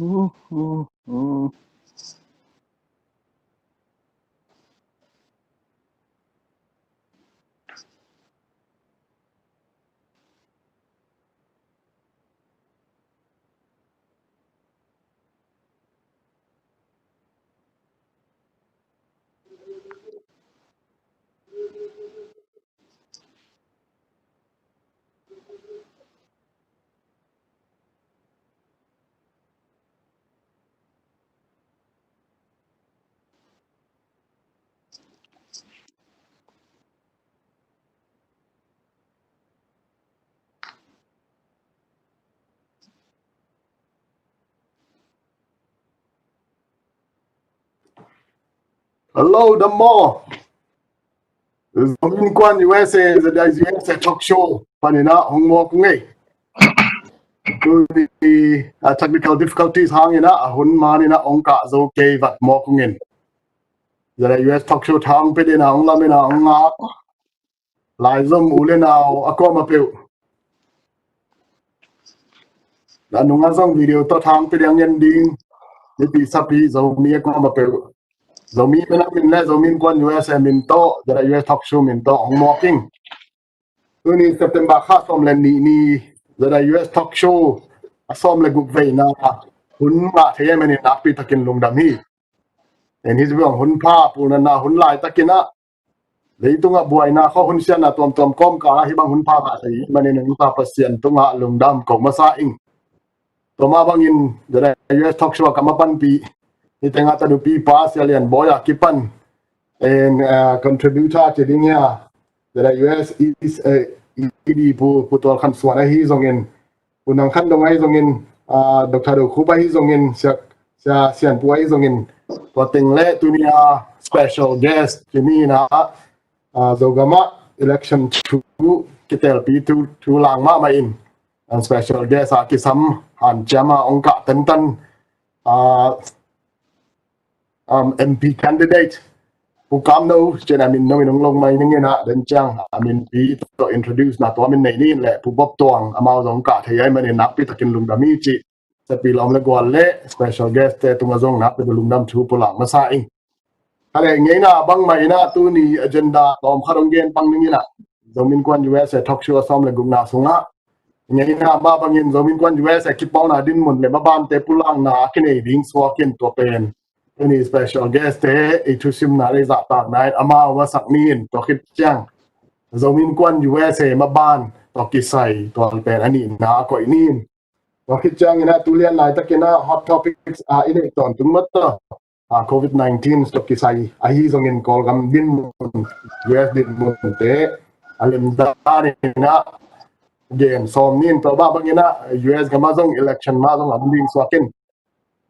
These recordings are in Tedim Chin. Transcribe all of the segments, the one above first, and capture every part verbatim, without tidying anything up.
Hello, Damo. Zomi Innkuan U S A, Zada U S A Talk Show panin ah hong mawk ung ei. Tuni a technical difficulties hangin ah a hun manin ah hong kah zo kei vat mawk ung in. Zada U S Talk Show thang pia dingin ah hong lamin ah hong ngak laizom u le nau a kuamah peuh. A nungah zong video tawh thang pia ding a ngen ding mipi sapi Zomi a kuamah peuh, Zomi Minam in le Zomi Innkuan U S A min tawh, Zada U S Talk Show min tawh hong mawk ing. Tuni September kha sawm le nih ni, Zada U S Talk Show a sawm le guk veina hun ngah thei ahih manin nakpi takin lungdam hi. En, hih zong hun pha, pulnatna hun laitakin ah leitungah buaina khawng, hun siatna tuamtuam kawmkal ah hih bang hun pha ngah thei ahih manin hun pha Pasian tungah lungdam ko masa ing. Tua mah bangin Zada U S Talk Show a kam a panpih, hih tengah tadupi pa Sia Lian Bawi a kipan en, ah, contributor ci ding hia, Zada U S is, eh, E D Pu, Pu Tual Khan Suan ahi zongin, Pu Nang Khan Dong ahi zongin, ah, Doctor Do Khup ahi zongin, Sia, Sia Sian Pu ahi zongin, tua teng le tuni a special guest ci ni in ah, ah, Zogam ah election thu kitelpi thu, thu lang mahmah in, ah, special guest a kisam hanciam a hong kah tantan, ah, um, M P candidate Pu Kam No, ci-in a min no in hong long mai ning in ah, den ciang a minpi tawh introduce na tua min nei ni in le, Pu Bop Tuang, amau zong kah thei ahih manin nakpi takin lungdam hi ci, sapi lawm le gual le special guest te tungah zong nakpi takin lungdam thu pulak masa ing. Kha le, ngeina bangmah in ah tuni agenda tawm khat hong gen pang ning in ah, Zomi Innkuan U S A Talk Show a sawm le gukna sungah ngeina mah bangin Zomi Innkuan U S A kipawlna dinmun le mabante pulakna a kinei ding suak in, tua pen tuni special guest te i thusimna le zahtakna in amau masak ni in, tua khit ciang Zomi Innkuan U S A maban tawh kisai tua pen a nihna a koih ni in. Tua khit ciangin ah tu lian laitakin ah hot topics a i neih tawntung mah tawh, ah, covid nineteen tawh kisai ahi zongin Kawlgam dinmun, U S dinmun te a lemdan in ah gen sawm ni in, tua mah bangin ah U S gam ah zong election mah zong a om ding suak in,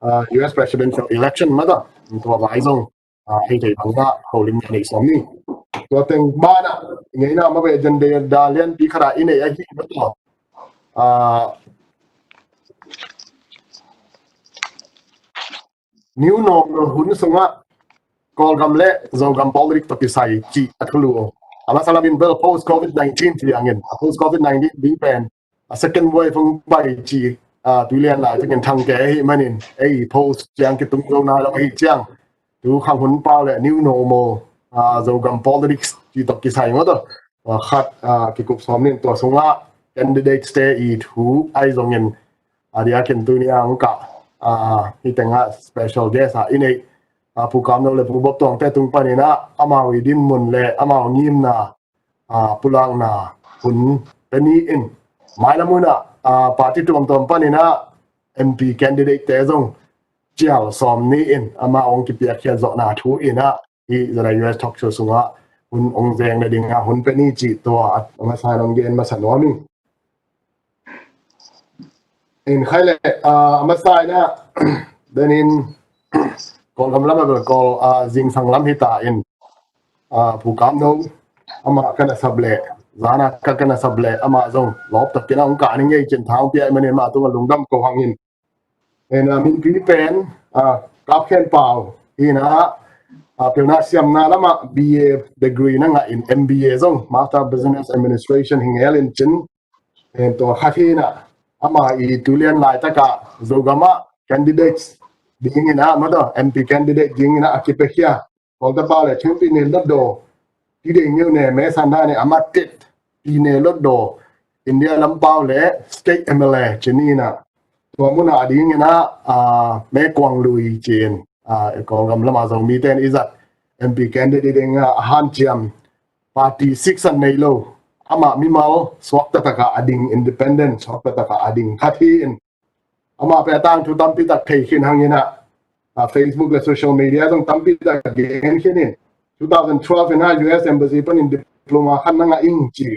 ah, U S presidential election mah tawh, tua vai zong, ah, hei thei bangin ah holimna nei sawm ni. Tua teng banah ngeina mah bang agenda lianpi khat a i neih ahi mah tawh, ah, new normal hun sungah Kawlgam le Zogam politics tawh kisai cih a thulu. A masa lamin bel post covid nineteen ci hangin, a post covid nineteen ding pen a second wave hong pai cih, ah, tu lian laitakin thang kei ahih manin, ei post ciang kitung zo nai lo ahih ciang, tu khang hun pau le new normal, ah, Zogam politics cih tawh kisai mah tawh, ah, khat, ah, kikup sawm ni in, tua sungah candidates te i thu ahi zongin, a diakin tuni a hong kah, ah, hih tengah special guest a i neih, ah, Pu Kam No le Pu Bop Tuang te tung panin ah amau i dinmun le amau ngimna, ah, pulakna hun pia ni in, mailam hun ah, ah, party tuamtuam panin ah M P candidate te zong cial sawm ni in amau hong kipiakkhiat zawhna thu in ah, hih Zada U S Talk Show sungah hun hong zeng nading ah hun pia ni cih tua a masa in hong gen masa nuam ing. In khai le, ah, a masa in ah, den in Kawlgam lam a bel Kawl, ah, zingsang lam hi ta in, ah, Pu Kam No, amah ka na sap leh, zan a ka, ka na sap leh, amah zong lawp takin a hong kah ning ei cin thang pia ahih manin amah tungah lungdam ko hang in. En, ah, minpi pen, ah, Kap Khen Pau hi in ah, ah, pilna siamna lamah B A degree na ngah in, M B A zong, Master of Business Administration hi ngel in cin. En, tua khat hi in ah, amah i tu lian laitakah Zogam ah candidates dingin ah, mata M P candidate dingin ah a kipekhia Kawlta pau le Thingpi Ne Lotdaw, ti dei ngiu ne me san da ne a matet Pi Ne Lotdaw, India lam pau le state M L A ci ni na. Tua muna a dingin ah, ah, Me Kuang Lui ci-in, ah, Kawlgam lama Zomite in i zat M P candidate ding ah a hanciam party six an nei lo, amah mimal suakta taka a ding, independent suakta taka a ding khat hi in. Amah pen a tangthu tampi tak thei khin hangin ah, ah, Facebook le social media zong tampi tak gen khin in, two thousand twelve in ah U S Embassy panin diploma khat na ngah ing ci.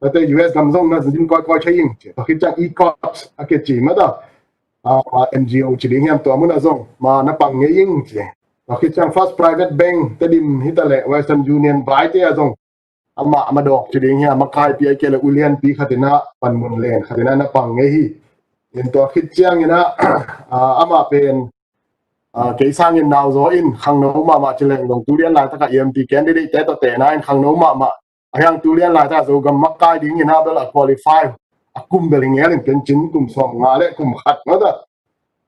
Tate U S gam zong na zin kawikawi thei ing ci. Tua khit ciang ECOT a kici mata, ah, ah, N G O ci ding hiam, tua mun ah zong ma na pang ngei ing ci. Tua khit ciang First Private Bank, Tedim hi ta le Western Union vai te ah zong amah a madawk ci ding hiam, a makaipi a kei le ulianpi khat in ah panmun len khat in ah na pang ngei hi. In tua khit ciangin ah, ah, amah pen, ah, kei sangin nauzaw in khangno mahmah ci leng dong, tu lian laitak ah M P candidate te tawh tena in khangno mahmah. A hiang tu lian laitak ah Zogam makai dingin ah bel a qualify, a kum bel hi ngel in, ken cin kum sawmnga le kum khat mata.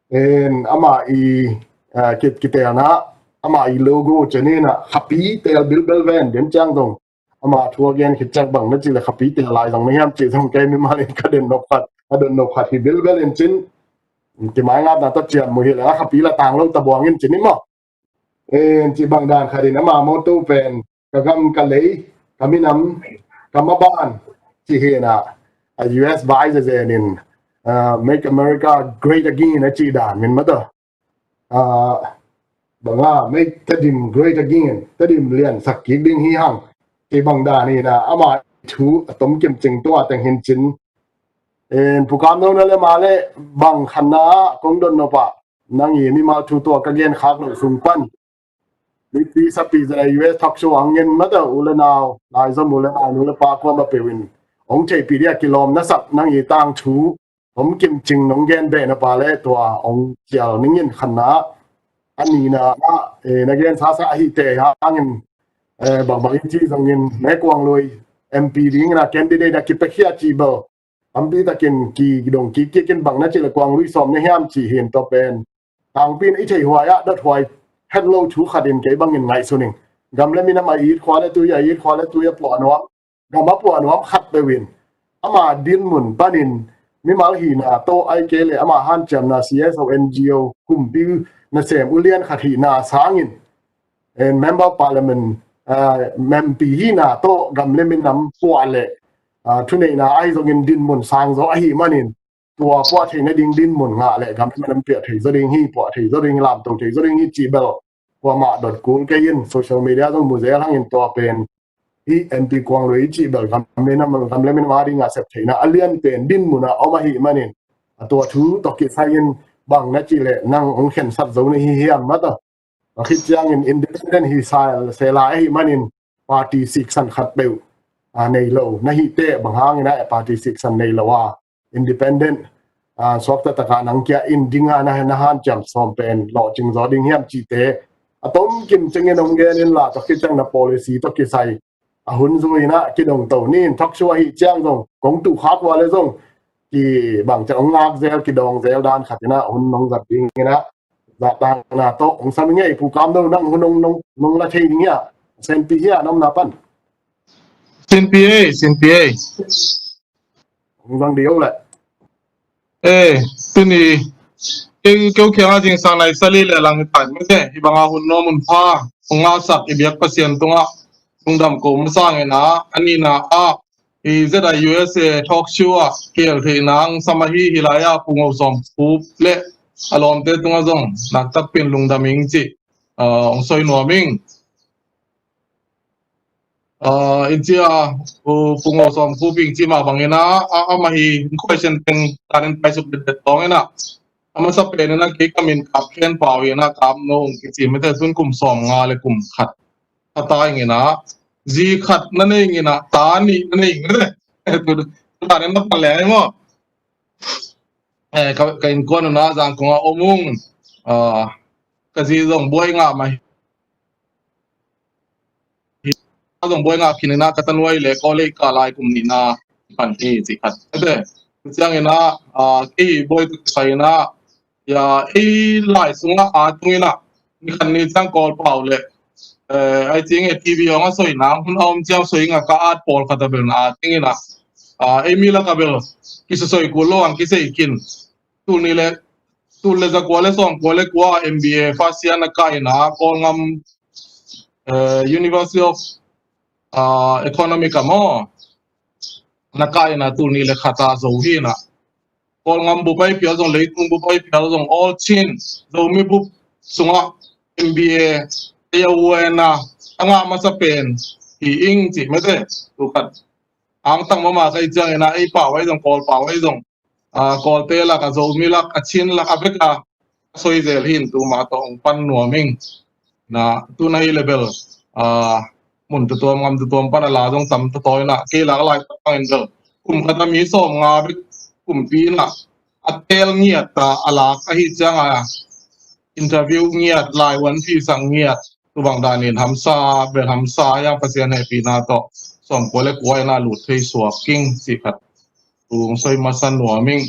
En, amah i, ah, kit, kitelna, amah i logo ciangin ah khapi tel bilbel ven den ciang dong. Amah thu a gen khit ciang bang na ci le khapi tel lai zong na hiam ci zong kei mimal in ka den nop khat, ka den nop khat hi bilbel in cin. Kimai ngatna tawh ciam mu hi le a khapi la tang lo ta buang in cin i maw. En, ci bang dan khat in ama motto pen ka gam ka lei, ka minam, ka maban ci hi na. A U S vai zezen in, ah, Make America Great Again a ci dan min mata. Ah, banga Make Tedim Great Again, Tedim liansak kik ding hi hang, ci bang dan hi na. Ama thu a tomkim cing tua teng hin cin. En, Pu Kam No na le ma le bang khanna ah kong don nop ah nang i mimal thu tua ka gen khak lo sung pan Mippi sapi zat a U S talk show ang ngen mata u le nau, laizom u le nau, nu le pa kuama peuh in hong theihpih dia kilawm na sak nang i tangthu tomkim cing nong gen beh na pa le tua hong cial ning in khanna. A nihna ah, eh, na gen sasa ahi te hangin, eh, bangbang in ci zongin Me Kuang Lui M P dingin a candidate a kipekhia ci bel tampi takin kidong kik kik in bang na ci le Kuang Lui sawm na hiam ci hin tua pen tangpi in i thei huai ah dot huai het lo thu khat in kei bangin ngaihsun ing. Gam le minam a it khua le tui, a it khua le tui a puah nuam, gam a puah nuam khat peuh in ama dinmun panin mimal hihna tawh ai kei le ama hanciamna C S O N G O kumpi nasem ulian khat hihna sangin, en, Member of Parliament, ah, M P hihna tawh gam le minam puah le, ah, thuneihna ahi zongin dinmun sang zaw ahi manin tua puah theih nading dinmun ngah le gam le minam piah thei zaw ding hi, puah thei zaw ding hi, lamto thei zaw ding hi cih bel kuamah dot kul kei in, social media zong mu zel hangin tua pen hi M P Kuang Lui cih bel gam le minam, gam le minam a ding a sep theihna a lian pen dinmun ah om ahi manin a tua thu tawh kisai in bang na cih le nang hong khensat zo na hi hiam mata. A khit ciangin independent hi sa se lai ahi manin party siksan khat peuh, ah, nei lo na hi teh bang hangin ah party siksan nei lo a independent, ah, suakta taka nang kia in dinga na, na hanciam sawm pen lawhcing zaw ding hiam cihte a tomkim cingin hong gen in la, tua khit ciang na policy tawh kisai a hun zui in ah kidong to ni in, thoksuah hi ciang zong kong tuh khak ua le zong kibang ciang hong ngak zel, kidawng zel dan khat in ah hun nong zat ding in ah zahtakna tawh hong sam i ngei. Pu Kam No, nang hun nong, nong, nong la thei ding hia? Senpi hia na omna pan? Senpi ei, senpi ei. Hong zang dih o le. Eh, tuni keu, keu kiangah zingsang nai sali le lang hi tai mate, hi banga hun nuam hun pha hong ngahsak i biak Pasian tungah lungdam ko masa ngen a, a nihna ah i Z I U S A talk show ah kihel theihna hong sam ahi hi lai-ah Pu Ngo Sawm Khup le a lawmte tungah zong naktak pen lungdam ing cih, ah, hong soi nuam ing. Ah, in cia, Pu, Pu Ngo Sawm Khup ing cih mah bangin ah, a, amah hi, in question teng tanin paisuk detdet tawngin ah. A masa pen in ah kei ka min Kap Khen Pau hi in ah, Kap No hong kici mate, sun kum sawmnga le kum khat a ta ing in ah, zi khat na nei ing in ah, ta nih na nei ing mate. Tu, tu tanin na pan leng hi maw. Eh, ka, ka innkuan un ah Zangkong ah om ung. Ah, ka zi zong buai ngah mah hi. Zong buai ngah khin in ah ka tanuai le kaw lei ka lai kum nihna pan hi cih khat. Ate, ciangin ah, ah, kei hi buai tuk sai in ah, Ya, ei lai sungah a tung inah, ni khat ni ciang Kawl pau le, eh, ai ciang e T V hong a soi nang, hun a om ciang soi inga ka at pawl khat a bel na a ting inah, ah, ei mi lak a bel kisosoi kul lo ang kisei kin. Tul ni le, tul le za kua le sawm kua le kua M B A first year na ka inah, Kawlgam, eh, University of, ah, Economic a maw, na ka inah tul ni le khat a zo hi inah. Kawlgam bup ai phial zong, leitung bup ai phial zong, all Chin, Zomi bup sungah M B A, ei a uena, a ngah masa pen hi ing ci mete, tu khat. Angtang mama kai ciang inah, ei pau ai zong, Kawl pau ai zong, ah, Kawlte lak a, Zomi lak a, Chin lak a bek a, a soi zel hin, tu mah tawh hong pan nuam ing. Na, tu na hi le bel, ah, mun tutuam, gam tutuam pan a la zong tam tatawi inah, kei lak lai tak pangin bel, kum khat a mi sawm nga bek kumpi inah, a teel ngiat ta a lak ahi ciang a, interview ngiat, lai uan phi sang ngiat, tu bang danin hamsa, bel hamsa, yang Pasian hehpihna tawh, sawm kua le kua inah lut thei suak king ci khat. Tu hong soi masa nuam ing.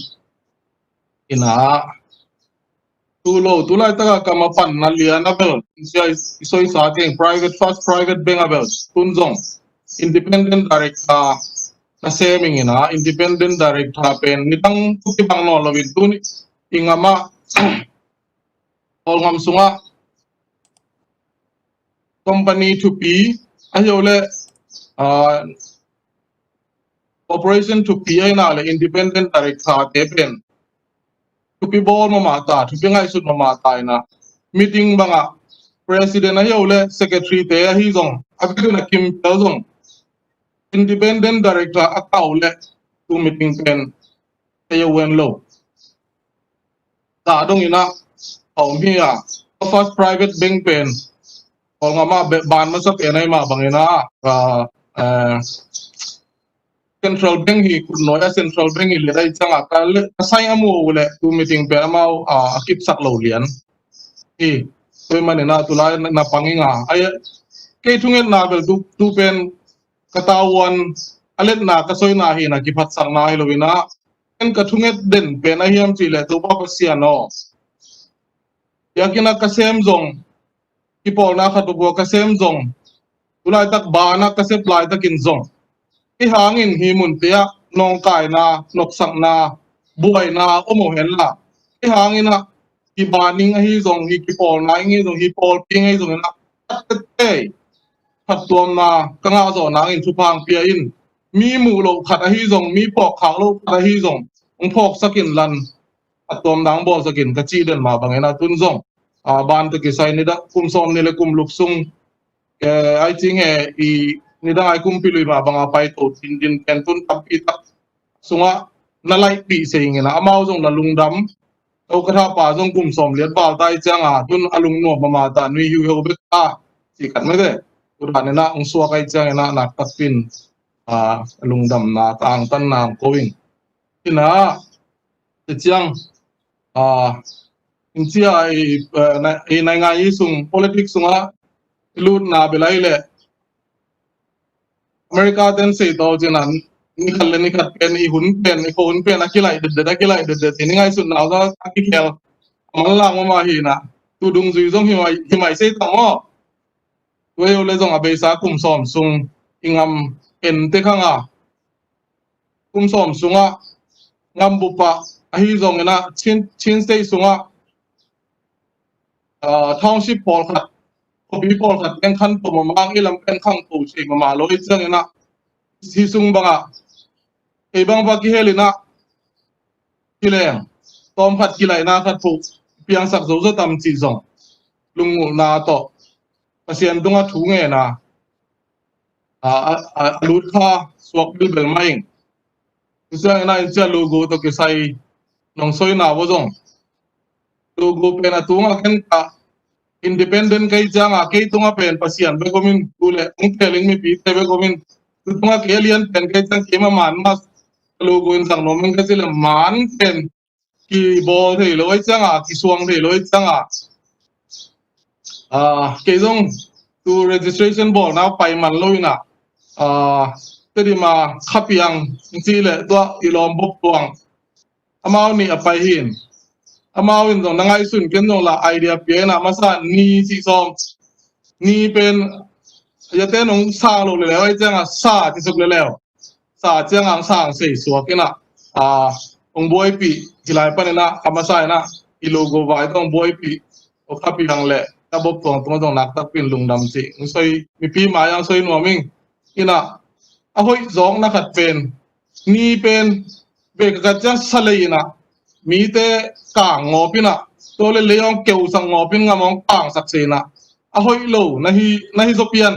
Inah, tu lo, tu laitak a kam a panna lian a bel, sia i soi sa teng, private, first private bank a bel, tun zong, independent director na sem ing inah, independent director pen, nidang tu kibang nawn lo in, tun i ngam ah, Kawlgam sungah, company thupi, a hi o le, ah, operation thupi a inah le independent director te pen thupi bawl mahmah ta, thupi ngaihsut mahmah ta inah, meeting bangah president a hi o le secretary te ahi zong, a bek in a kim pial zong, independent director a kau le tu meeting pen ei a uen lo. Dah dong inah a om hi a, first private bank pen, Kawlgam ah be-, ban masa pen ai mah bang inah, ah, eh, central bank hi, kut nuai a central bank hi lian ai ciang a, ka le, ka sai a mu uh le, tu meeting pen amau, ah, a kipsak lo lian hi. Tua man inah tu lai na, na pang inga. Ai, kei thungetna bel tu, tu pen ka tauan a letna ka soina hi inah, kiphatsakna hi lo inah, ken ka thunget den pen ahiam cih leh, Topa Pasian aw, biakinn ah ka sem zong, kipawlna khat uh ka sem zong, tu laitak ban ah ka sep laitakin zong, hih hangin hih munte ah nawngkaina, noksakna, buaina om uh henla, hih hang inah, hih ban ing ahi zong, hih kipawlna ing ahi zong, hih pawlpi ing ahi zong inah, tete phattuamna ka ngah zawh nangin thupha hong pia in, mi muh loh khat ahi zong, mi phawkkhak loh khat ahi zong, hong phawksak inlan, phattuamna hong bawlsak in ka cih den mah bang inah, tun zong, ah, ban tawh kisai nidang kum sawm ni le kum luk sung, eh, ai cing he i nidang ai kumpi lui mah banga paito dindin pen tun tampi tak sungah na laihpih se ing inah, amau zong na lungdam. To ka thapa zong kum sawm liat val ta i ciang a, tun a lungnuam mahmah ta, nui hiuhiu bek ta, ci khat mete. Tu dan inah hong suak ai ciang inah, nak takpin, ah, lungdamna, ka angtanna hong ko ing. Inah, te ciang, ah, in cia i, eh, na, i naingngan i sung, politics sungah i lutna bel ai le, America ten sei tawh cin a, ni khat le ni khat pen, i hun pen, i khuahun pen a kilaih detdet, a kilaih detdet, i ni ngaihsutna uh a kikhel a manlang mahmah hi inah, tu dungzui zong hi mai, hi mai sei tang aw. Tua hi uh le zong a beisa kum sawm sung i ngam en te khang a, kum sawm sungah ngam bup ah ahi zong inah, Chin, Chin State sungah, ah, township pawlkhat, khuapi pawlkhat pen khan pawh mahmah, i lam pen khang pawh thei mahmah lo i ciang inah, hih sung bangah ei bang va kihel inah, kileng, tawmkhat kilaihna khat pawh piangsak zo zaw tam cih zong, lungngulhna tawh Pasian tungah thu ngen a, a, a, a, a lut kha suak bilbel mah ing. Tu ciang inah in cia logo tawh kisai nong soina uh zong, logo pen a tungah ken ka independent ka hih ciang a, kei tungah pen Pasian bek om in, tu le hong tel in mipite bek om in, tu tungah kei a lian pen ka hih ciang keimah man mah logo in zang nuam ing ka ci le, man pen kibawl thei lo ahih ciang a, kisuang thei lo ahih ciang a, ah, kei zong tu registration bawlna pai man lo inah, ah, Tedim a Khapiang in ci le, tua i lawm Bawp Tuang, amau nih a pai hi in. Amau in zong na ngaihsun ken zong la idea pia in a, masa ni cih sawm, ni pen yate nong sang lo leleu ai cianga sa ci suk leleu, sa cianga ang sang sei suak in a, a, ong buaipih hi lai pan in a, a masa in a i logo vai tawh ong buaipih, o khapi hang le na bop tuang tung zong nak takpin lungdam cih ong soi, mipi mai ang soi nuam ing. In a, a hoih zawkna khat pen, ni pen bek ka kat ciang sa lei in a, mite kang ngawp in a, tua le lei awng keusak ngawp in, ngam awng kangsak se in a, a hoih lo na hi, na hi zaw pian.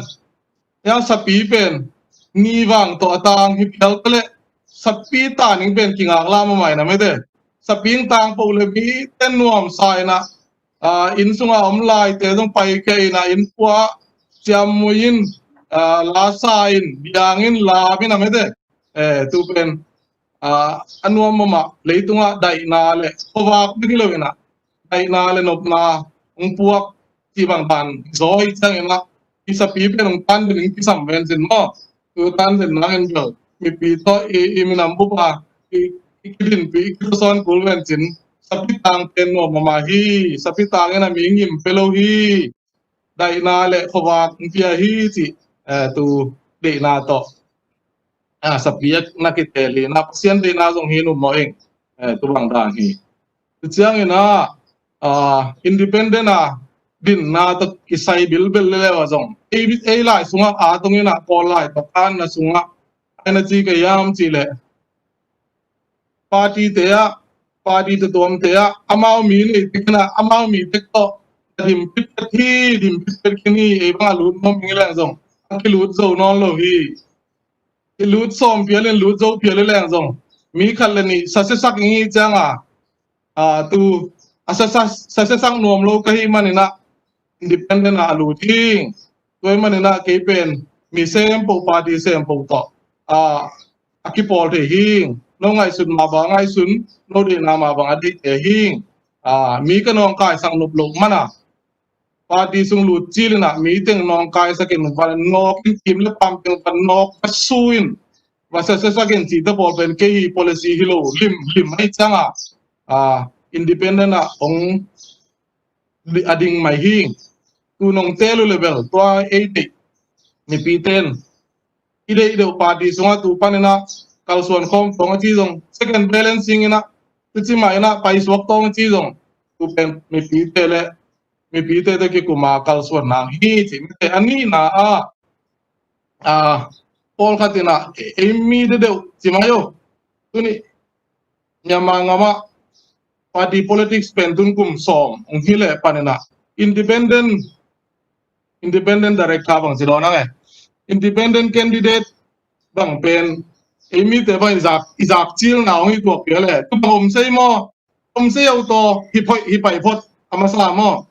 Hiang sapi pen ni vang tawh a tang hi pial ta le, sapi taning pen kingak lam a mai na mete. Sapi ing tang poh le mite nuam sa in a, a, inn sunga om laite zong paikhia in a, inn pua ciammui in, a, la sa in, biang in, lam in a mete. Eh, tu pen, a, a nuam mahmah, leitungah daihna le khuavak bek hi lo in a, daihna le nopna ong puak cih bang dan zaw hi ciang in a, i sapi pen ong tan den in kisam ven cin maw. Tu tan den nang in bel mipi tawh i, i minam bup a i, i kidinpih, i kithusawn kul ven cin. Sapi tang pen nuam mahmah hi. Sapi tang in a mi ngim pia lo hi. Daihna le khuavak ong pia hi cih, eh, tu deihna tawh, a, sapi a na kitel hi in a, Pasian deihna zong hi nuam mawh ing. Eh, tu bang dan hi. Tu ciang in a, a, independent a dinna tawh kisai bilbel leleu a zong, ei, ei lai sungah a tung in a, Kawl lai tawh a na sungah ai na ci ka hiam cih leh, party te ah, party tuamtuam te ah amau mi nei tek in a, amau mi tek tawh dim pitpet hi, dim pitpet khin hi. Ei bang a lut mawk ing leng zong a kilut zo nawn lo hi. I lut sawm pial in lut zo pial i leng zong, mi khat le nih sasiasak ing hi ciang a, a, tu a sa, sa, sasiasak nuam lo ka hih man in a, independent a lut hing. Tua hih man in a kei pen mi sem poh, party sem poh tawh, a, a kipawl thei hing. No ngaihsun mah bang a ngaihsun, no deihna mah bang a deih thei hing. A, mi ka nawngkaisak nop loh man a, party sung lut cil in a, mi teng nawngkaisak in, va nawk in, kim le pam teng va nawk, va su in, va sasiasak in cihte pawl pen kei hi policy hi lo limlim ahih ciang a, a, independent a ong di-, a ding mai hing. Tu nong teel uh le bel tua ei deih, mipite in i deih deuh party sungah tu pan in a kalsuan khawm tawng a ci zong, second balancing in a, tu ci mah in a paisuak tawng a ci zong, tu pen mipite le mipite tawh kikum a kalsuan nang hi ci. Mite a nihna ah, a, pawlkhat in a, ei mi dedeuh ci mai uh. Tuni Myanmar ngam ah party politics pen tun kum sawm ong hi leh pan in a, independent, independent director bang ci dawn ang e, independent candidate bang pen ei mite bang i zak, i zak cilna ong hi tuak pial e. Tu bang om sei maw? Om sei au taw, hi phot, hi pai phot a masa maw?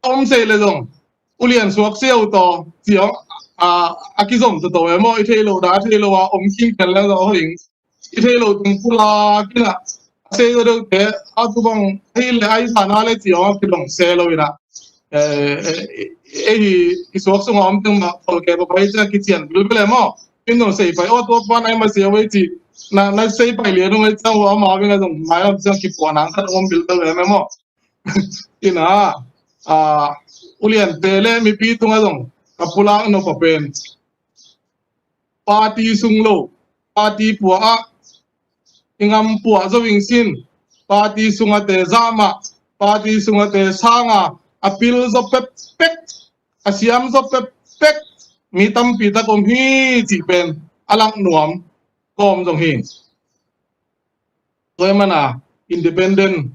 Om sei le zong ulian suak sei au taw, ci ong, a, a kizom toto e maw? I thei lo da, a thei lo a om khin khen le zong hoing, i thei lo teng pulak in a, a sei zo deuhte a tu bang hei le ai sana le ci ong a kidong se lo in a, eh, eh, eh, hi i suak sunga om teng mah khol ke pa pai ciang kician bilbil e maw? In zong sei pai aw, tua pan ai ma sei aw ei ci, na, na sei pai lian ong ei ciang ua ama bing a zong mai lam ciang kipuah nang khat om bilbil e maw? In a, a, uliante le mipi tungah zong ka pulak nop a pen, party sung lo, party pua ah i ngam puah zo ing sin, party sungate zah mah, party sungate sang a, a pil zo pekpek, a siam zo pekpek mi tampi tak om hi cih pen a lak nuam kawm zong hi. Tua ahih man a independent,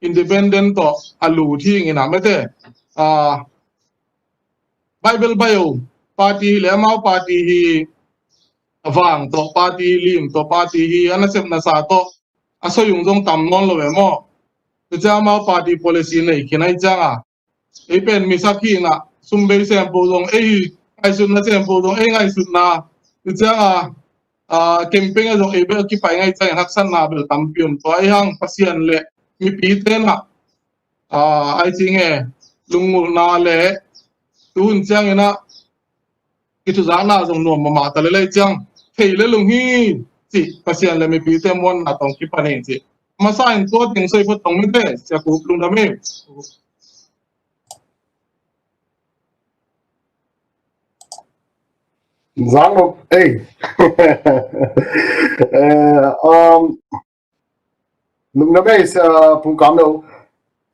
independent tawh a lut hi ing in a mete. A, Bible baih uh party hi le amau party hi, a vang tawh party, lim tawh party hi, a nasepna sa tawh a soi ung zong tam nawn lo e maw? Tua ciang amau party policy nei khin ahih ciang a, ei pen mi sak hi in a, sum bei sem po zong ei hi, ngaihsutna sem po zong ei ngaihsutna. Tua ciang a, a, campaign ah zong ei bek a kipai ngai ciangin haksatna bel tampi om. Tua ahih hang Pasian le mipite in a, a, ai ci nge, lunggulhna le tuhun ciangin a, i thuzakna zong nuam mahmah ta lel ahih ciang, thei le lung hi, Pasian le mipite muanna tawh kipan hi ci. Masa in tua teng soi pha tawh mite, Sia Kup lungdam hi. Zang lo, ei. Eh, um, lungdam ei, uh, Pu Kam Lo.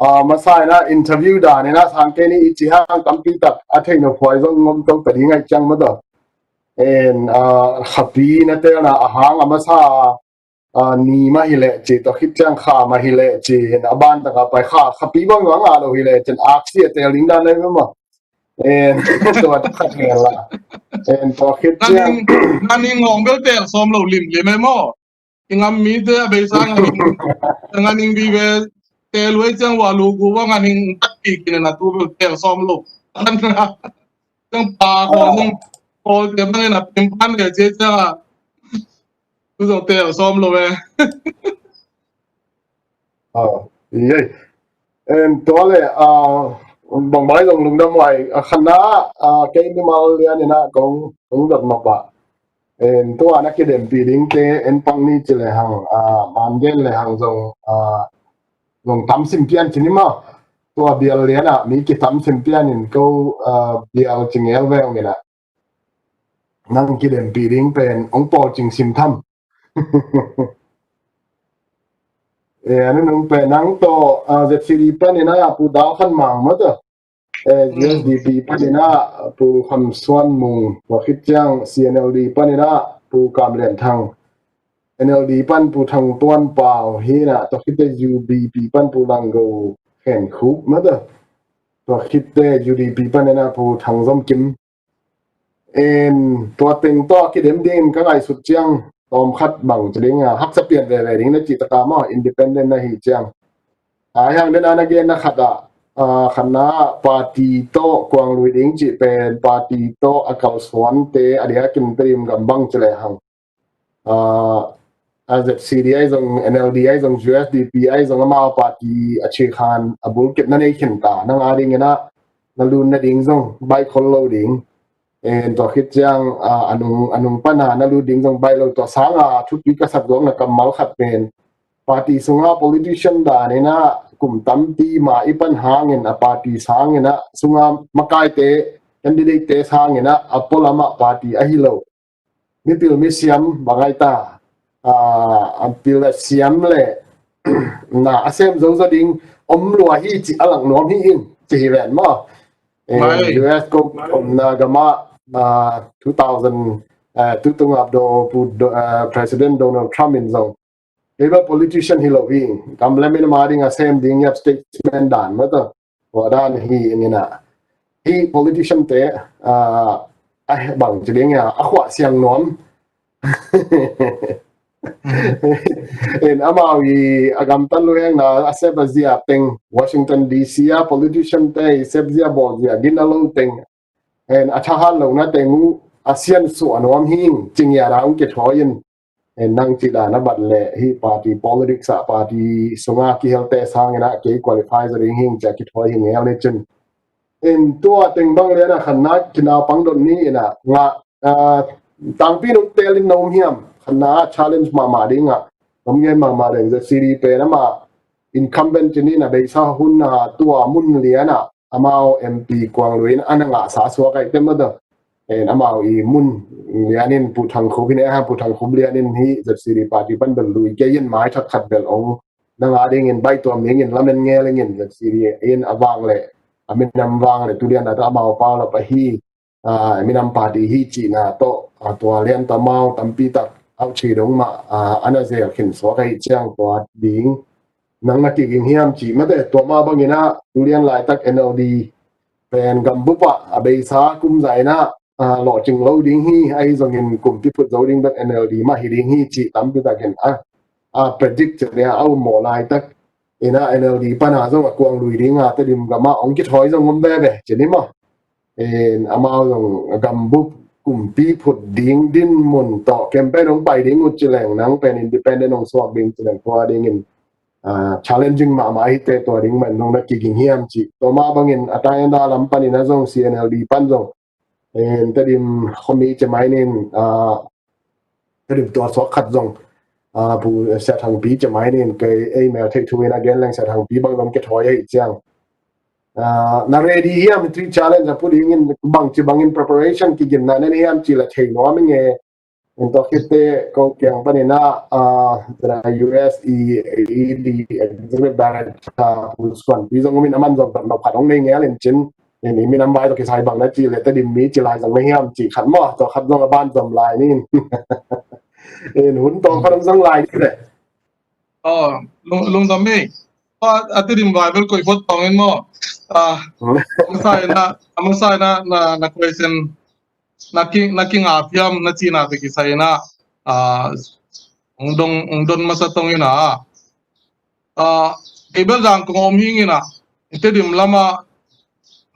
Uh, masa in a interview dan in a sang kei ni i ci hang tampi tak a thei no phuai zong ngom to ta ding ai ciang ma ta. En, uh, khapi na tel na a hang a masa, uh, ni mah hi leh ci, tua khit ciang kha mah hi leh ci, en, a ban tak a pai kha, khapi bang bang a lo hi leh cin aksi a tel ding dan lai ma. En, tua tak khat ngen la. En, tua khit ciang. Nganing, nganing ngong bel tel sawm lo lim lim e maw. I ngam mite a beisa nganing, nganing vive tel uai ciang wa lu gu wa nganing tak pi kine na tu bel tel sawm lo. Ciang pa ko, ciang ko te bang na pim pan le ci ciang a. Tu zong tel sawm lo e. Ah, i ei. En, tua le, ah, bang bai zong lungdam huai. Ah, khan na, ah, kei mimal lian in a kong, kong dot ma pa. En, tua na kidempi ding te en pang ni ci le hang, ah, man gen le hang zong, ah, zong tam sim pian ci ni ma. Tua bial lian a mi kitam sim pian in ko, ah, bial ci ngel veng in a. Nang kidempi ding pen ong pawl cing sim tham. E, a nunung pen nang tawh, ah, Z C D pan in a Pu Dau Khan Mang ma ta. Eh, U S D P pan in a Pu Kham Suan Mung, tua khit ciang C N L D pan in a Pu Kam Lian Thang, N L D pan Pu Thang Tuan Pau hi in a, tua khit te U D P pan Pu Lang Go Khen Khup ma ta. Tua khit te U D P pan in a Pu Thang Zom Kim. En, tua teng tawh kidem dingin ka ngaihsut ciang tawm khat bang ci ding a, haksa pian veve ding na cih taka maw, independent na hi ciang. A hiang den a na gen na khat ah, a, khatna party tawh kuang lui ding cih pen party tawh a kalsuante a dia kin perim gam bang ci le hang. A, a Z C D ai zong, N L D ai zong, U S D P ai zong, amau party a cikhan a bulkip na nei khin ta, nang a ding in a, na lun na ding zong, bai khol lo ding. En tua khit ciang, a, a nung, a nung pan a na lut ding zong bai lo, tua sang a thupi ka sak zuak na kammal khat pen. Party sunga politician dan in a kum tampi ma i pan hangin a party sang in a sunga makaite, candidate te sang in a a pualam a party ahi lo. Mipil misiam bang ai ta, a, a pil a siam le na a sem zo zo ding om lua hi ci a lang nuam hi in ci hi ven maw. Eh, U S ko omna gam ah, a, two thousand, a, tu tung ap do pu do, a, President Donald Trump in zong. Kei ba politician hi lo hi, kam le min ma ding a sem ding yap statesman dan ma ta. Tua dan hi in a. Hi politician te, a, a bang ci ding a, a khuah siang nuam. En amau i a gamtat luhengna a sep a zia teng, Washington D C a politician te i sep zia bawl zia gina lo teng. En a thahat lohna teng uh a siansuah nuam hing, cingia na hong kithawi in. En nang cih dan a bat le hi party politics a party sunga kihelte sang in a kei qualify zaw ding hing cia kithawi hing el ni cin. En tua teng bang lian a khatna kinaupang dot ni in a ngah, a, tangpi nung tel in na um hiam, khatna challenge mahmah ding a, om ngen mahmah ding Z C D pen amah incumbent ci ni in a beisa hun a tua mun lian a amau M P kuang lui in a na ngahsa suak ai te ma ta. En amau i mun lian in Pu Thang Khup hi ne ha, Pu Thang Khup lian in hi Z C D party pan bel lui kei in mai thak khat bel ong na ngah ding in bai tuam ding in lamen ngel in Z C D in a vang le a minam vang le tu lian a ta amau pau la pa hi, a, minam party hi cihna tawh, a, tua lian tawh amau tampi tak auh ci dong mah, a, a na zel khin suak ahi ciang tua ding nang na kiging hiam cih mate tua mah bangin a tu lian laitak N L D pen gambup ah a beisa kum zah in a, a, lawhcing lo ding hi, ahi zongin kumpi phut zo ding bek N L D mah hi ding hi cih tampi takin a, a, predict cih nia a um mawh laitak in a N L D pan a zong a kuang lui ding a Tedim gam ah ong kithawi zong om veve ci ni maw. En amau zong gambup kumpi phut ding dinmun tawh campaign ong pai ding uh ci leng nang pen independent ong suak ding ci leng tua dingin, a, challenging mahmah hi te tua ding man nong na kiging hiam cih. Tua mah bangin a tai anda lam panin a zong C N L D pan zong en Tedim khuami ci mai nin, a, Tedim tua suak khat zong, ah, Pu Sia Thangpi ci mai ning, kei ei mel theih thu in a gen leng Sia Thangpi bang zong ke thoi ahi ciang. Ah, na ready hiam, three challenge a pu dingin bangci bangin preparation kiginna na nei hiam ci la thei nuam ing e. In tua khitte ko kiang panin ah, ah, U S i, i, i executive director Pu Suanpi zong um in, aman zong dot nop khat hong nei ngel in cin. In i minam vai tawh kisai bang na ci le Tedim mi ci lai zong na hiam ci khat maw, tua khat zong a ban zom lai ning. In hun tawng khat hong zang lai ni le. Oh, lung, lungdam ei. Pa, a Tedim vai bel koi phot tawng in maw. Ah, a masa in ah, a masa in ah, na, na question, na ki, na kingap hiam na cihna tawh kisai in ah, ah, hong dong, hong don masa tawng in ah. Ah, kei bel Zangkong om hing in ah, i Tedim lam ah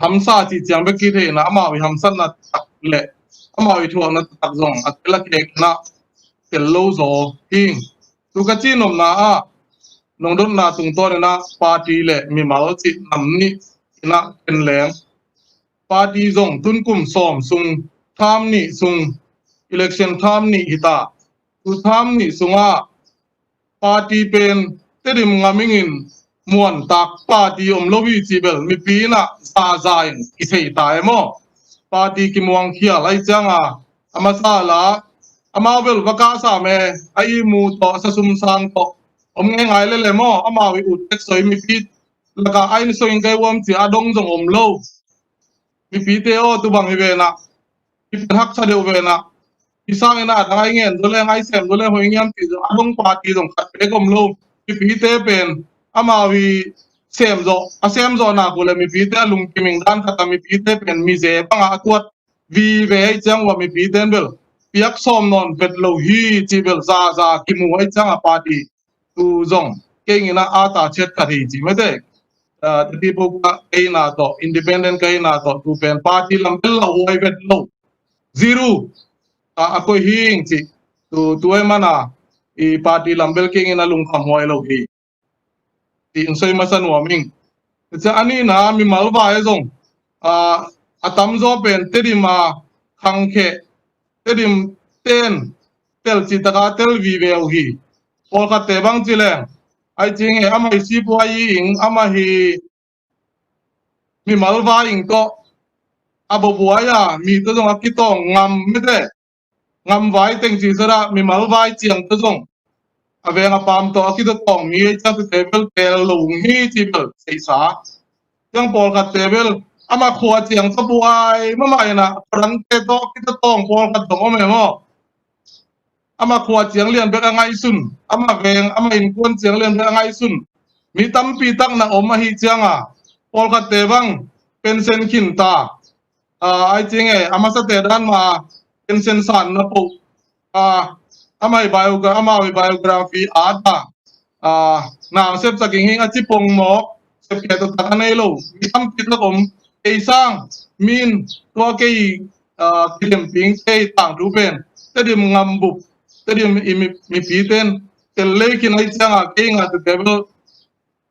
hamsa cih ciang bek kithei in ah, amau i hamsatna tak le amau i thuakna tak zong a tel a kek in ah, tel lo zaw hing. Tu ka cih nopna ah, nong dotna tungtawn in ah party le mimal cih nam nih in ah ken leng. Party zong tun kum sawm sung, tham nih sung, election tham nih hi ta. Tu tham nih sungah party pen Tedim ngam ing in muan tak party om lo hi cih bel mipi in ah zaza in i thei ta e maw. Party kimuang khial ahi ciang a, a masa la, amau bel va kah sam e, a ihmu tawh, a sa sum sang tawh om ngei ngai lel e maw, amau i ut tek soi mipi lakah a inn soi in kai uam ci a dong zong om lo. Mipite aw, tu bang hi ve na. Mipi haksa deuh ve na. Hi sang in a dang ai ngen zaw leng, ai sem zaw leng hoih ngiam cih zong a dong party zong khat pek om lo. Mipite pen amau hi sem zawh, a sem zawh nak uh le mipite a lungkim ing dan khat a mipite pen mize bangah a tuat vive ahi ciang ua mipite in bel piak sawm nawn vet lo hi cih bel zaza kimu ahi ciang a party tu zong kei in ah a ta chiat khat hi ci mete. Ah, teti po ka kei na tawh, independent kei na tawh, tu pen party lam bel lauhuai vet lo. Zero. Ah, a koi hing ci. Tu, tu ai mana i party lam bel kei in ah lungkham huai lo hi. Ti in soi masa nuam ing. Cia a nihna mimal vai zong, ah, a tamzaw pen Tedim a khangkheh, Tedim ten tel cih taka tel vive uh hi. Pawlkhatte bang ci leng, ai cing e, amah hi sipuai ing, amah hi mimal vai ing tawh a buabuai a, mi tawh zong a kitawng ngam mete. Ngam vai teng ci sara mimal vai ciang tawh zong a veng a pam tawh a kitawng mi ei ciang tawh te bel tel lo ung hi ci bel seisa. Ciang pawlkhatte bel amah khua ciang tawh buai mahmah in ah khuadangte tawh kitawng pawlkhat zong om e maw. Amah khua ciang lian bek a ngaihsun, amah veng, amah innkuan ciang lian bek a ngaihsun mi tampi tak na om ahi ciang a, pawlkhatte bang pension khin ta. Ah, ai cing e, a masate dan mah pension san na poh. Ah, amah i biogra-, amah i biography a ta. Ah, na sep sak ing hing a ci pong mawk, sep khe tawh tak a nei lo. Mi tampi tak om, kei sang, min, tua kei, ah, kilem ping kei tangthu pen. Tedim ngam bup, Tedim i mi, mipi ten tel lei khin ahi ciang a kei nga te te bel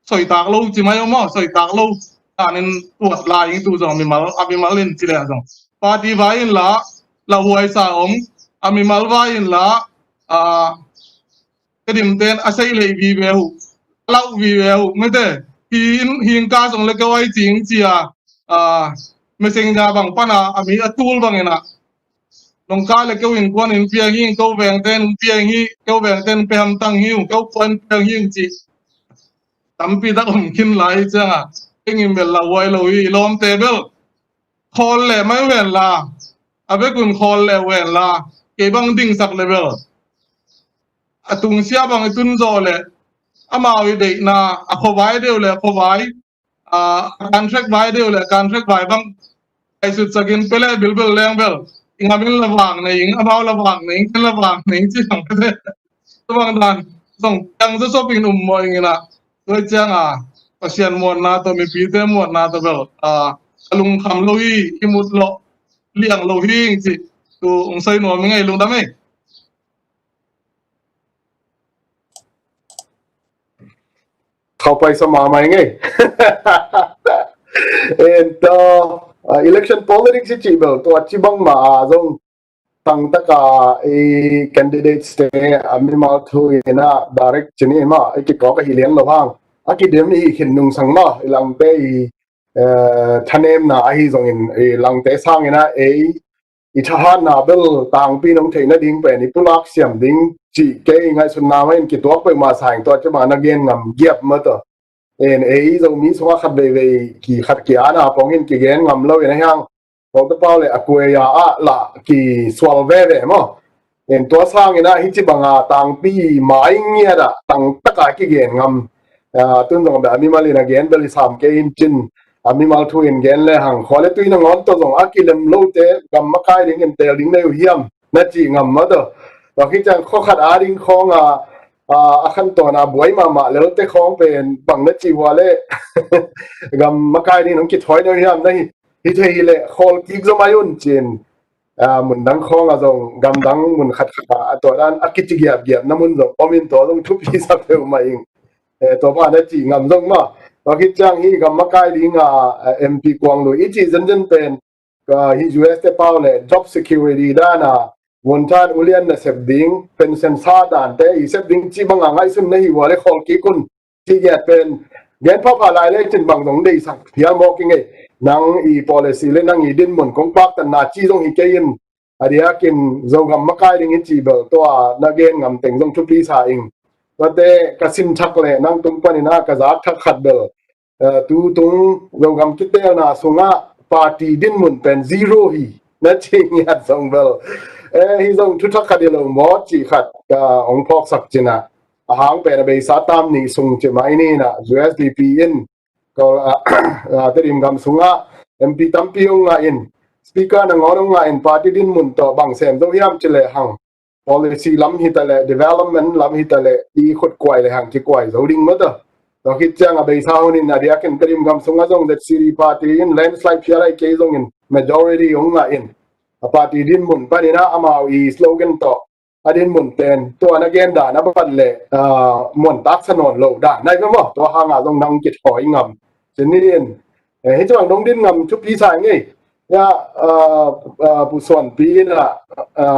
soitak lo ci mai om aw, soitak lo. Tanin tuat lai ing tu zong mimal, a mimal in ci leh zong. Party vai in la, lauhuai sa om, a mimal vai in la, ah, Tedim ten a sei lei vive uh, a lauh vive uh, mete, hi in, hi in ka zong le keu ai cing ci a, ah, messenger bang pan a, a mi a tul bang in ah. Nong ka le keu innkuan in piang hi, keu veng ten piang hi, keu veng ten pe hamtang hi, keu kuan piang hi ci. Tampi tak om khin lai ciang a, kei in bel lauhuai lo hi, lawmte bel. Khawl leh mai ven la, a vekun khawl leh ven la, kei bang dingsak le bel. A tungsia bang i tun zawh leh, amau i deihna, a khuavai deuh leh khuavai, a, a contract vai deuh leh contract vai bang, kaisut sakin pele bilbil leng bel, i ngam in la vang nei ing, amau la vang nei ing, ken la vang nei ing ci bang te. Tua bang dan zong piang zawsop in um mawh ing in ah, tua ciang a, Pasian muanna tawh, mipite muanna tawh bel, a, a lungkham lo hi, i mut lawh liang lo hi ing ci, tu ung sai nuam ing ei, lungdam ei. Khaupai sa mahmah ing ei. And, uh, uh, election politics i cih bel, tua ci bang mah a zong tangtaka i candidates te a mimal thu in a direct cini mah i kikawk ahi lian lo hang a kidem i khin nungsang mah i Langte i thanemna ahi zongin i Langte sangin a ei i thahatna bel tangpi nong theih nading pen i pulak siam ding cih kei ngaihsutna mah in kituak peuhmah sa ing. Tua cih bang na gen ngam giap mah tawh. En ei Zomi sungah khat veivei ki khat ki-ana pongin kigen ngam lo in a hiang Doctor Pau le a kueia ah lah kisual veve maw? En tua sangin a hici banga tangpi mai ngiat ah tangtaka kigen ngam. Tun zong a beh a mimal in a gen bel i sam kei in cin a mimal thu in gen le hang khua le tui nangawn tawh zong a kilem lote gam makai dingin tel ding nei uh hiam na cih ngam mah tawh. Tua khit ciang khua khat ading khawng a a khan tawn a buai mahmah lelte khawng pen bang na cih uh a le gam makai dingin hong kithawi no hiam na hi hi thei hi leh khawl kik zaw mai un cin. Mundang khawng a zong gamdang mun khat khat a tua dan a kici giapgiapna mun zong om in tua zong thupi sa peuhmah ing. Tua pa na cih ngam zong mah tua khit ciang hi gam makai ding a M P kuang lui i cih zenzen pen hi U S te pau le job security dan a vunthan ulian na sep ding pension sa dante i sep ding cih banga ngaihsun na hi uh a le khawl kik un. Cih giat pen gen phapha lai le cin bang zong deisak phial mawk i ngei. Nang i policy le nang i dinmun kong paktatna cih zong hi kei in a diakin Zogam makai ding i cih bel tua na gen ngam teng zong thupi sa ing. Tuate ka sin thak le nang tung panin a ka zak thak khat bel tu tung Zogam kitelna sungah party dinmun pen zero hi na cih ngiat zong bel hi zong thu thak khat hi lo maw cih khat ka hong phawksak cinah. A hang pen a beisa tam nih sung cih mai ninah U S D P in Tedim gam sungah M P tampi hong ngah in speaker nangawn hong ngah in party dinmun tawh bang sem zo hiam ci lehang policy lam hitaleh development lam hitaleh i khut kuai lehang kikuai zo ding mata. Tua khit ciang a beisa hunin a diakin Tedim gam sungah zong Z C D party in landslide phial ahi kei zongin majority hong ngah in a party dinmun paninah amau i slogan tawh a dinmun pen tua na gen dan a bat le muan taksa nawn lo dan nai ve maw tua hanga zong nang kithawi ngam. Cin ni in hi cuang dong din ngam thupi sa ngei ya pusuanpi in a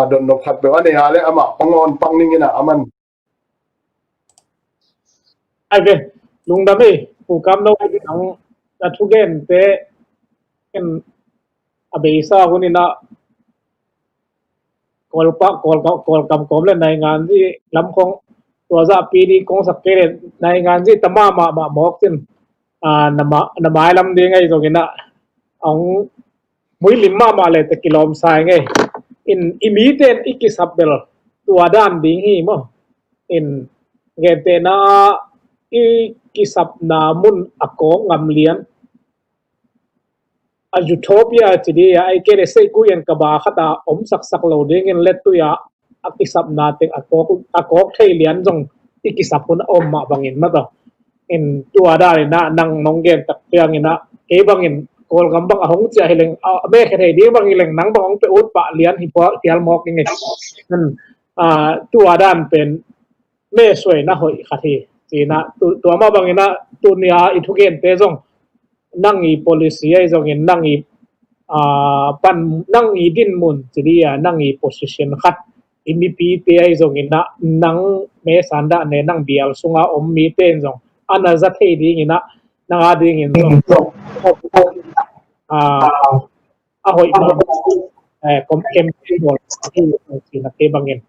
donnop khat peuh a nei a le amah pangawn pang ning in a aman. Ai ve lungdam ei pukam lo ang a thugente a beisa hunin a Kawlpa, Kawlka, Kawlkam kawm le nainganzi lam khong tua zahpi ding kong sak kei le nainganzi tama mahmah mawk cin na mailam ding ahi zongin ah a hong muilim mahmah le ta kilawm sai ngei in i mite in i kisap bel tua dan ding hi maw? In gentehna i kisapna mun a kawk ngam lian a utopia ci di a ei kei le seikui an kaba khat a om saksak lo dingin lettui a a kisapna teng a kawk a kawk thei lian zong i kisap hun a om mah bangin mata. In tua dan in ah nang nong gen tak piang in ah kei bangin Kawlgam bang a hong cia hi leng a mekhe thei ding bang hi leng nang bang hong pe ut pah lian hi phial mawk i ngei. Tua dan pen me suaina hoih khat hi. Cinah tua mah banginah tunia i thugente zong nang i policy ahi zongin nang i pan nang i dinmun ci dia nang i position khat i mipite ahi zonginah nang me sandah ne nang bial sunga om mite in zong a na za thei dinginah nang a dingin zong a hoih mah kom kem bawl cina kei bangin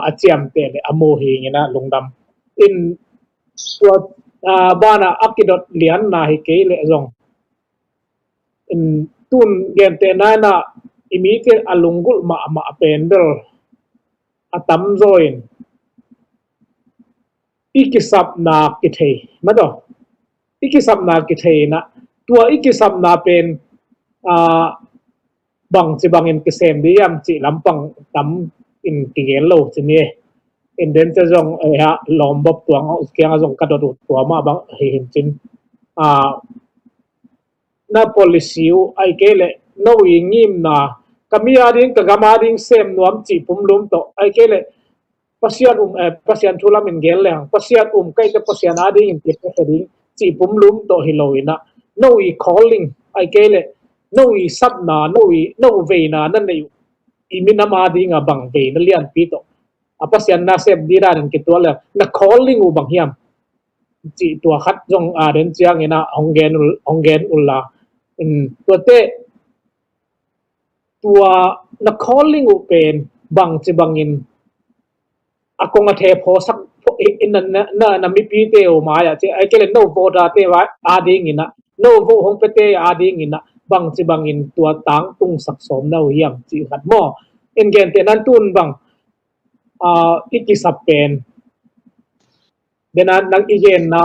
a ciamteh le a mu hi ngina lungdam in tua bana a kidot lianna hi kei leh zong in tun gentehna inah i mite a lunggulh mahmah pen bel a tamzaw in i kisapna kithei mataw i kisapna kithei inah tua i kisapna pen bangci bangin kisem dih hiam cih lampang tam in kigen lo ci ni. Indente zong lawmbop tuang kianga zong ka dot uh tua mah bang hi hin cin na policy uh ai kei leh no i ngimna ka mi ading ka gam ading sem nuam cih pumlum tawh ai kei leh Pasian um eh, Pasian thu lamin gen lehang Pasian um kaite Pasian adingin kipia ding cih pumlum tawh hi lo inah no i calling ai kei leh no i sapna no i no veina na nei uh i minam a dingah bang vei na lianpi tawh a Pasian na sep ding danin kituak le na calling uh bang hiam? Cih tua khat zong a den ciangin ah hong gen uh, hong gen uh la. Tuate tua na calling uh pen bang ci bangin a kong a the phosak na mipite uh mai-ah ci ai kei le no vote a te a dingin ah no vote hong pete a dingin ah bang ci bangin tua tangtungsak sawm na uh hiam cih khat maw? In gente nan tun bang i kisap pen dena nang i genna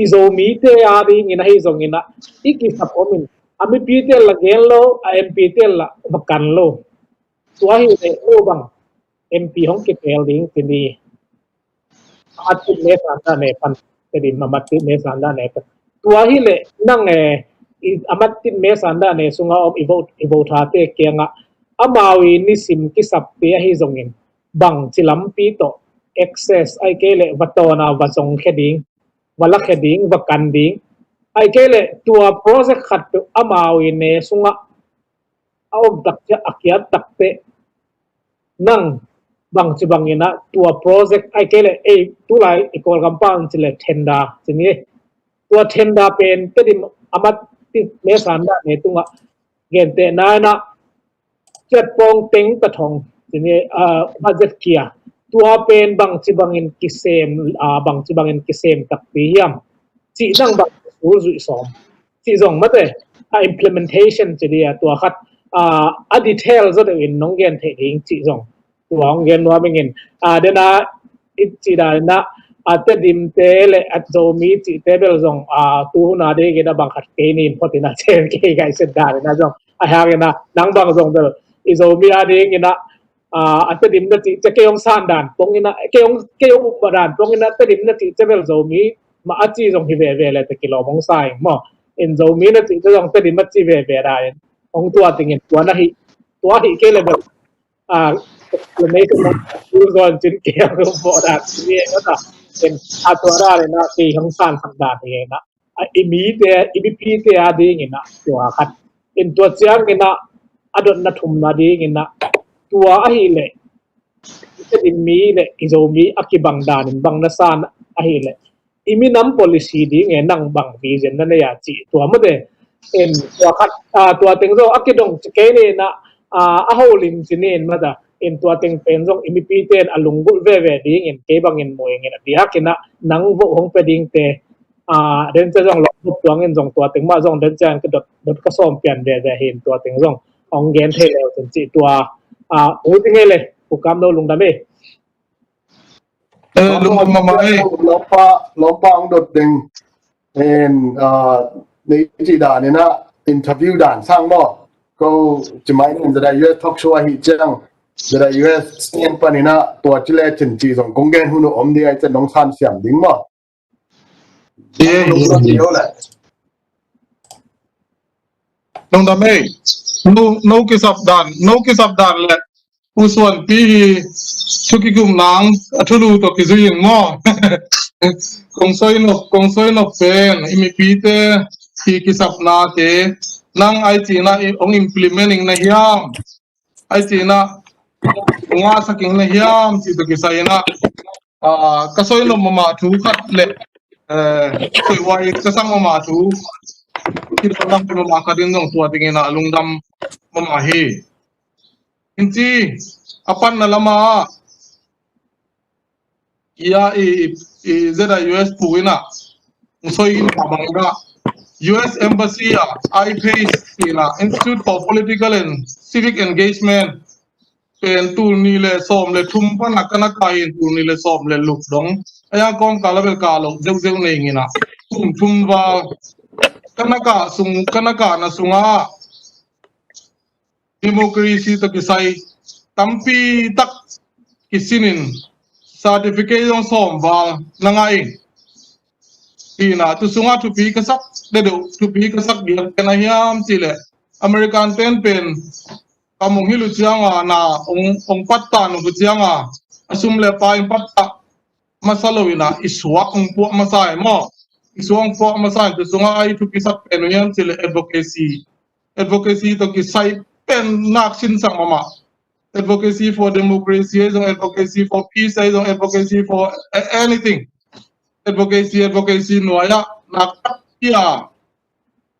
i Zomite a dingin ahi zongin ah i kisap omin a mipite la gen lo a M P te la va kan lo. Tua hi le o bang M P hong kitel ding tini a tit me sanda ne pan Tedim a mat tit me sanda ne pan tua hi le nang e a mat tit me sanda ne sunga om i vote i vote ha te kianga amau i nisim kisap te ahi zongin bang ci lampi tawh access ai kei le va tawna va zong khe ding va la khe ding va kan ding ai kei le tua project khat peuh amau i ne sunga a om tak ciah a kiat tak te nang bang ci bangin ah tua project ai kei le ei tulai i Kawlgam pan ci le tender ci ni tua tender pen Tedim a mat tit me sanda ne tungah gente na in ah ciat pawng teng ta thong tini budget kia tua pen bang ci bangin kisem bang ci bangin kisem takpi hiam cih nang bang sul zuih sawm cih zong mate a implementation ci dia tua khat a detail zaw deuh in nong gen thei ding cih zong tua hong gen nuam ingin dena i ci danina a Tedim te le a Zomi cih te bel zong a tuhuna dingin a bang khat kei nin photin a chen kei gai set danina zong a hangin a nang bang zong bel i Zomi a dingin a a Tedim na cih ce kei hong san dan pongin a kei hong kei hong upma dan pongin a Tedim na cih ce bel Zomi ma a ci zong hi veve le te kilawm hong sa ing maw? In Zomi na cih ce zong Tedim a ci veve dan in hong tua tingin tua na hi tua hi kei le bel a explanation na tul zon cin kei hong upma dan ni e na in a tua dan in a kei hong san sak dan hi na a i mite i mipite a dingin ah tua khat in tua ciangin ah a dotna thumna dingin ah tua ahih leh i Tedim mi le i Zomi a kibang danin bang na san ahih leh i minam policy ding e nang bang vision na nei a cih tua mate in tua khat tua teng zong a kidong ci kei ni in ah a holim ci ni in mata in tua teng pen zong i mipite in a lunggulh veve dingin kei bangin muingin a diakin ah nang voh hong pe dingte a den cia zong lo tuangin zong tua teng mah zong den cia in ka dot dot ka sawm pian veve hin tua teng zong hong gen thei leu cin cih tua a u ti ngei le u kam no lungdam e. Lungdam mama e. Lompa lompa hong dot ding en nei ci dan in ah interview dan sang maw ko ci mai nen zada U S talk show ahi ciang zada U S station pan in ah tua ci le cin ci zong kong gen hun uh om ding ai cian nong san siam ding maw? Lungdam ei. No kisap dan no kisap dan le u Suanpi hi. Thu kikum nang a thulu tawh kizui in maw? Kong soi nop kong soi nop pen i mipite hi kisapnate nang ai cina hong implement ing na hiam? Ai cina hong ngasak ing na hiam cih tawh kisai in ah ka soi nop mama thu khat le soi uai ka sak mama thu kidawm lam mama khat in zong tua dingin ah lungdam mama hi. In ci a panna lama ia i zeda U S pu in ah soi in ah bang in ah U S embassy ah IPES in ah Institute for Political and Civic Engagement pen tul nih le sawm le thum pan a ka na kah in tul nih le sawm le luk dong a yang kawm kal a bel kah loh zeuhzeuh nei ngin ah kum thum val ka na kah sung ka na kahna sungah democracy tawh kisai tampi tak kisinin certificate zong sawm val na ngah in. Hina tu sungah thupi ka sak dedeuh thupi ka sak diak ken a hiam cih leh American ten pen ka mong hilh uh cianga na ong patta nop uh cianga a sum le pai ong patta masa lo ina i suak ong puak masa e maw? I suak ong puak masa e tu sungah a i thupi sak pen uh hiam cih leh advocacy advocacy tawh kisai pen nak sinsak mahmah. Advocacy for democracy ahi zong, advocacy for peace ahi zong, advocacy for a- anything. Advocacy, advocacy nuai-ah nakpi-a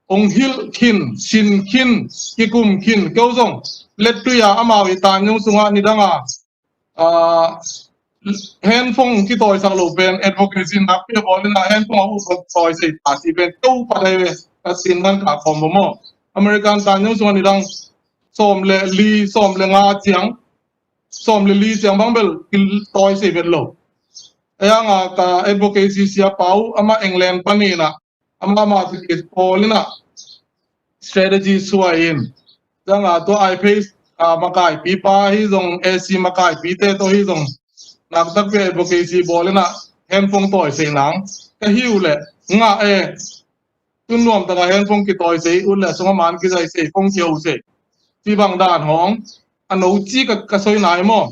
ong hilh khin, sin khin, kikum khin. Keu zong lettui-a amau i tanzung sungah nidanga, ah, handphone kitawisak lo pen advocacy nakpi-a bawl inah handphone a uh tawisei ta ci pen keu pat ahi ve. Ka sin man ka khawm bo maw? American tanzung sungah nidang sawm le li, sawm le nga ciang, sawm le li ciang bang bel kitawisei vet lo. Ei hanga ka advocacy siapa uh, amah England paninah, amah mah tikit pawl inah strategy suai in. Cianga tua iPace, ah, makaipipa hi zong, AC makaipite tawh hi zong, naktakpi advocacy bawl inah handphone tawisei nang. Ka hi uh leh ngah e, tun nuamtaka handphone kitawisei ut leh sungah man kizaisei, phone kiho sei. Ci bang dan hong a no ci ka, ka soi nai maw?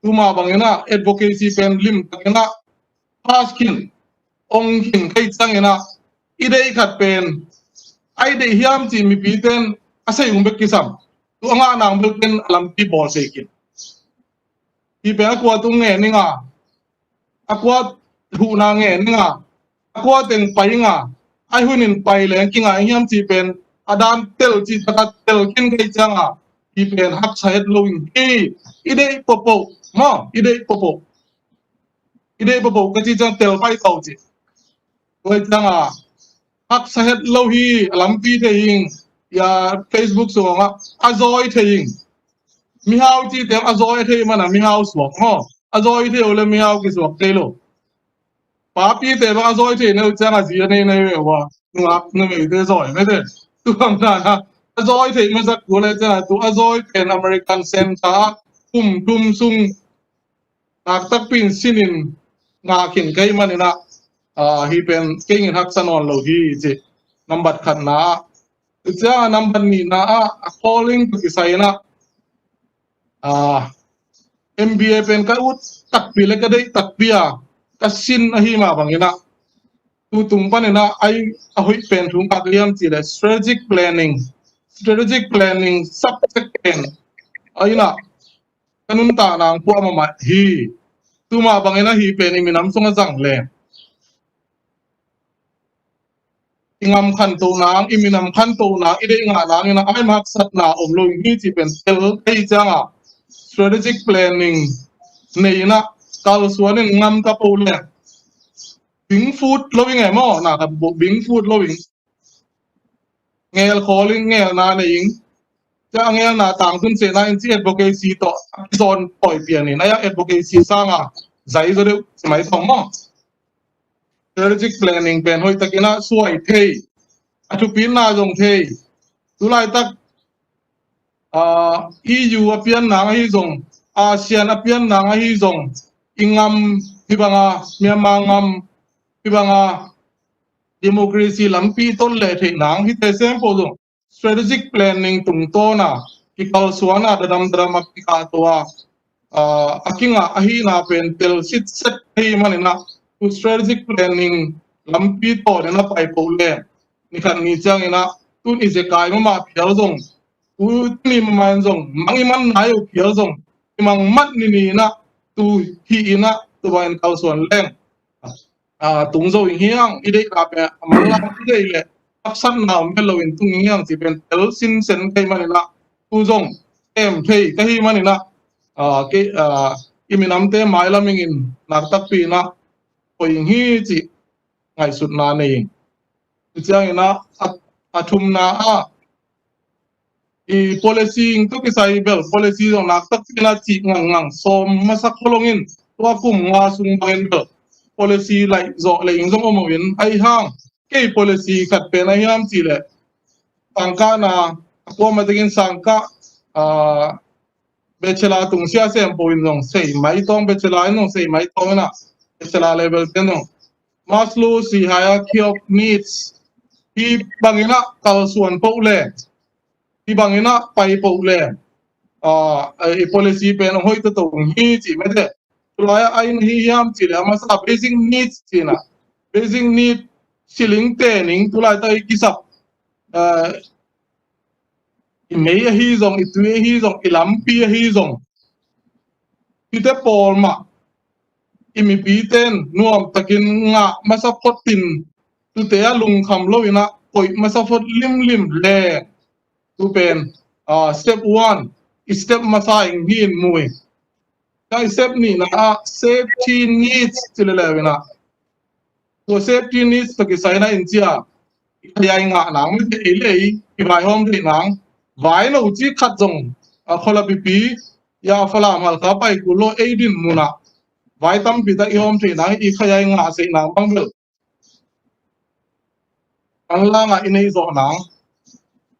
Tuma banginah advocacy pen limtakinah pass khin, ong khin kei cianginah i deih khat pen ai deih hiam ci mipiten a sei ung bek kisam. Tu a ngah nang bel ken a lampi bawl sei khin. Hi pen a kua tung nge ninga, a kua huhna nge ninga, a kua teng pai inga, ai hunin pai leng kinga hiam ci pen a dan tel ci taka tel khin kei cianga hi pen haksa het lo in hi. I deih popo maw, i deih popo. I deih popo ka ci ciang tel pai tau ci. Tua cianga haksa het lo hi, a lampi thei hing. Ya Facebook sungah a zawi thei hing. Mihau ci tem a zawi thei mana mihau suak maw? A zawi thei uh le mihau kisuak thei lo. Papi te bang a zawi thei neu ciang a zi a nei nei ve ua. Nungak nu mei te zawi mete. Tu bang dana a zawi thei masak tu le ciang a tu a zawi pen American Center kum thum sung naktakpi in sinin ngah khin kei maninah, ah, hi pen kei ngin haksa nawn lo hi ci. Nambat khatna ah. Tua cianga nambat nihna ah a calling tawh kisai inah, ah, MBA pen ka ut takpi le ka deih takpi a ka sin ahi mah banginah tutung paninah ai a hoih pen thu ngah ka hiam ci le strategic planning, strategic planning subject pen a inah ka nuntak nang pua mahmah hi. Tuma bangin ahi pen i minam sungah zang le i ngam khanto nang, i minam khanto nang, i deih ngah nang inah ai maksatna om lo hi ci pen tel thei cianga strategic planning nei inah kalsuan in ngam ta po le bingfut lo ing e maw? Na ka bingfut lo ing. Ngel khawl ing, ngelna nei ing. Cia a ngelna tangtun sehna in ci advocacy tawh a kizon tawi pian in. Aya advocacy sanga zai zaw deuh ci mai tawng maw? Strategic planning pen hoih takinah suai thei, a thupitna zong thei. Tulaitak, ah, EU a pian nang ahi zong, ASEAN a pian nang ahi zong, i ngam hi banga, Myanmar ngam hi banga democracy lampi ton le theih nang hite sempo zong strategic planning tungtawna kikalsuana dadam dadam a kikahtoa, ah, a kingah ahihna pen tel sitset ahi maninah tu strategic planning lampi tawnin a paipoh le nikhat ni cianginah tun i zekai mahmah phial zong, tu tuni mahmah in zong mang i man nai uh phial zong i mang mat ni ni inah tu hi inah tu bangin kalsuan leng ah, tung zo ing hiang, i deih ka pen a manlang i deih le haksatna om het loin tung ing hiang ci pen tel sinsen kei maninah tu zong em thei ka hi maninah, ah, kei, ah, i minamte mailam ingin naktakpi inah poi ing hi ci ngaihsutna nei ing. Ci cianginah a, a thumna ah i policy ing tu kisai bel policy zong naktakpi inah cih ngangngang sawm masak kholongin tua kum nga sung bangin bel policy laih zawh le ing zong om in ahi hang kei policy khat pen ahiam cih le sangkahna a kuamah tekin sangkah, ah, bachelor tung sia sempo in zong sei mai tawng, bachelor in zong sei mai tawng inah bachelor level ten zong Maslow hierarchy of needs hi banginah kalsuan poh le hi banginah pai poh le, ah, i policy pen a hoih toto hi ci mete. Tulai a ain hi hiam ci le a masa basic needs cina, basic need siling tening tulai ta i kisap, ah, i mei ahi zong, i tui ahi zong, i lampi ahi zong, hihte pawl mah i mipite in nuamtakin ngah masa photin, tute a lungkham lo in ah koih masa phot limlim le, tu pen, ah, step one, i step masa in hi in mu hi. Ka i step nihna ah safety needs ci leleu in ah, tua safety needs tawh kisai in ah in cia, i khayaing ngah nang, mite ei le ei i vaihawm theih nang, vai lo ci khat zong, a, Kawlpi pi ya Falam Halkha pai kul lo ei din mun ah vai tampi tak i hawm theih nang, i khayaing ngah seih nang bang bel an langa i nei zawh nang,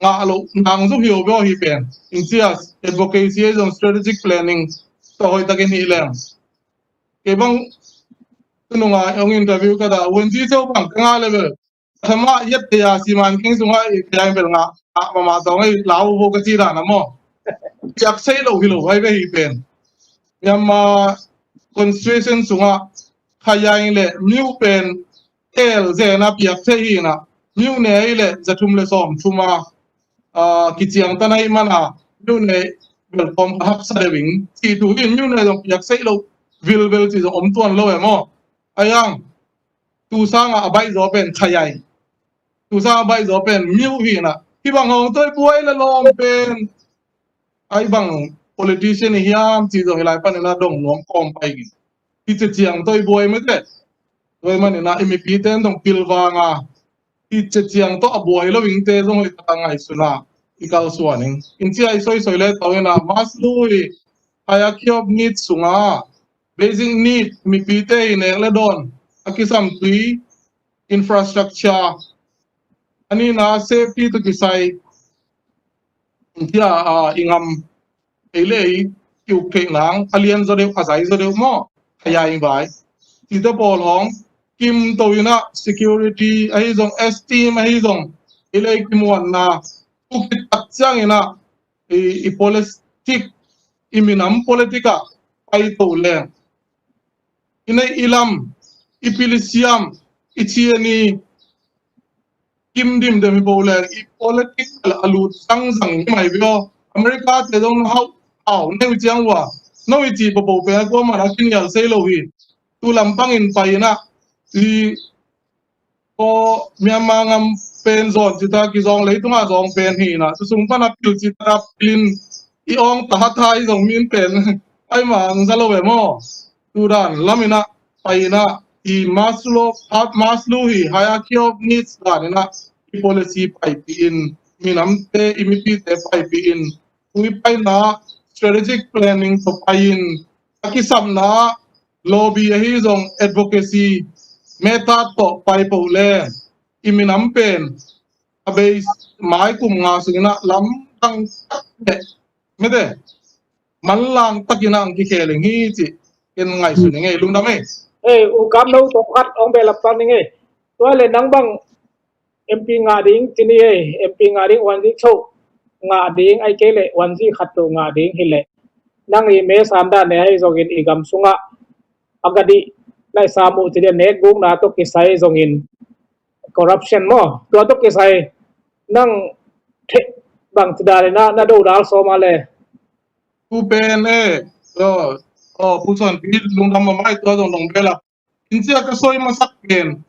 ngah loh nang zong hi lo bia hi pen. In cia advocacy ahi zong strategic planning tawh hoihtakin hi leng. Kei bang tununga hong interview ka dah, Wen Zi Cho bang ka ngah level, thama yet te ya siman king sungah i khayaing bel ngah, ngah mahmah tawh ngah i lau vo ka ci dan a maw. Piak sei lo hi lo ai ve hi pen. Myanmar constitution sungah khayaing le myu pen tel zena piak thei hi in ah, myu ne ahi le za thum le sawm thum a, a, kiciangtan ahi man a, myu ne bel kawm ka haksa deuh ing ci tu hi in, myu ne zong piak sei lo vilvel ci zong om tuan lo e maw. Ahi hang tu sanga a baih zaw pen khayaing, tu sanga a baih zaw pen myu hi in ah, hih bang hong toi buai le lawm pen, ahi bang politician i hiam ci zong hi lai panin ah dong nuam kawm pai in. Hih cia ciang toi buai mete. Tua ahih manin ah i mipite in dong pilvang a, hih cia ciang tawh a buai lo ingte zong hoih taka ngaihsun a i kalsuan ing. In cia i soisoi le tawh in ah Maslow i hierarchy of needs sungah basic need, mipite i nek le dawn, a kisam tui, infrastructure, a nihna safety tawh kisai, in cia, a, i ngam ei le ei ki uk theih nang, a lian zaw deuh, a zai zaw deuh maw, khayaing vai, cite pawl hong kimto in ah security ahi zong, esteem ahi zong, ei le ei kimuanna, tu khit tak ciangin ah i, i politic, i minam politic ah paito leng, i neih i lam, i pil i siam, i ci a ni, kim dimdem hi bo leng, i politic a lut zangzang hi mai ve aw. America te zong na hau, hau neu ciang ua, no i ci bobo pen a kuamah na kinial sei lo hi. Tu lampangin pai in ah, i Aw, Myanmar ngam pen zawn cita kizawng, leitungah zawng pen hi in ah, tu sung pana pil cita pilin i awng tahat hai zong min pen ai mang za lo e maw. Tu dan lam in ah pai in ah, i Maslow, Maslow hi hierarchy of needs dan in ah, i policy paipih in, minamte, i mipite paipih in, tui paina strategic planning tawh pai in, a kisapna lobby ahi zong advocacy method tawh pai peuh le i minam pen a bei mai kum nga sung in ah lamdang tak le mete manlang takin ah ang kikhel ing hi ci ken ngaihsun ing ei, lungdam ei. Ei, U Kam, no tawh khat hong behlap ta ning ei. Tua le nang bang M P ngah ding ci ni ei, M P ngah ding, Wan Zi Cho ngah ding, ai kei le Wan Zi khat lo ngah ding hi le, nang i me san dan ne ahi zongin i gam sungah a gadi lai sam uh ci dia, nek gukna tawh kisai zongin, corruption maw, tua tawh kisai nang theh bang ci dan le na, na do dal sawm a le. Tu pen e, aw, aw, Pu Suan Pi, lungdam mahmah ei, tua zong dong behlap. In cia ka soi masak pen,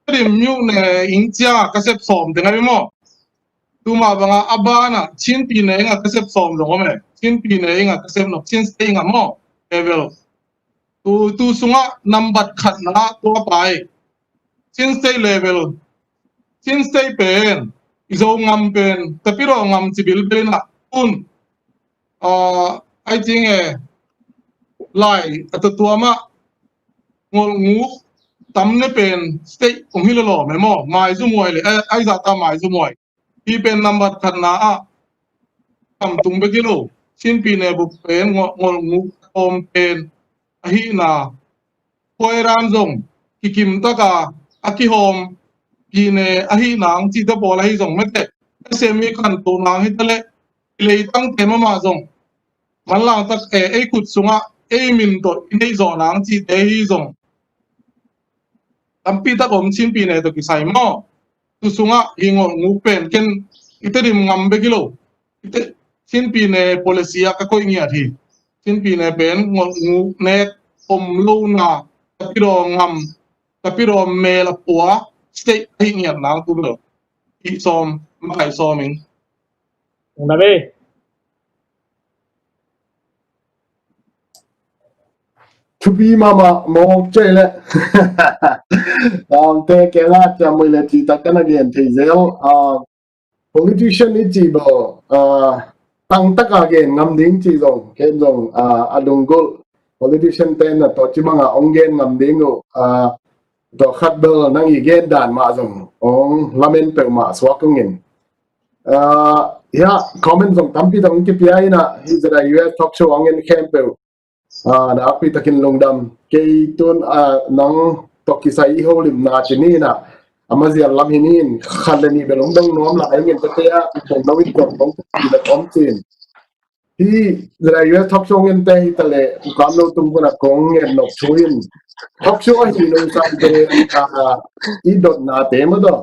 Tedim myu ne ing cia ka sep sawm teng ahi maw. Tuma banga a bana Chin pi ne inga ka sep sawm zong om e. Chin pi ne inga ka sep nop, Chin State inga maw. Level. Tu, tu sungah nambat khatna tua pai. Chin State level. Chin State pen, i Zo ngam pen, Tapidaw ngam ci bilbil inah un. Ai cing e, lai a tuatuam ah ngolhnguk tam ne pen state ong hi lawlawm e maw, maizumuai le, ai zahta maizumuai. Hi pen nambat khatna ah tam tung bek hi lo. Chin pi ne bup pen ngolhnguk tawm pen ahihna, khuairan zong kikim taka a kihawm pi ne ahih nang cihte pawl ahi zong mete, a sem i khanto nang hi ta leh, i leitangte mahmah zong manlang tak e, ei khut sungah ei min tawh i neih zawh nang cihte hi zong tampi tak om, Chin pi ne tawh kisai maw. Tu sungah hi ngolhnguk pen ken i Tedim ngam bek hi lo. Sinpi ne policy ah ka koih ngiat hi. Sinpi ne pen ngolnguk nek om lo na, ka pidawm ngam, ka pidawm mel a pua state ahi ngiat nang tu lo. Ih sawm, makai sawm ing. Ung na be. Thupi mama mawk cei le. Te ke la ciam mui le ci tak ka na gen thei zel. Politician i ci baw, tang taka gen ngam ding ci zong, ken zong a lunggulh politician te na tawh ci banga ong gen ngam ding uh. Tawh khat bel nang i gen dan mah zong ong lamen peuhmah suak ung in. Hiah comment zong tampi tak ong kipia ina, hi zeda U S talk show ong en khempeuh nakpi takin lungdam. Kei tun nang tawh kisai i holimna ci ni ina, a mazial lam hi ni in, khat le nih bel ong dong nuam lai ing in, tua te ah i dong lo in dong dong pi le om cin. Hi zeda U S talk show ngen te hi ta le, u kam lo tung puna kong ngen nok thu in, talk show ahi lo sa te, i dotna te ma do,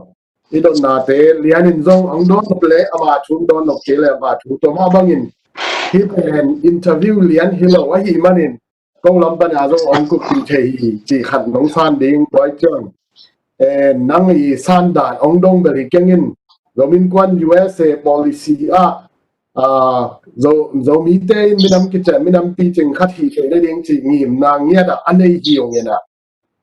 i dotna te lian in zong ang don nok le, ama thu don nok te le, ama thu to ma bangin hi pen interview lian hi lo ahi manin, ko lam pana zong ong kup pi thei hi ci khat nong san ding buai ciang. Nang i san dan ong dong bel hi keng in, Zomi Innkuan U S A policy ah, Zo, Zomi te in minam kicen, minam picing khat hi thei le ding ci ngimna ngiat ah a nei hi ong ina.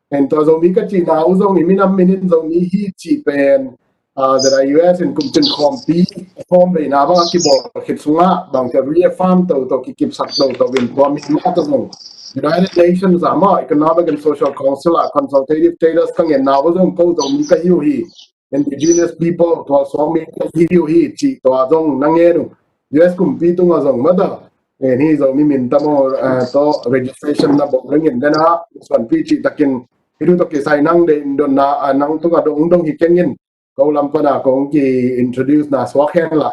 En tua Zomi ka cihna uh zong i minam minin Zomi hi cih pen, zeda U S in kum cin khawmpi, khawm veina bang a kibawl khit sungah bang cia reaffirm toto, kikipsak toto in tua min mah tawh zong United Nations ah maw, Economic and Social Council ah consultative status ka ngenna uh zong ko Zomi ka hi uh hi, indigenous people, tua suakmi ka hi uh hi cih tua zong na ngen uh. U S kumpi tungah zong mata, en hi Zomi min tamaw tawh registration na bawh ringin dena suanpi cih takin hi du tawh kisai nang deih donna, nang tungah dong dong hi kengin, ko lam pana kong ki introduce na suak hen la.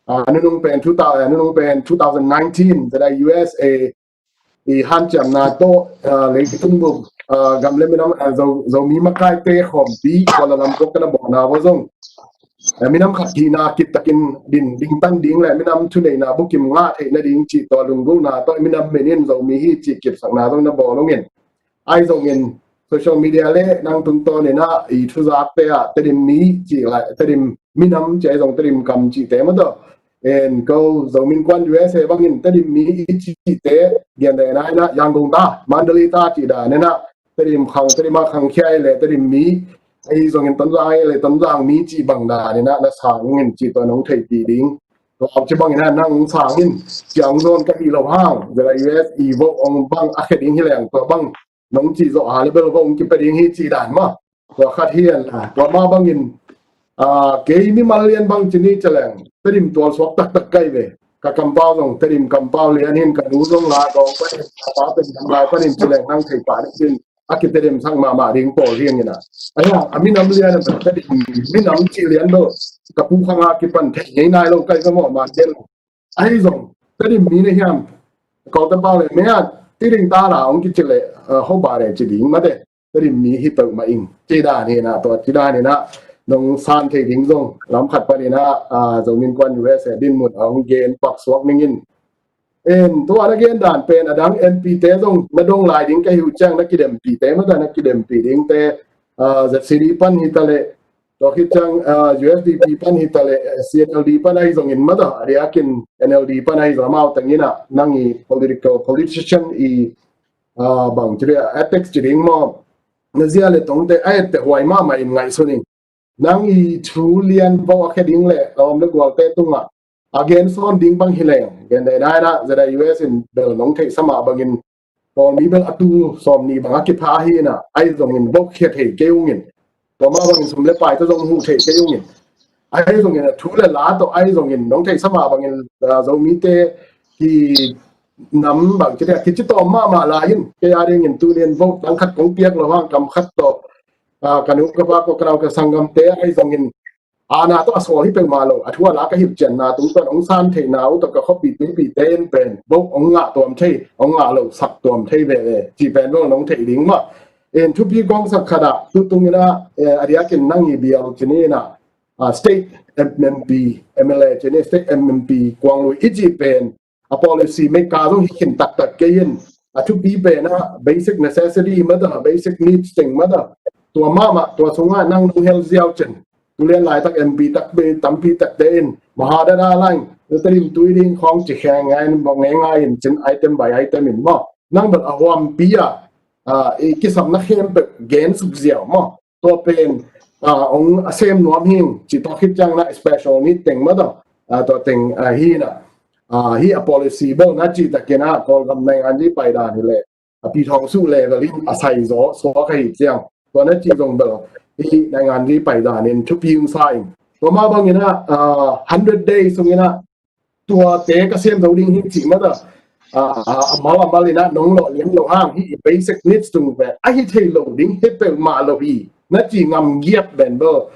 A nunung pen two thousand, a nunung pen two thousand nineteen, zeda U S A i hanciamna tawh leitung bup gam le minam, Zomi makaite khawmpi Kuala Lumpur ka na bawlna uh zong, minam khat hihna kip takin din dingtan ding le minam thuneihna bukim ngah theih nading cih tua lunggulhna tawh minam minin Zomi hi cih kipsakna zong na bawl ungin. Ahi zongin social media le nang tungtawn ina i thuzak te ah Tedim mi cih lai, Tedim minam cih ahi zong Tedim kam cihte mataw. En ko Zomi Innkuan U S A bangin Tedim mi i cihte, gen dena ina Yangon ta, Mandalay ta cih dan ina Tedim khang, Tedim a khang khiai le Tedim mi, ahi zongin Tonzang le Tonzang mi cih bang dan ina na sang ungin cih tua nong theihpih ding. Tua ci bang ina nang sang in, ciang zon ka hi lo hang, zeda U S i vote ong bang a khe ding hi leng tua bang nong cih zawh a le bel ong kipia ding hi cih dan mah. Tua khat hi an la, tua mah bangin kei mimal lian bang ci ni ci leng Tedim tual suak taktak kai ve. Ka kampau zong Tedim kampau lian hin, ka nu zong la dawng panin, ka pa pen dam lai panin ci leng nang thei pah ding cin a ki Tedim sak mahmah ding pawl riang ina. Ahi a minam lian an Tedim minam cih lian lo, ka pu khang a kipan thei ngei nai lo kai ka mawh man den. Ahi zong Tedim mi na hiam, kawlta pau le mea, tiding ta la ong kici le, hoba le ci ding mate, Tedim mi hi peuhmah ing ci dan hi na, tua ci dan hi na, nong san thei ding zong lam khat pan ina Zomi Innkuan U S A dinmun a ong gen pak suak ningin. En tua na gen dan pen a dang M P te zong na dong lai ding ka hi uh ciang na kidempih te mata, na kidempih ding te Z C D pan hi ta le, tua khit ciang U S D P pan hi ta le, C N L D pan ahi zongin mata, a diakin N L D pan ahi zong amau teng ina nang i political, politician i bang ci dia ethics ci ding maw, na zia le tongte a etteh huai mahmah in ngaihsun in. Nang i thu lian vo a khe ding le a om le gualte tungah a gen sawn ding bang hi leng, gen dai dai na zeda U S in bel nong theihsa mah bangin pawlmi bel a tu sawm nih bang a kipha hi na, ahi zongin vo khia thei kei ungin, tua mah bangin sum le pai tawh zong huh thei kei ungin, ahi zongin a thu le la tawh ahi zongin nong theihsa mah bangin Zomite ki nam bang ci dia kici tawm mahmah lai in, kei a dingin tunian vo tang khat kong piak lo hang kam khat tawh ka nu ka pa ko ka nau ka sanggamte ahi zongin ana tawh a sawl hi peuhmah lo, a thu a la ka hilhcianna tungtawn ong san theihna uh tawh ka khuapi tuipite in pen vo ong ngah tuam thei, ong ngah lo sak tuam thei ve ve ci pen vo nong theih ding mah. In thupi kong sak khat ah tutung ina a diakin nang i bial ci ni ina state M M P, M L A cih ni, state M M P kuang lui i cih pen a policy maker zong hi khin taktak kei in, a thupi pen ah basic necessity mah tawh, basic needs teng mah tawh, tua mahmah, tua sungah nang nong hel ziau cin, tu lian laitak M P takpi, tampi takte in maha dada lain, Tedim tui ding khawng ci kheng ngai in, bawk ngei ngai in cin, item by item in maw, nang bel a huampi ah, ah, i kisapna khempeuh gen suk ziau maw. Tua pen, ah, ong a sem nuam hing, ci tawh khit ciang na special need teng mah tawh, ah, tua teng, ah, hi na, ah, hi a policy bel na cih takin ah, Kawlgam naingan zi paidan hi leh, a pi thawng suh level in a sai zaw suak ahi ciang, tua na cih zong bel hi naingan zi paidan in thupi ung sa in. Tua mah bangin ah, ah, hundred days sungin ah, tuate ka sem zo ding hi cih mah tawh, ah, ah, a mal a mal in ah nong lawh liam lo hang hi, i basic needs tung pen ahi thei lo ding hi peuhmah lo hi, na ci ngam giap pen bel,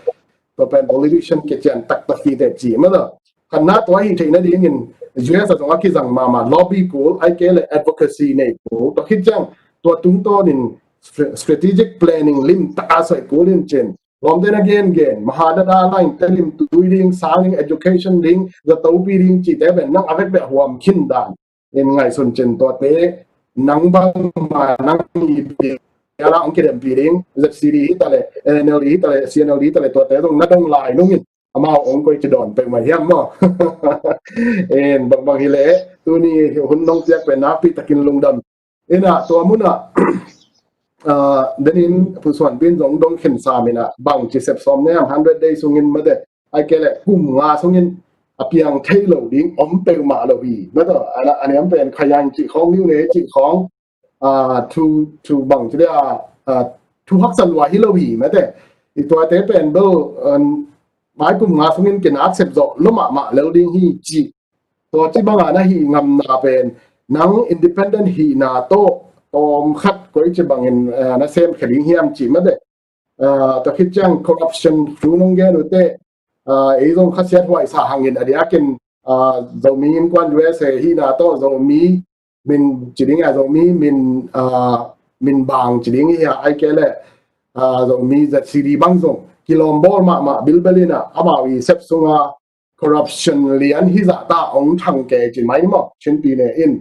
tua pen politician kician taktak hi teh cih mah tawh. Khatna tua hi theih nadingin U S a zong a kizang mahmah lobby kul, ahih kei leh advocacy nei kul, tua khit ciang tua tungtawnin stra-, strategic planning lim taka soi kul in cin, lawmte na gengen, maha dada lain, Tedim tui ding, sang ding, education ding, zatopi ding cihte pen nang a vekvek huam khin dan in ngaihsun cin, tuate nang bangmah nang mipil a la ong kidempi ding, Z C D hi ta leh, N L D hi ta leh, C N L D hi ta leh, tuate zong na dong lai nungin amau ong koi ci dawn peuhmah hiam maw? In bangbang hi leh tuni hun nong piak pen nakpi takin lungdam. In ah tua mun ah, ah, denin Pu Suan Pin zong dong khin sam in ah, bang ci sep sawm ne hiam, hundred days sungin mah teh, ahih kei leh kum nga sungin a piang thei lo ding om peuhmah lo hi mah tawh. Ana, ana hiam pen khayan cih khawng, niu ne cih khawng, ah, thu, thu bang ci dia, ah, thu haksa lua hi lo hi mah teh. I tuate pen bel, um, mai kum nga sungin kinak sep zawh lo mahmah lel ding hi cih. Tua ci banga na hih ngamna pen nang independent hihna tawh tawm khat koi ci bangin, eh, na sem khe ding hiam cih mah teh. Eh, tua khit ciang corruption thu nong gen uh teh, eh, ei zong khasiat huaisa hangin a diakin, eh, Zomi Innkuan U S A hihna tawh Zomi min ci ding a, Zomi min, eh, min bang ci ding hi a, ahih kei leh, eh, Zomi Z C D bang zong kilawm bawl mahmah bilbel in ah, amau i sep sunga corruption lian hi zah ta ong thang kei ci mai ni maw? Chin pi ne in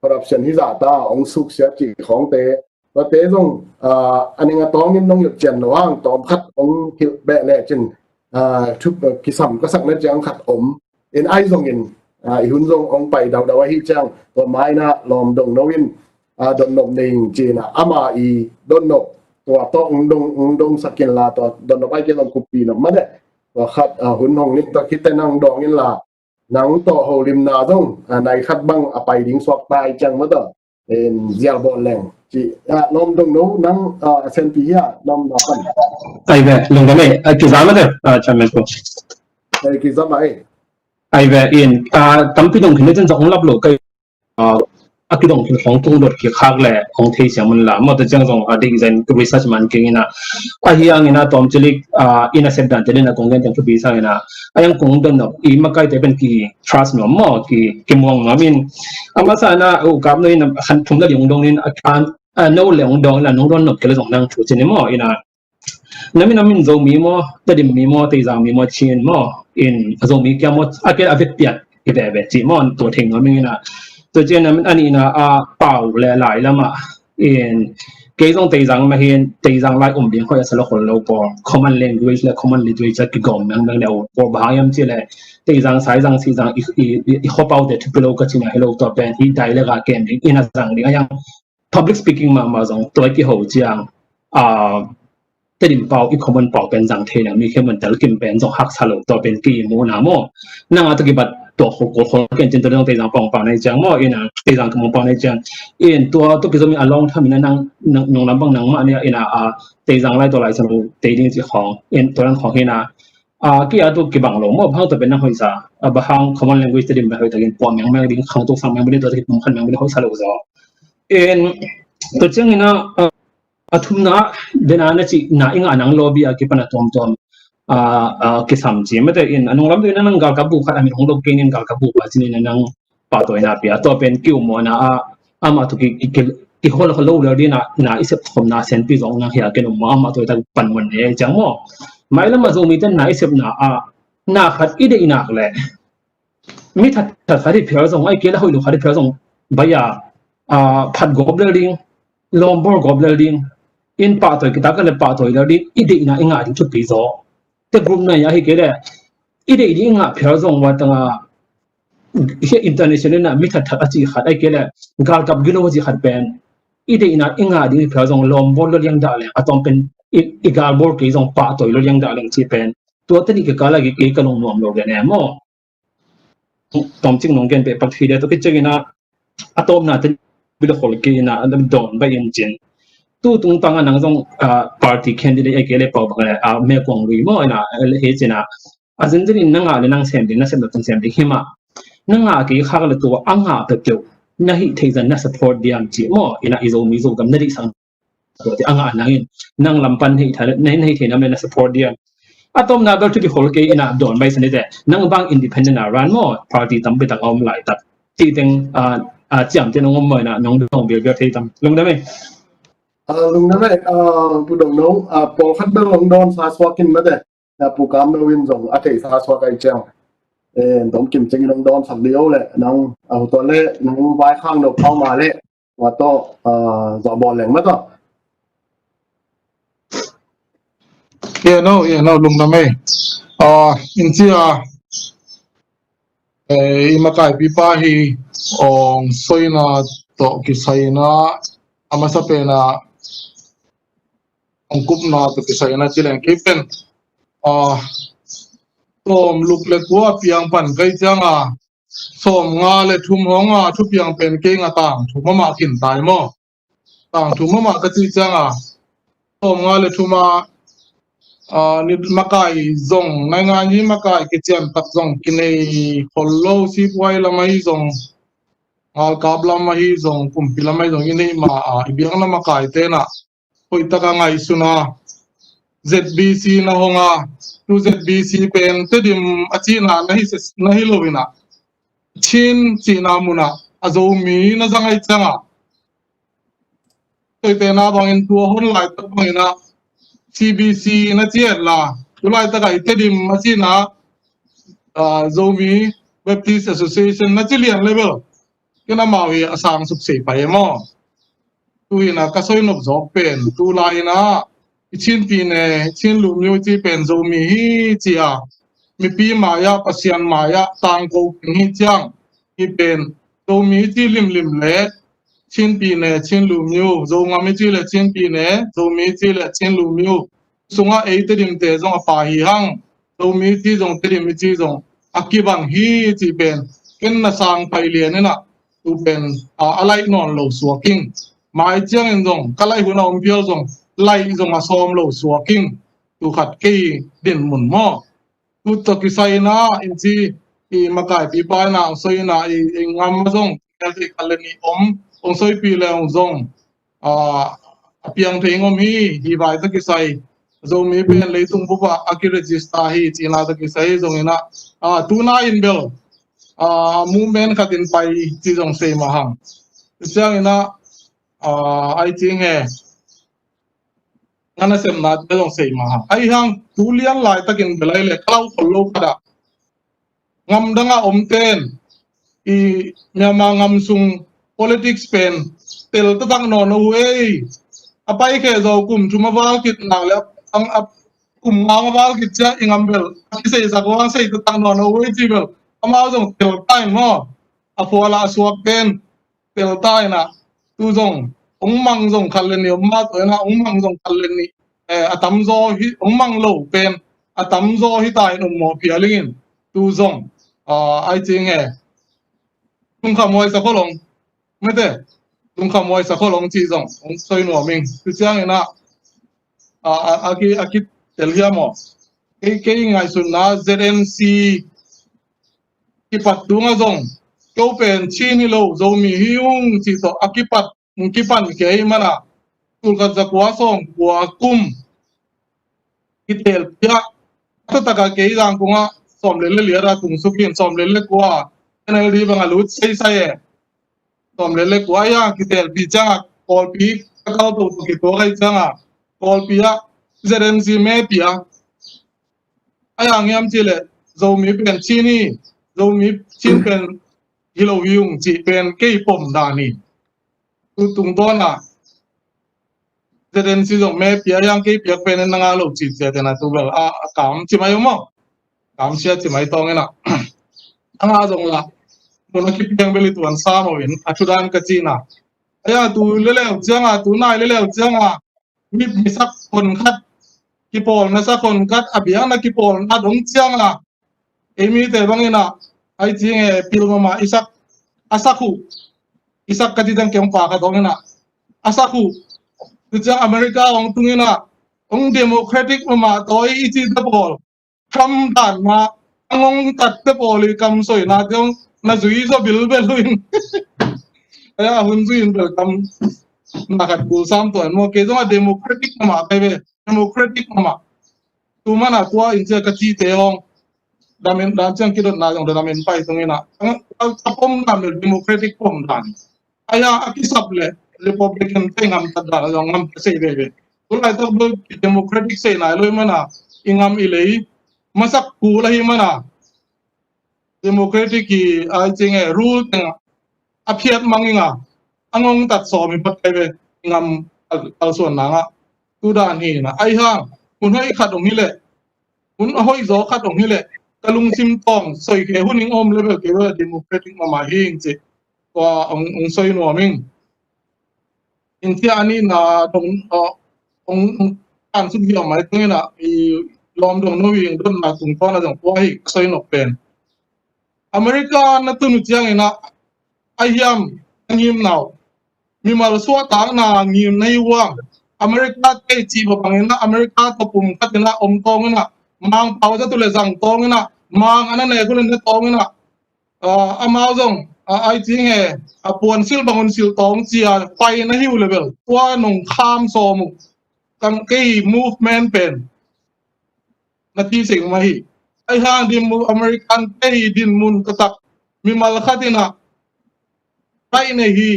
corruption hi zah ta ong suksiat cih khawngte, tuate zong, ah, a ning a tawngin nong hilh cian lo hang tawm khat ong hilh beh leh cin, ah, thup, ah, kisam ka sakna ciang khat om. In ai zongin, ah, i hun zong ong pai daudau ahi ciang, tua mai in ah lawm dong no in, ah, dotnop nei ing ci in ah, ama i dotnop tua tawh ong dong, ong dong sak in la, tua dotnop ai kei zong kupi nop mah teh. Tua khat, ah, hun hong ning tua khit teh nang dawng in la, nang tawh holimna zong, ah, nai khat bang a pai ding suak ta ahih ciang mah tawh, in zial bawl leng ci, ah, lawm dong no nang, ah, a sen pi hi a, lawm na pan. Ai ve, lungdam ei, ah, kizam a teh, ah, chairman ko. Ai, kizam a ei. Ai ve, in, ah, tampi dong khin na cin zong ong lap lo kei, ah, a kidong khin khawng tung dot kikhak leh hong thei siam un la, mawtaw ciang zong a dik zen research man keng in ah, a hiang in ah tawm cilik, ah, in a sep dan te din a kong gen teng thupi sang in ah, a hiang kong dotnop i makaite pen ki trust nuam maw, ki, kimuang nuam in, a masa in ah u kap no in ah khan thum la ding ong dong in ah, a no leh ong dong in ah nong dotnop kei leh zong nang thu ci ni maw, in ah na min a min Zomi maw, Tedim mi maw, Teizang mi maw, Chin maw, in a Zomi kia maw, a kia a vekpi a i veve ci maw, tua thei nuam ing in ah. Tua ciang a min a nihna ah pau leh lai lam ah, in kei zong Teizang mah hi in, Teizang lai om ding hoih a sa lo khol lo pawl, common language leh common literature kigawm mengmeng leh pawl, bang hang hiam cih leh Teizang, Saizang, Sizang i, i, i, i khuapaute thupi lo ka cihna hi lo, tua pen hi dialect a kem ding in a zang ding a, hiang public speaking mahmah zong tua i kiho ciang, ah, Tedim pau, i common pau pen zang thei leng mi khempeuh in telkim pen zong haksa lo, tua pen kei muhna maw. Nang a tawh kibat tua khol khol khol ken cin, tua dong Teizang pau pau na hi ciang maw, in ah Teizang ka mong pau na hi ciang, in tua tawh kizom in a long tham in ah nang, nang, nong lam bang nangmah ni a, in ah, ah, Teizang lai tua lai sa lo tei ding ci khawng, in tua lang khawng hi in ah, ah, kei a tawh kibang lo maw, bang hang tua pen nang hoih sa, ah, bang hang common language Tedim pen hoih takin pua mengmeng ding, khangtuk sang mengmeng ding, tua tawh kipum khan mengmeng ding hoih sa lo zaw. In tua ciang in ah, ah, a thumna ah, dena na cihna i ngah nang lobby a kipan a tuamtuam, ah, ah, kisam ci mah teh, in a nunglam deuh in ah nang galkap bu khat a min hong dok kei ning, galkap bu pa ci ning, in ah nang pahtawina pia, tua pen ki-um mawhna ah, amah tawh ki, ki, ki, kihol lo lel ding in ah, na i sep khopna senpi zong nang hia ken um maw, amah tawh i tak pan muan ne ciang maw. Mailam ah Zomite na i sepna ah, na khat i deih nak le mi that that khat i phial zong, ai kei le hoih lo khat i phial zong, bai a, a, phat gawp lel ding, lawmbawl gawp lel ding, in pahtawi kitak le pahtawi lel ding, i deihna i ngah ding thupi zaw. Te group na i ahi kei le i deih ding i ngah phial zong, wa tanga hi international na mi that that a ci khat, ai kei le galkap gilo a ci khat pen i deihna i ngah ding i phial zong lawmbawl lo liang dah leng, a tawm pen i, i galbawl kei zong pahtawi lo liang dah leng ci pen, tua tani ka kala kei ka lung nuam lo gen em maw. Tawmcik nong gen peh pak thei dia, tua kiciangin a, a tawpna te bila khol kei in a, a dawn bai in cin. Tu tung panga nang zong, a, party candidate a kei le pau bang le, a, me kuang lui maw in a, he cin a. A zinzin in na ngah le nang sem ding, na sem le tun sem ding hi mah. Na ngah kei khak le tua a ngah peuhpeuh na hih theih zan na support diam ci maw, in a i Zomi Zogam na deihsak tua te a ngah nangin, nang lam pan hei thei, na hei thei nam le na support diam. A tomna bel thupi khol kei in a dawn bai sa ni te, nang bang independent a run maw, party tampi tak a om laitak. Ci teng, a, a, ciam te nong om maw in a, nong dong bial bial thei tam. Lungdam ei. A, lungdam ei, a, Pu Dong No, a, pawlkhat bel hong dawn sa suak in mate. A, Pu Kam No in zong a theihsa suak ai ciang. E, dom kim ceng in hong dawn sak dih o le, nang, a, tua le, nang vai khang no pau ma le, wa to, a, za bawl leng ma to. Ye no, ye no, lungdam ei. A, in cia, e, i makaipipa hi, ong soina to kisaina, a masa pena, ong kupna to kisaina ci leng kei pen. A, tawm luk le kua piang pan kai ciang a, sawm nga le thum hong a thupiang pen kei nga tang thum amah kin tai maw. Tang thum amah ka ci ciang a, sawm nga le thum a, a, ni makai zong, naingan hi makai kician tak zong kinei khol lo, sipuai lam ahi zong, ngalkap lam ahi zong, kumpi lam ahi zong, i nei ma a, i biakna makai tena hoih taka ngaihsun a, Z B C na hong a, tu Z B C pen Tedim a cihna na hi se, na hi lo in a, Chin cihna mun a, a Zomi na zang ai ciang a, toite na bangin tua hon laitak bangin a, C B C na ci et la, tu laitak a i Tedim a cihna, a, Zomi Baptist Association na ci lian level. Ken amau hi a sang suk sei pai e maw. Tu in a ka soi nop zawk pen, tu lai in a, i Chin pi ne, Chin lumyo ci pen Zomi hi ci a, mipi mai a, Pasian mai a, tangko keng hi ciang, hi pen, Zomi ci limlim le, Chin pi ne, Chin lumyo, Zongam i ci le Chin pi ne, Zomi ci le Chin lumyo, sungah ei Tedimte zong a pha hi hang, Zomi ci zong, Tedim i ci zong a kibang hi ci pen, ken na sang pai lian in a, tu pen, a, a laih nawn lo suak ing. Mai ciangin zong, ka laih hun a om phial zong, laih zong a sawm lo suak ing. Tu khat kei dinmun maw. Tu tawh kisai in a, in ci, i makaipipa in a, soi in a, i, i ngam a zong, kal le ni om, ong soipi le ong zong, a, a piang thei ngom hi, hi vai tawh kisai. Zomi pen leitung bup ah a ki register hi, cihna tawh kisai zong in a, a, tuna in bel, a, movement khat in pai ci zong sei mah hang. Ciang in a, a, ai cing he. Nga na semna te zong sei mah hang. Ai hang, tu lian laitakin bel ai le, ka lau khol lo khat ah. Ngam dang a om ten, i Myanmar ngam sung politics pen, tel taktak nawn uh ei. A pai khe zo kum thum a val kit nak le, ang a kum nga a val kit ciang i ngam bel, a kisei sak vang sei taktak nawn uh ei ci bel. Amau zong tel tai maw. A phual a suak ten, tel ta in a, tu zong, ong mang zong khat le ni, om ma to in a, ong mang zong khat le ni, eh, a tamzaw hi, ong mang lo pen, a tamzaw hi ta in om mawh phial ing in, tu zong, ah, ai cing he. Lungkham huai sa kholong, mete, lungkham huai sa kholong ci zong, ong soi nuam ing. Tu ciang in a, a, a, a ki, a ki tel hiam aw. Kei, kei ngaihsutna Z N C, kipat tung a zong, ko pen Chin hi lo, Zomi hi ung, ci tawh, a kipat, kipan kei mana, tul khat za kua sawm kua kum, kitel pia, a taktak a kei zang kung a, sawm le le liat a kung sukin, sawm le le kua, N L D bang a lut sei sai e. Sawm le le kua a kitel pi ciang a, Kawlpi, ka kal to to kituak ai ciang a, Kawlpi a, Z N C me pia, a yang hiam ci le, Zomi pen Chin hi, Zomi Chin pen hi lo hi ung cih pen kei pom dan hi. Tu tungtawn ah ZNC zong me pia hiang kei piak pen na ngah lo cih ciat in a tu bel a kam ci mai uh maw. Kam sia ci mai tawng in a a ngah zong la mun a kipiang bel i tuan sa maw in a thu dan ka ci na. A hiang tu leleu ciang a tu nai leleu ciang a mi misak hon khat kipawl na sak hon khat a biang na kipawl na dong ciang a ei mite bangin a ai ci nge pil mama i sak a sak uh i sak ka ci ciang keng pa ka dong in a a sak uh tu ciang America hong tung in a hong democratic mama tawi i ci ta pawl kam dan ma a ngong tat te pawl i kam soi na te hong na zui zaw bilbel uh in a hun zui in bel kam na khat kul sam tuan maw kei zong a democratic mama kai ve democratic mama tu mana tua in cia ka cite hong damin dan ciang kidotna zong damin pai tung in a a pom na mel democratic pom dan a hiang a kisap le Republican te ngam tat dan a zong ngam tat sei veve tu laitak bel democratic sei nai lo i mana i ngam i lei masak kul ahi mana democratic i ai ci nge rule teng a phiat mang i nga a ngong tat sawm i pat kai ve i ngam kalsuan na nga tu dan hi na a hiang hun hoih khat hong hi leh hun a hoih zaw khat hong hi leh ka lungsim tawng soi khe hun ing om level kei bel democratic mama hi ing ci tua hong soi nuam ing in cia a nihna dong hong kan suk hiam mai tungin a i lawm dong no hi ing dotna tungtawn a dong tua hi ka soi nop pen America na tun uh ciangin a a hiam a ngim nau mimal suahtakna ngim na hi uang America te cih bangin a America tawh pum khatin a om tawngin a mangpau zat uh le zang tawngin a mang a na nek uh le ne tawngin a amau zong ai ci nge a puan sil bang un sil tawng cia pai na hi uh le bel tua nong kham sawm uh tang kei movement pen na ti seng mah hi. Ai hang din mu American te hi din mun taktak mimal khat in a right nei hi.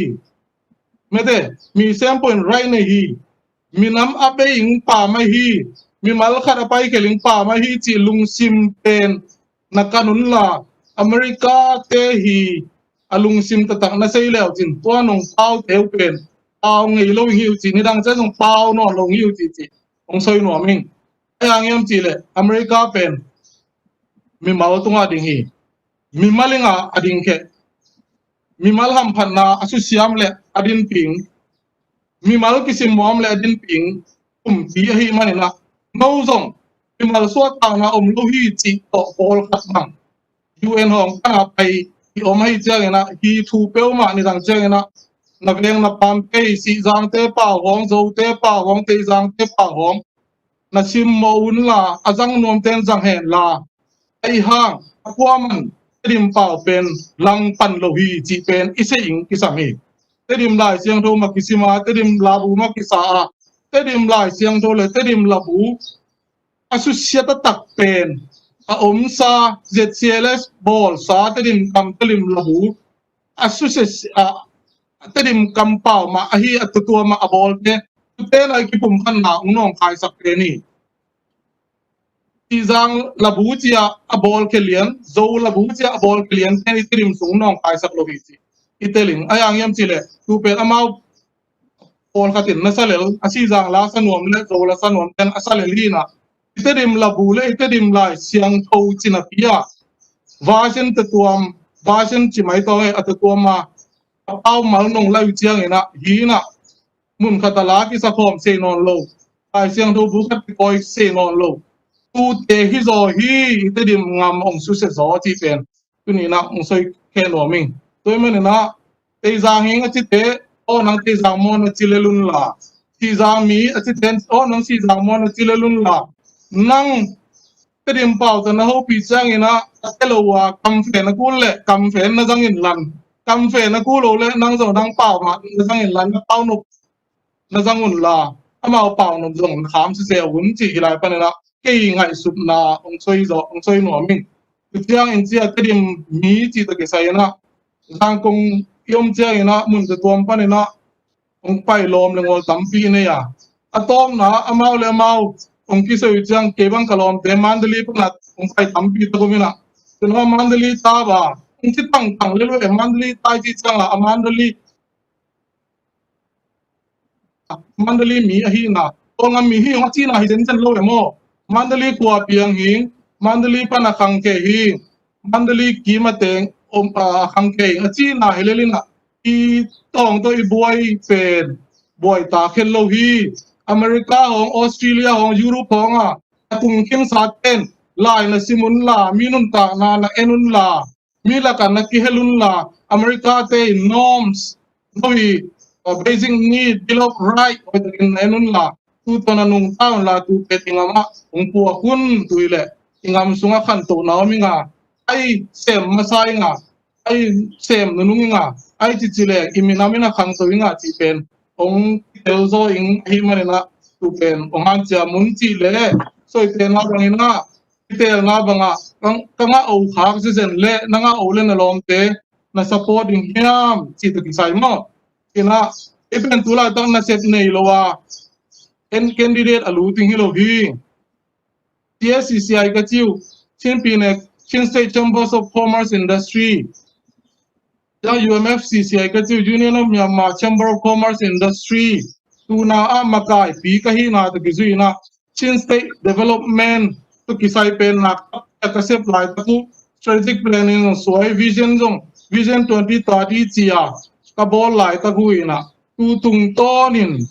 Mete mi sempo in right nei hi. Minam a bei ing pa mah hi. Mimal khat a pai khel ing pa mah hi cih lungsim pen na kan un la America te hi a lungsim taktak na sei leu cin tua nong pau teu pen pau ngei lo ing hi uh cih nidang cia zong pau nawn lo ing hi uh cih cih hong soi nuam ing. Ai ang hiam cih leh America pen mimal tungah ding hi. Mimal ingah a ding kheh mimal hamphatna a susiam le a dinping mimal kisim muam le a dinping kumpi ahi maninah no zong mimal suahtakna om lo hi cih tawh pawl khat bang U N hawng pana pai i om ahi cianginah hi thu peuhmah nidang cianginah na veng na pam kei Sihzangte pau hawng, Zote pau hawng, Teizangte pau hawng na simmawh unla a zang nuamten zang henla ahi hang a kuaman Tedim pau pen langpan lo hi cih pen i seihing kisam hi. Tedim Lai Siangtho mah kisima, Tedim labu mah kisa a, Tedim Lai Siangtho le Tedim labu a susia taktak pen a omsa Z C L S bawlsa Tedim kam Tedim labu a susia a Tedim kam pau mah ahi a tutua mah a bawlte tute lai kipumkhatna ung nawngkaisak pen hi. Sihzang labu cia a bawl khe lian, Zo labu cia a bawl khe lian pen i Tedim sung nawngkaisak lo hi ci i telin a yang hiam cileh tu pen amau pawlkhatin na salel a Sihzang la sanuam le Zo la sanuam ten a salel hinah i Tedim labu le i Tedim Lai Siangtho cinapi a vaisen tatuam vaisen cimai tawng e a tatuam a a pau mal nong lai uh cianginah hinah mun khat a la kisakhawm sei nawn lo, Lai Siangtho bu khat kikawi sei nawn lo tute hi zaw hi. I Tedim ngam ong susia zaw cih pen tuninah ong soi khe nuam ing. Tua hi maninah Teizang hing a cite aw nang Teizang mawn a ci lel unla, Sihzang mi a cite aw nang Sihzang mawn a ci lel unla nang Tedim pau tawh na hopih cianginah a te lo a kamfen a kul le kamfen na zangin lan, kamfen a kul lo le nang zong nang pau mah na zangin lan na pau nop na zang unla amau pau nop zong na kham siseu un cih hi lai paninah kei ngaihsutna ong soi zaw ong soi nuam ing. Tu ciangin cia Tedim mi cih tawh kisai inah Zangkong i om cianginah mun tatuam paninah ong pai lawm le ngawl tampi nei a, a tawpna amau le amau ong kisoi uh ciang kei bang ka lawmte Mandalay panah hong pai tampi tak om inah. Tua Mandalay ta ba hong ci tangtang le lo e, Mandalay ta i ci ciang a Mandalay Mandalay mi ahi na, Tawlngam mi hi hong a cihna hi zenzen lo e maw? Mandalay khua piang hi, Mandalay pan a khangkhia hi, Mandalay kim a teng om a khangkhia hi a cihna hi lel inah, i tawng tawh i buai pen buai ta khen lo hi. America hong, Australia hong, Europe hong a a tung khingsa ten lai na sim unla, mi nuntakna na en unla, mi lakah na kihel unla, America te in norms, no hi, uh, basic need, Bill of Right, hoih takin na en unla, tu tawh na nungta unla, tu pen i ngam ah hong puak un, tu hi leh i ngam sungah khantohna om inga, ai sem masa inga, ai sem nunung inga, ai cici leh i minam inah khangto inga cih pen hong kitel zaw ing ahi man inah, tu pen hong hanciam un cih leh, soite na bang inah, kitelna bangah ka, ka ngah o khak zezen le na ngah o le na lawmte na support ding hiam cih tawh kisai maw? Inah, i pen tu laitak nasep nei lo a, en candidate a luting hi lo hi. C S C C I ka ci uh, Chin Pyine, Chin State Chambers of Commerce Industry, ciang U M F C C I ka ci uh, Union of Myanmar Chamber of Commerce Industry, tuna ah makaipi ka hihna tawh kizui inah, Chin State Development tawh kisai pen nak tak ka sep laitak uh, strategic planning zong suai, vision zong, Vision twenty thirty ci a ka bawl laitak uh inah, tu tungtawnin,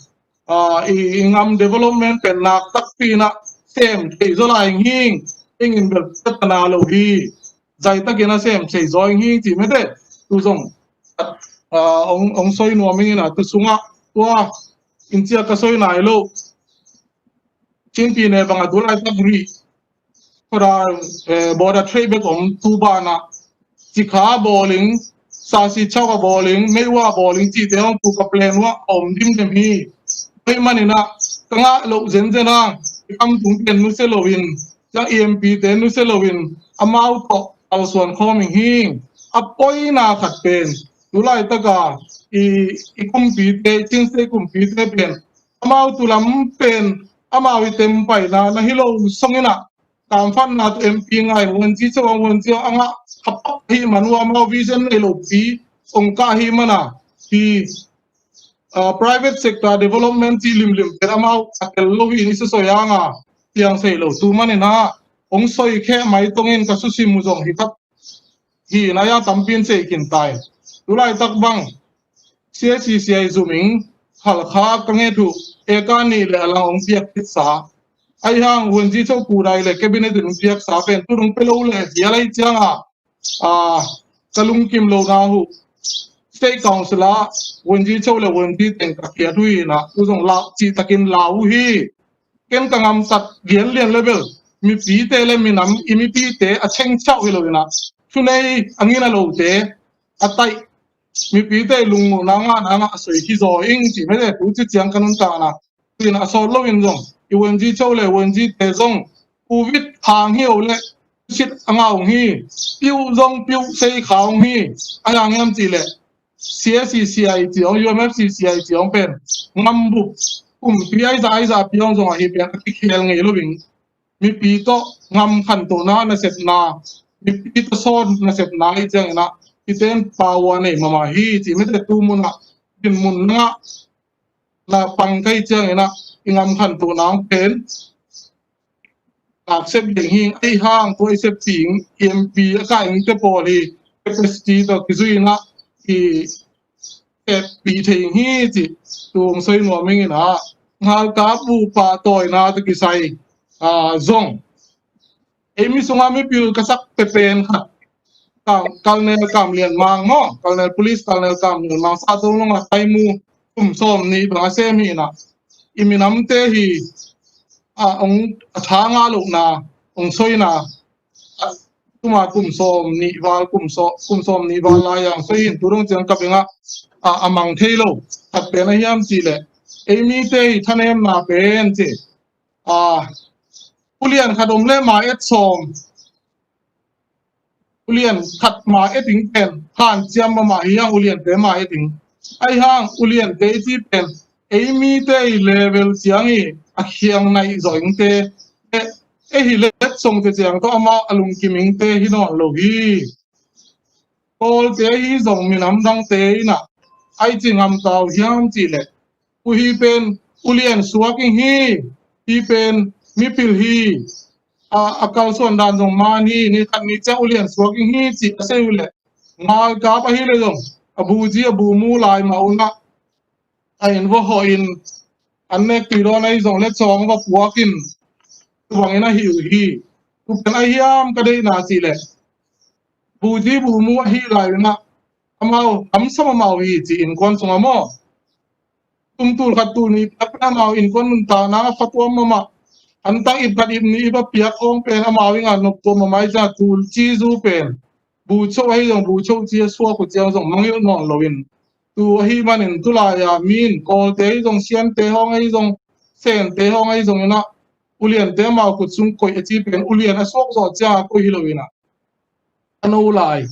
ah, i, i ngam development pen nak takpi inah sem thei zaw lai ing hing, ing in bel tatana lo hi. Zai takin a sem thei zaw ing hing cih mete, tu zong, ah, hong, hong soi nuam ing inah, tu sungah, tua, in ciah ka soi nai lo. Chin Pyine bangah tu laitak rih, khuada, eh, border trade bek om tu banah, cikha bawling, sasi chauh a bawling, meiwa bawling cihte hong tu ka plan uh ah a om dimdem hi. Hoih man inah, ka ngah loh zenzen a, i kam tung pen nusia loin, ciang E M P te nusia loin, amau tawh a suan khawm ing hi. A poina khat pen, tu laitaka i, i kumpite, Chin State kumpite pen, amau tulam pen, amau i tempaina na hi lo song inah, kamfatna tawh M P ngai, Wungyichow, Wungyichow a ngah hapak ahi man uh, amau vision nei lopi hong kah ahi mana, hi, ah, private sector development cih limlim pen amau a tel lo hi in i sosoi anga, piang sei lo tu man inah, hong soi kheh mai tongin ka susim uh zong hi tak hi inah, a tampi in sei khin tai. Tu laitak bang C S C C I zum ing, Halkha ka nget uh, eka nih le a lang hong piak khitsa. Ahi hang Wungyichow kudai le cabinet in hong piaksa pen tu dong pe lo le hi a lai cianga, ah, ka lungkim lo na uh. State Council ah Wungyichow le Wungyi teng ka khiat uh inah, tu zong lau, cih takin lau uh hi. Ken ka ngamsat lianlian le bel, mipite le minam, i mipite a chengchauh hi lo inah, thunei a ngina lote a taih, mipite i lungmuhna ngahna ngah a soi hi zaw ing cih mete, tu ci ciang ka nuntakna. Tu inah a sawt loin zong, i Wungyichow le Wungyi te zong, covid hang hi o le, sit a ngah ung hi, piuh zong piuh sei kha ung hi. A hiang hiam cih leh, C S C C I ci hong, U M F C C I ci hong pen, ngambup, kumpi aizah aizah pi hong zong ahi pen a kikhel ngei lo ing. Mipi tawh ngam khantohna nasepna, mipi tawh sawn nasepna i ciang inah, i ten power nei mahmah hi cih mete, tu munah dinmun na ngah na pang ka hih ciang inah, i ngam khantohna hong pen nak sep ding hi. Ahi hang tua i sep ding M P a kah ingte pawl hi, capacity tawh kizui inah i seppi thei hi cih tu hong soi nuam ing inah, ngalkap uh pahtawina tawh kisai, ah, zong ei mi sungah mipil ka sak pepen khat, Kam, Colonel Kam Lian Mang maw, Colonel Police Colonel Kam Lian Mang, Sathau Long ah taimu kum sawm nih bang a sem hi inah, i minamte hi, a, hong, a tha ngah lohna, hong soina, a, tuma kum sawm nih val, kum sawm, kum sawm nih val lai-a hong soi hi in, tu dong ciang ka bengah, a, a mang thei lo. Khat pen a hiam cih leh, ei mite hi thanemna pen ci, a, ulian khat om le ma et sawm, ulian khat ma et ing pen hanciam mahmah hi hang, uliante ma et ing. Ahi hang uliante i ci pen ei mite i level ciang i a khiang naih zaw ingte, e, ei hi le song te ciang tawh amah a lungkimingte hi nawn lo hi. Kawlte hi zong minam dangte in ah ai ci ngam ta uh hiam cih leh, u hi pen ulian suak ing hi, hi pen mipil hi, a, a kalsuan dan zong man hi, ni khat ni ciang ulian suak ing hi cih a sei uh leh, ngalkap ahi leh zong a buzi a bu mu lai mah un ah a inn va hawh in, an nek tui dawn ahi zong leh cawng va puak in, tu bangin a hi uh hi. Tu pen a hiam ka deihna cih leh, buzi bu mu ahi lai un ah amau hamsam amau hi ci innkuan sungah maw. Tum tul khat tul nih piak pen amau innkuan nuntakna a fatuam mahmah. An tang ip khat ip nih ip a piak khawng pen amau ing a nop tuam mahmah hi ciang tul ci zu pen bu cho ahi zong bu cho ci a suak uh ciang zong mangilh nawn lo in, tu ahi manin tulai a mi in Kawlte ahi zong, Siante hawng ahi zong, Sente hawng ahi zong in ah uliante amau khut sung koih a ci pen ulian a suak zawh ciang a koih hi lo in ah, a no lai,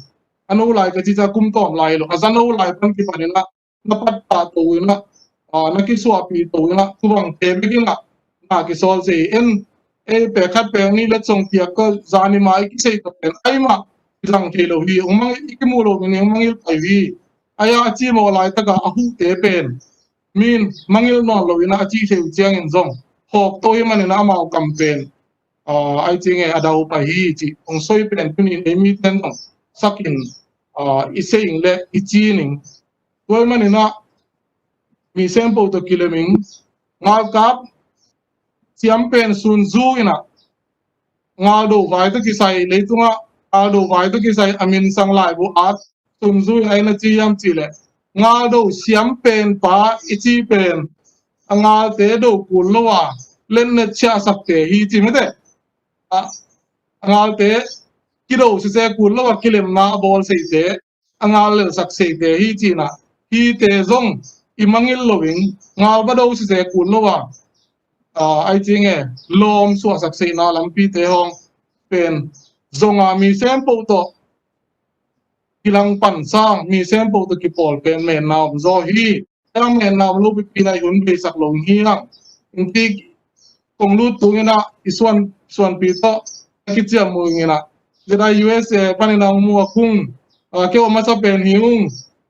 a no lai ka ci ciang kum tawm lai hi lo, a za no lai pan kipan in ah na pattah to in ah, a, na kisuahpih to in ah, tu bangte bek in ah na kisawl se hi. En, ei pek khat pek nih letsong piak ka zani mah i kisei ka pen ai mah i zang thei lo hi. Hong mangilh, i kimu lo in hong mangilh pai uh hi. Ai a, a cimawh laitak a a huhte pen mi in mangilh nawn lo in ah a cih thei uh ciangin zong hawk to hi manin ah amau kam pen, a, ai ci nge a dau pai hi cih hong soi pen tuni in ei mite in zong sak in, a, i sei ing leh i ci ning. Tua hi manin ah mi sempoh tawh kilem ing. Ngalkap siam pen sun zu in ah, ngaldo vai tawh kisai, leitungah ngaldo vai tawh kisai a minsang laibu at sun zu in ah, ai na ci hiam cih leh, ngaldo siam pen pa i ci pen a ngalte do kul lo a letnet ciahsakte hi ci mete. A, a ngalte kido sese kul lo a kilemna a bawl seite, a ngal lelsak seite hi ci in ah, hihte zong i mangilh lo in, ngal va do sese kul lo a, a, ai ci nge, lawm suahsak seina lampite hawng pen zong a mi sempoh tawh kilang pan sang, mi sempoh tawh kipawl pen menna om zaw hi. Tang menna om lo pipi in ah i hun beisak lo hi hang. Inn ti kong lut tung in ah i suan, suanpi tawh a kiciam uh ing in ah, Jedi U S A pan in ah hong mu a kung, a, kei a masa pen hi ung,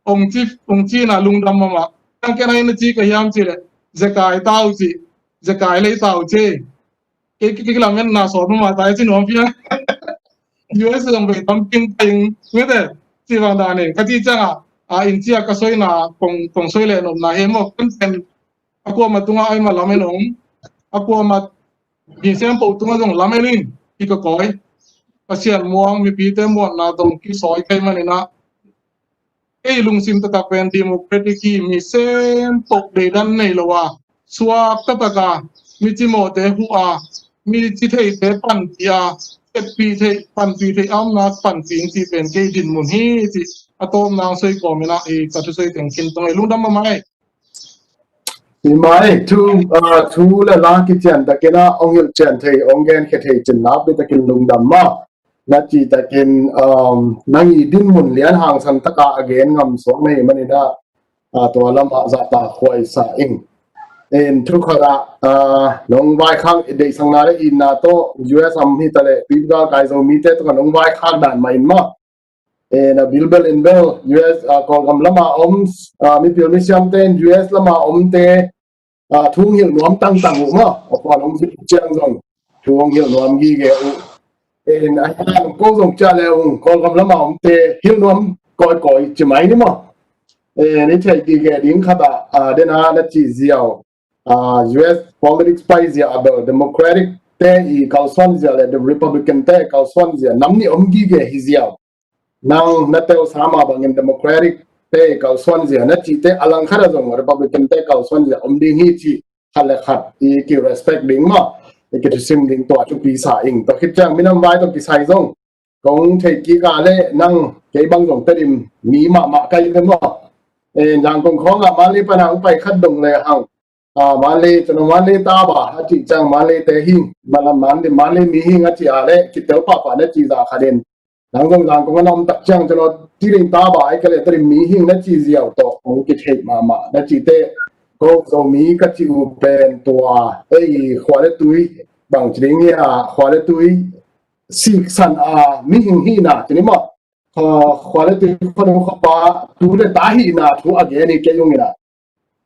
hong ci, hong ci in ah lungdam mahmah. Tang ken ai na ci ka hiam cih leh, zekai tau ci, zekai lei tau ci. Kei, kei, kei kilametna sawt mahmah ta i ci nuam piang. U S A zong bei tam kim ta ing mete, ci bang dan in ka ci ciang a, a, inn ci a ka soina kong, kong soi leh nopna hi maw, ken pen a kuamah tungah ai mah lamen ong, a kuamah mi sempoh tungah zong lamen in hi ka kawi. Pasian muang, mipite muanna tawh kisawi kei manin ah, ei lungsim taktak pen democratic hi, mi sempoh deidan nei lo a, suak taktak a, mi cimawhte huh a, mi ci theite panpih a, etpih theih, panpih theih a omna panpih in cih pen kei dinmun hi cih a tawpna hong soi kawm in ah, i ka thusoi teng khin tong ei, lungdam mahmah ei. Hi mai, thu, ah, thu le la kician takin ah hong hilh cian thei, hong genkhia thei cin nakpi takin lungdam mah. Na cih takin, um, nang i dinmun lian hangsan taka a gen ngam suak na hi manin ah, ah, tua lamah zahtak huai sa ing. En, thu khat ah, ah, nong vaikhak, deihsakna le itna tawh U S a om hi ta leh, tuipi galkai Zomite tungah nong vaikhak dan mah in maw. En, a bilbel in bel U S, ah, Kawlgam lama om, ah, mipil misiamte in U S lama omte, ah, thu hong hilh nuam tangtang uh maw. A kuan hong zui ciang zong thu hong hilh nuam gige uh. En, a hian ko zong cia le ung, Kawlgam lama omte hilh nuam kawikawi ci mai ni maw. En, i theih gige ding khat ah, ah, den a na cih ziau, ah, U S politics pai zia a bel Democratic te i kalsuan zia le Republican te i kalsuan zia nam nih om gige hi ziau. Nang na telsa mah bangin Democratic te i kalsuan zia na cihte a langkhat ah zong Republican te kalsuan zia om ding hi cih khat le khat i ki respect ding maw, i ki thusim ding tua thupi sa ing. Tua khit ciang minam vai tawh kisai zong kong thei kik a le nang kei bang zong Tedim mi mahmah ka hi ve maw. Eh, Zangkong khawngah Manli pana hong pai khat dong le hang, ah, Manli, cun Manli taba a cih ciang Manli te hing, Manli, Manli mi hing a cih a le kitel pahpah na cih zah khat in. Nang zong Zangkong a na om tak ciang cun ti ding taba ai ka le Tedim mi hing na cih ziau tawh hong kitheih mahmah na cihte. Ko Zomi ka cih uh pen tua ei khua le tui bang ci ding hi a, khua le tui siksan a mihing hihna, tuni maw, khuale tui khuanu khuapa tu le ta hihna thu a gen hi kei ung ina,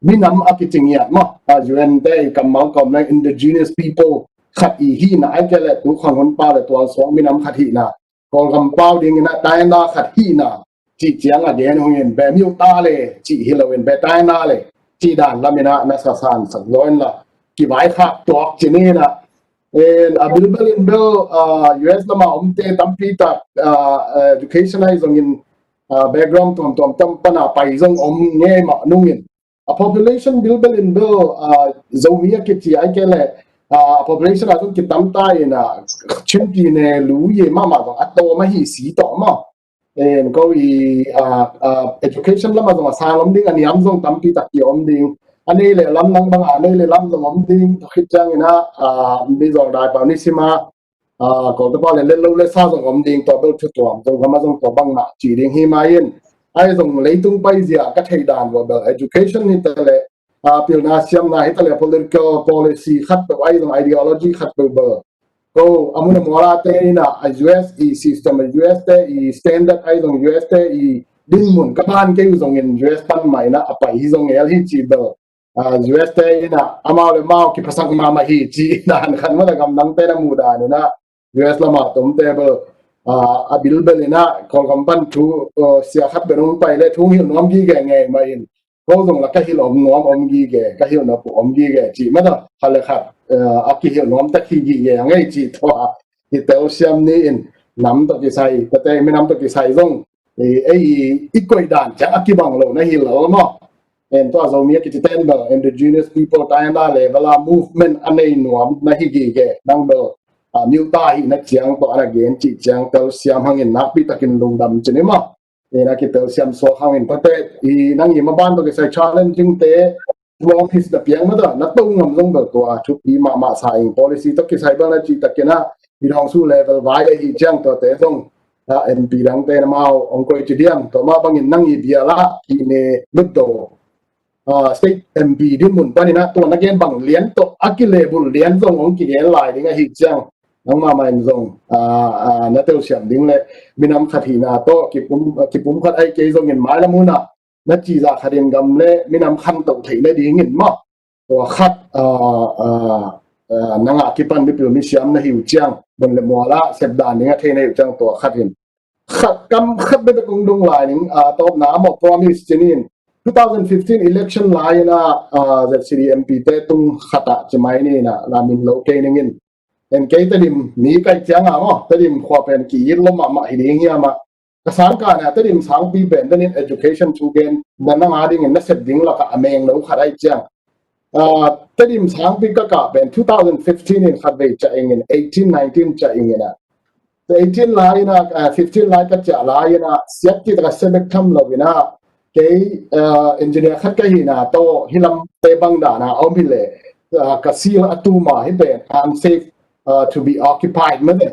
minam a kicing iat maw, a U N te i kammal kawmna indigenous people khat i hihna ai ke le tu khuan hun pa le tual suang minam khat hihna, Kawlgam pau ding ina taina khat hihna cih ciang a gen hungin be miu ta le cih hi loin be taina le cih dan lam ina na sasan sak zaw in la kivai khak tuak cini ina. A bilbel in bel U S lama omte tampi tak education ai zongin background tuamtuam tam pana pai zong om ngei mah nungin a population bilbel in bel Zomi a kici ai ke le a population a zong kitam ta ina Chin pi ne lu ye mahmah zong a tawm ahi si tawh maw. Ko i education lama zong a sang om ding a niam zong tampi tak ki om ding a nei le lam nang banga a nei le lam zong om ding tua khit ciang ina Mizo dai pau ni sima Kawltepa le lelo le sa zong om ding tua bel thu tuam zong gama zong tua bangmah ci ding hi mai in ai zong leitung paizia ka thei dan ua bel education hi ta le pilna siamna hi ta le political policy khat peuh ai zong ideology khat peuh bel ko a mun a muala te ina a U S i system a U S te i standard ai zong U S te i dinmun ka ban kei u zongin U S pan mah ina a pai hi zong el hi ci bel U S te ina amau le mau kiphasak mahmah hi ci dan khan mata gamdang te na mu dan ina U S lama tomte bel a bilbel ina Kawlgam pan thu sia khat bel hong pai le thu hong hilh nuam gige ngei mah in ko zong la ka hilh om nuam om gige ka hilh na pu om gige ci mata khat le khat a kihilh nuam tak hi gige a ngei ci tua i telsiam ni in nam tawh kisai tate minam tawh kisai zong ei i koih dan ciang a kibang lo na hi lo maw. En tua Zomi a kici ten bel indigenous people taina level a movement a nei nuam na hi gige nang bel miu ta hi na ciang tua na gen ci ciang telsiam hangin nakpi takin lungdam cini maw. Ina kitelsiam suak hangin tate i nang i maban tawh kisai challenging te long his na piang mata na to ngam zong bel tua thupi mahmah sa ing policy tawh kisai bel na ci takina i dong su level vai ahi ciang tua te zong M P dang te na mau ong koi ci diam tua mah bangin nang i bia la i ne lut do state M P dinmun panina tua na gen bang lian tawh a kilebul lian zong ong kigen lai ding ahi ciang nang mahmah in zong na telsiam ding le minam khat hihna tawh kipum khat ai kei zongin mailam hunah na cizah khatin gam le minam khantoh theih le dingin maw tua khat nangah kipan mipil misiam na hi uh ciang mun le mualah sepdan ding a thei na hi uh ciang tua khatin khat kam khat bebe kong dong lai ning tawpna maw promise cinin two thousand fifteen election lai ina Z C D M P te tung khatah cimai ni ina lamin lo kei ningin en kei Tedim mi kai cianga maw Tedim khua pen ki-it lo mahmah hi ding hiamah ka sangkana Tedim sangpi pen denin education thu gen na nanga dingin na sep ding lakah a meng lo khat ai ciang Tedim sangpi ka kah pen two thousand fifteen in khat vei ca ingin eighteen nineteen ca ingina eighteen lai ina fifteen lai ka ciah lai ina siat ti taka sebek tham lo ina kei engineer khat ka hina to hilam te bang dana om hi le ka sil a tuma hi pen unsafe to be occupied mate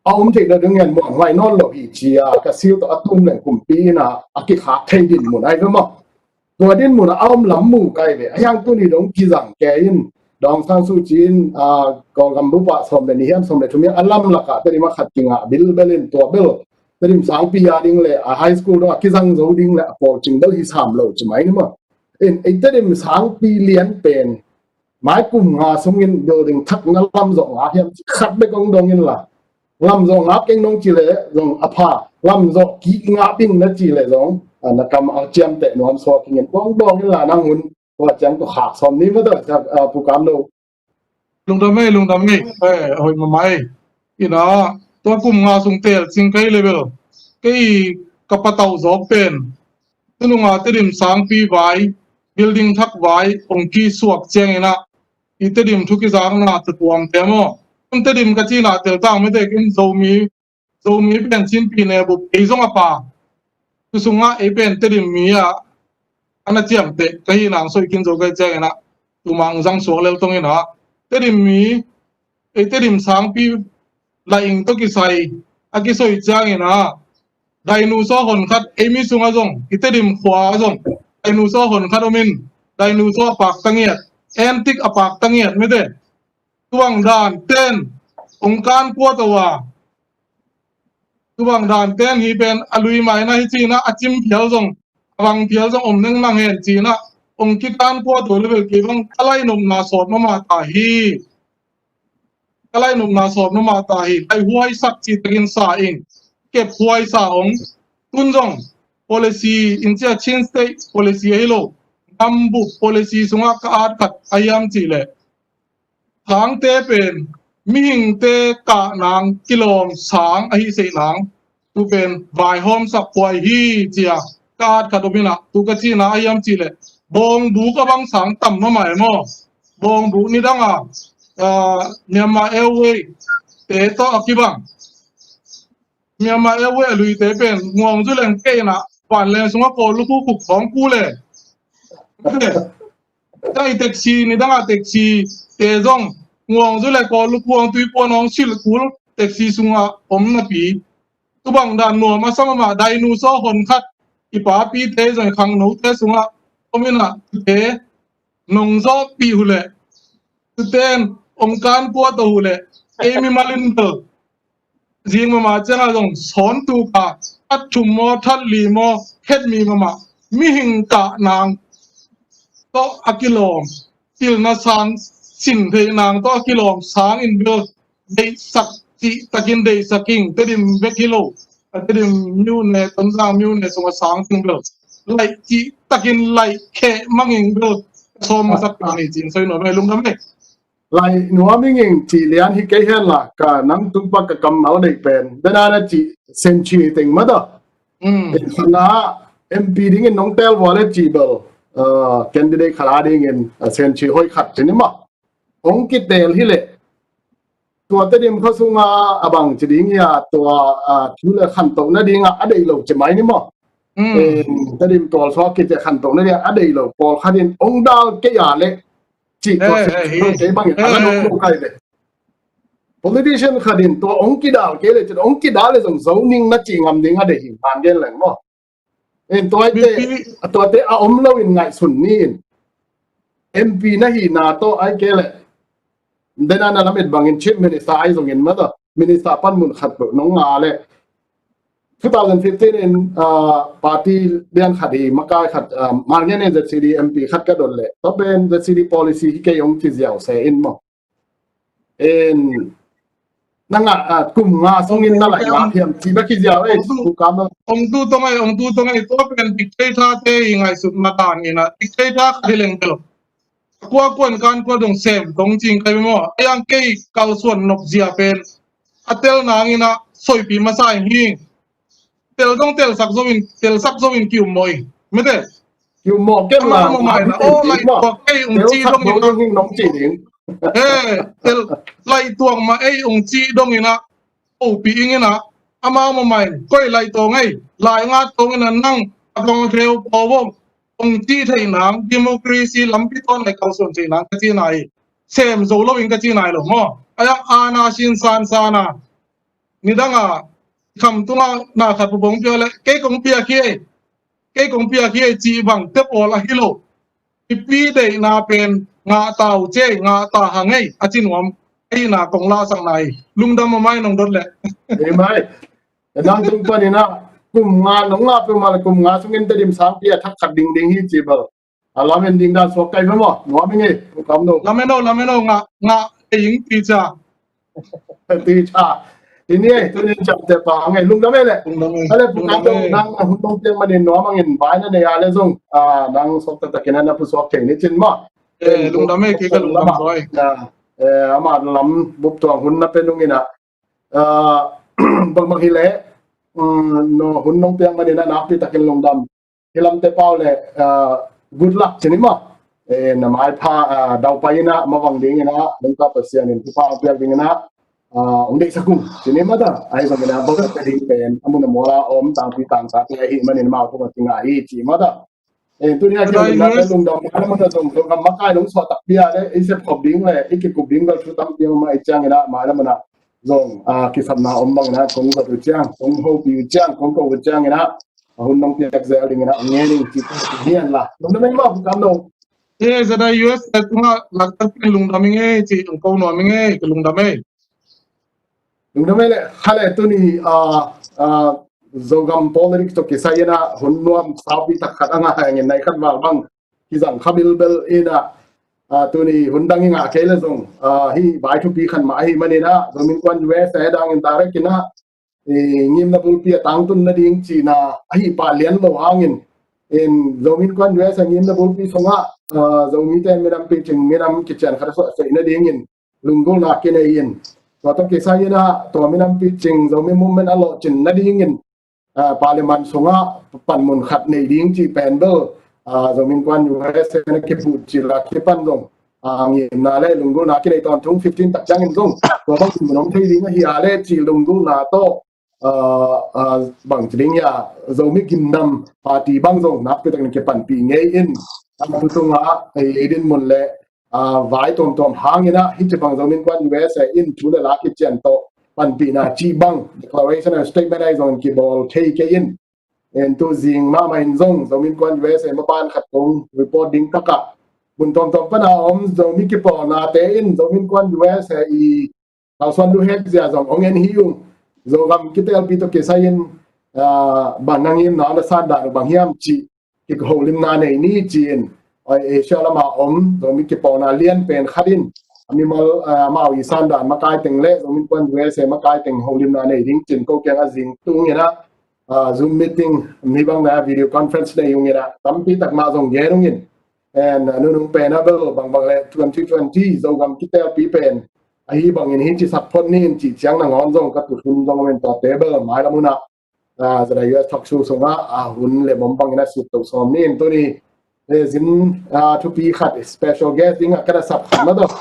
a om theih lo ding ngen muang huai nawn lo hi cia ka sil to a tum leng kumpi ina a kikhak thei din mun ai ve maw. Tua dinmun a om lam mu kai ve a hiang tuni dong kizang ke in dong sang su cin Kawlgam bupa som le ni hiam som le thum hiam a lam lakah Tedim a khat kingah bilbel in tua bel Tedim sangpi a ding le a high school dong a kizang zo ding le a pawl cing bel hi sam lo ci mai ni maw. In ei Tedim sangpi lian pen mai kum nga sungin building thak na lam zawh ngap hiam ci khat bek kong dong in la lam zawh ngap keng nong ci le zong a pha lam zawh kik ngap ing na ci le zong na kam a ciamteh nuam suak kingin bawng bawng in la nang hun tua ciang tua khak sawm ni mata pukam lo. Lungdam ei lungdam ei. Hoi mamai ina tua kum nga sung tel cing kei level kei ka patau zawk pen tununga Tedim sangpi vai building thak vai ong ki suak ciang ina i Tedim thu kizakna tutuam te maw. Tedim ka cina tel tang mete kin Zomi Zomi pen Chin pi ne bup ei zong a pa tu sungah ei pen Tedim mi ah ana ciamteh ka hi nang soi kin zo kai ciang ina tumang zang suak lel tong ina Tedim mi ei Tedim sangpi la ing to kisai a kisoi ciang ina dainu saw hon khat ei mi sungah zong i Tedim khua zong dainu saw hon khat om in dainu saw a pak tangiat entik a pak tangiat mete tuang dan ten ong kan kuat awa Tubang dan ten hi pen a lui mai na hi cina a cim phial zong a bang phial zong om neng mang hen cina ong kikan kua to level kei bang ka lai nopna sawt mama ta hi. Ka lai nopna sawt mama ta hi. Lai huai sak ci takin sa in kep huai sa ong tun zong policy in cia Chin State policy ahi lo. Gambuk policy sungah ka at khat a hiam cih leh Sangte pen mihingte kah nang kilawm sang ahi seih nang tu pen vaihawm sak puai hi cia ka at khat om inah tu ka cina a hiam cih leh bawngbuk a bang sang tam mama e maw? Bawngbuk nidang a Myanmar Airways te tawh a kibang Myanmar Airways a luite pen nguang zu leng kei inah vanleng sungah kawl lukhu khuk khawng ku le. Kai taxi nidang a taxi te zong nguang zu le kawl lukhu ang tui puan ang silh kul taxi sungah om napi. Tubang dan nuam a sam amah dainu saw hon khat i papi te zong i khangno te sungah om inah tute nong zawhpih uh leh tuten ong kan kua to uh leh ei mimal in bel zing mama ciangah zong sawn tuka that thum maw that li maw khet mi mama mihing kah nang tawh a kilawm pilna sang sin thei nang tawh a kilawm sang in bel deihsak cih takin deihsak ing Tedim bek hi lo. A Tedim myone Tonzang myone sungah sang ting bel laih cih takin laih kheh manging bel sawm masak ta ni cin soi nuam e lungdam e. Lai nuam ing ing cih lian hi kei hen la ka nang tung pa ka kammal deih pen dena na cih senchi teng mata. Sana M P dingin nong tel vua le cih bel candidate khat a dingin senchi hoi khat cin i ma. Ong kitel hi leh tua Tedim khuasunga a bang ci ding hi a tua thu le khantoh nadinga a deih lo ci mai ni maw? Tedim tualsuak kite khantoh nadinga a deih lo pawlkhat in ong dal kei a leh cih tua kei bangin a la nong lo kai ve. Politician khat in tua ong kidal kei le cin ong kidal le zong zo ning na cih ngam ding a deih hi man gen leng maw? In tuate a om lo in ngaihsun ni in M P na hihna tawh ai kei le dena na lamet bangin Chief Minister ai zongin mata Minister pan mun khat nong nga le two thousand fifteen in party lian khat hi makai khat man ngen in Z C D M P khat ka don le tua pen Z C D policy hi kei ong ci ziau se in maw? En nanga kum nga sungin na lai nga hiam ci ba ki ziau ei tu kam lo. Ong tu tong ei ong tu tong ei tua pen dictator te i ngaihsut matan ina dictator khat hi leng bel kua kuan kan kua dong sem dong cing kai maw? Ayang kei kalsuan nop zia pen a tel nangina soipi masa in hing. Tel dong telsak zo in telsak zo in kium maw i mete. Kium maw ken la maw mai na o lai tuak kei ung ci dong in nong ci ding. He tel lai tuak ma ei ung ci dong ina opi ing ina ama maw mai koi lai tong ei lai nga tong ina nang a tong theu pawvong ung ci thei nang democracy lampi ton lai kalsuan thei nang ka ci nai sem zo lo in ka ci nai lo maw? Ayang ana sin san sana nidanga kham tunga na khat pupong pia le kei kong pia khi ei kei kong pia khi ei ci bang tep awl a hi lo. Ipi deihna pen ngah ta uh cei ngah ta hang ei a ci nuam. Eina kong lahsak nai lungdam a mai nong dot le. Ei mai nang tung paninah kum nga nong ngah peuhmah le kum nga sungin Tedim sangpi a thak khat dingding hi ci bel a lamen ding dan suak kai ve maw? Nuam ing ei, Pu Kam No. Lamen o, lamen o, ngah, ngah ei ing ti ca. Ti ca. Ti ni ei, tu nin ca te pa ang ei, lungdam ei le. Lungdam ei. Ale Pu Kam No, nang hun nong piang manin nuam angin bai na nei a le zong nang suak taktakin a na pu suak thei ni cin maw? Lungdam ei, kei ka lungdam suai. Ama lam bup tuang hun na pe nungin ah bangmang hi le hun nong piang manin a nakpi takin lungdam. Hi lamte pau le good luck cini maw? Na maipha daupai inah mavang dinginah lungka Pasian in thupha ang piak dinginah ong deihsak ung cini maw ta? Ahi zongin ah bawlkhat ka ding pen a mun a muala om tangpi tangtate ahi manin mau thuma kinga hi ci maw ta? Tunia kian lungdam maina mun a zong zong a makai nong suah takpi a le i sepkhop ding le i kikup ding bel thu tampi om mah i cianginah maina mun ah zong kisapna om banginah kong zat uh ciang kong hopi uh ciang kong ko uh cianginah a hun nong piak zel ding inah ngen in ci hian la lungdam ei maw Pu Kam No. E zada U S tungah laktak pen lungdam ing ei ci ong ko nuam ing ei ka lungdam ei. Lungdam ei le khale tuni a ah, Zogam politics tawh kisai in ah hun nuam saupi tak khat a ngah hangin nai khat val bang kizang kha bilbel in ah, ah, tuni hun dang i ngah kei le zong, ah, hih vai thupi khat mah ahih manin ah Zomi Innkuan U S A dangin direct in ah i ngimna bulpi a tangtun nading cihna ahi pah lian lo hangin, in Zomi Innkuan U S A ngimna bulpi sungah, ah, Zomite minam picing, minam kician khat a suah seih nadingin lunggulhna kinei in, tua tawh kisai in ah tua minam picing Zomi movement a lawhcin nadingin, ah, parliament sungah panmun khat nei ding cih pen bel, ah, Zomi Innkuan U S A na kipuh cil a kipan zong, ah, ngimna le lunggulhna kinei tawntung, fifteen tak ciangin zong tua bang mun om thei ding ahi a le cih lunggulhna tawh, ah, ah, bang ci ding hia, Zomi gimnam party bang zong nakpi takin kipanpih ngei in, ah, tu tungah ei dinmun le, ah, vai tuamtuam hangin ah hih ci bang Zomi Innkuan U S A in thu le la kician tawh panpihna cih bang declaration and statement ahi zongin kibawl thei kei in, en tu zing mahmah in zong Zomi Innkuan U S A maban khat kong report ding pakah mun tuamtuam pana om Zomi kipawlnate in Zomi Innkuan U S A i kalsuan luhet zia zong ong en hi ung. Zogam kitelpi tawh kisai in, ah, bang na ngimna na sandan uh bang hiam cih kiholimna nei ni ci-in, ah, Asia lama om Zomi kipawlna lian pen khat in a mimal, ah, amau i sandan makai teng le Zomi Innkuan U S A makai teng holimna nei ding cin ko kiang a zing tung in ah, ah, Zoom meeting mi bang na video conference nei ung in ah tampi tak mah zong gen ung in. And, ah, nunung pen a bel bangbang le twenty twenty Zogam kitelpi pen ahi bangin hih ci sak phot ni in cih ciang nangawn zong ka tut hun zong om in tua table mailam hun ah, ah, Zada U S Talk Show sungah, ah, hun le mom bangin a sut to sawm ni in tuni, eh, zin, ah, thupi khat special guest ding ah ka na sap khat na tawh,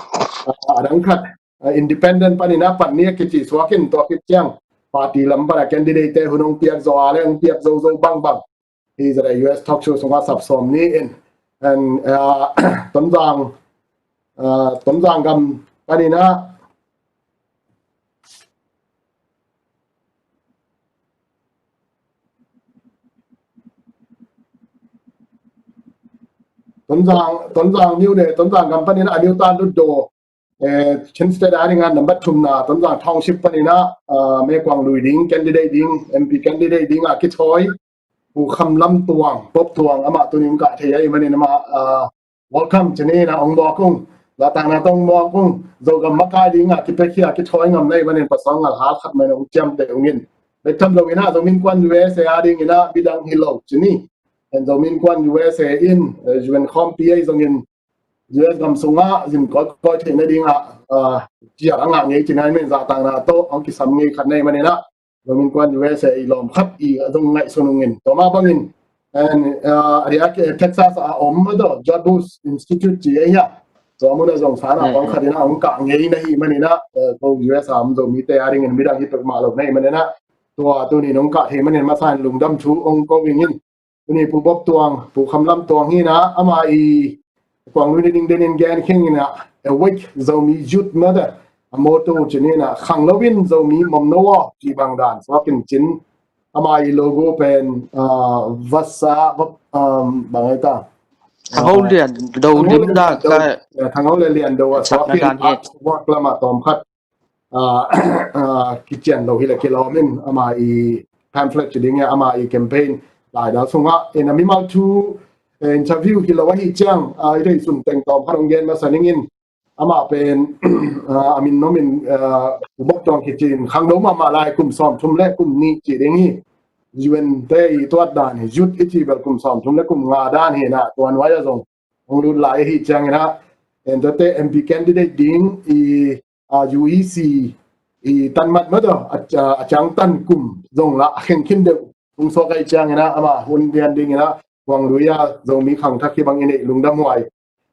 ah, a dang khat, ah, independent panin a pan ni a kici suak in tua khit ciang party lam pana candidate te hun hong piak zo a le hong piak zo zo bangbang hi Zada U S Talk Show sungah sap sawm ni in. And, ah, Tonzang, ah, Tonzang gam panin ah Tonzang, Tonzang niu ne, Tonzang gam panin ah a niu tan lut do, eh, Chin State a ding a number thumna Tonzang Township panin ah, ah, Mekuang lui ding, candidate ding, M P candidate ding a kithawi Pu Kham Lam Tuang, Pop Tuang, amah tunin kah thei ahih manin amah, ah, welcome ci ni in ah ong mawk ung. Zahtakna tawh ong mawk ung. Zogam makai ding ah kipiakhia kithawi ngam na ahih manin pasal ngal hal khat mah in ong ciamteh ung in. Bek tham lo in ah Zomi Innkuan U S A a ding in ah midang hi lo ci ni. And Zomi Innkuan U S A in, eh, U N khawmpi ahi zongin U S gam sungah zin kawikawi theih nading ah, ah, cial a ngah ngei ci na ahih manin zahtakna tawh ong kisam ngei khat na ahih manin ah Zomi Innkuan U S A i lawm khat i a zong ngaihsun ung in. Tua mah bangin, and, ah, a dia, eh, Texas a om mah tawh George Bush Institute ci ahi a, tua mun ah zong sana pawng khat in ah ong kah ngei na ahih manin ah, eh, ko U S a om Zomite a dingin midang hi pek mah lo na ahih manin ah tua tunin ong kah thei manin masa in lungdam thu ong ko ing in. Tuni Pu Pop Tuang, Pu Kham Lam Tuang hi in ah, amah i kuang lui nading den in gen kheng in ah, Awake Zomi Youth mah tawh a motto ci ni in ah, khang lo in Zomi mawm no aw cih bang dan suak in cin. Amah i logo pen, ah, vasa, va-, um, bang ai ta, thangho lian do lim da ka, eh, thangho le lian do a suak in dan hi. Artwork lamah tawm khat, ah, ah, kician lo hi le kilawm in amah i pamphlet ci ding e, amah i campaign laidal sungah in a mimal thu, eh, interview hi lo ahih ciang, ah, i theih sun teng tawm khat ong gen masa ning in. Amah pen, ah, a min nom in, ah, Pu Bok Tuang kici in khangno mahmah lai kum sawmthum le kum nih ci ding hi. U N te i tuat dan hi, youth i ci bel kum sawmthum le kum nga dan hi in ah, tua nuai ah zong ong lut lai ahih ciangin ah, en tuate M P candidate ding i, ah, U E C i tanmat mah tawh a, a, a ciangtan kum zong lah a kheng khin deuh tung suak ahih ciangin ah, amah hun lian dingin ah kuang lui a Zomi khangthak hi bang i neih lungdam huai.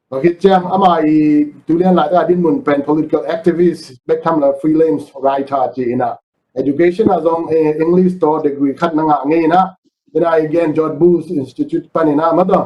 Tua khit ciang amah i tulian laitaka dinmun pen political activist bek tham lo freelance writer ci in ah, education ah zong, eh, English tawh degree khat na ngah ngei in ah, in ah i gen George Bush Institute panin ah mah tawh,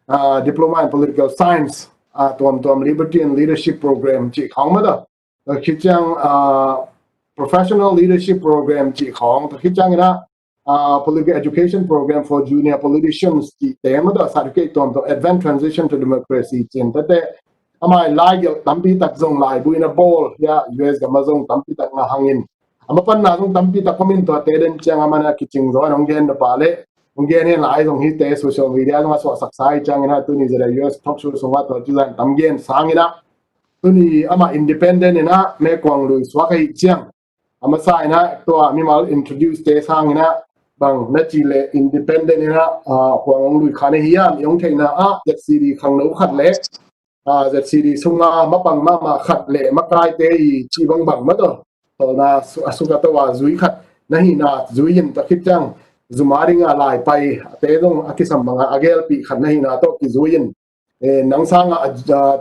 ah, Diploma in Political Science, ah, tuamtuam Liberty and Leadership Program cih khawng mah tawh. Tua khit ciang, ah, Professional Leadership Program cih khawng, tua khit ciangin ah, ah, Political Education Program for Junior Politicians cihte mah tawh, certificate tuamtuam, Advanced Transition to Democracy cih in tete. Amah i laigelh tampi tak zong laibu in a bawl, ya, U S gam ah zong tampi tak ngah hangin, A mapanna zong tampi tak om in, tuate den ciang a mana kicing zaw in hong gen na pa le hong gen hen lai zong hite social media zong a suahsaksa hi ciangin a tuni ZIUS talk show sungah tua ci zan tam gen sangin a tuni amah independent in a Mekuang lui suak ahi ciang a masa in a tua mimal introduce te sangin a bang na ci le independent in a Kuang Hong Lui kha na hiam i hong theihna ah ZCD khangno khat le ZCD sunga mapang mahmah khat le makaite i ci bangbang mah tawh tawlna a suk a to a zui khat na hihna zui in, tua khit ciang zuma dinga lai pai te zong a kisam banga a gelpih khat na hihna tawh kizui in, nang sanga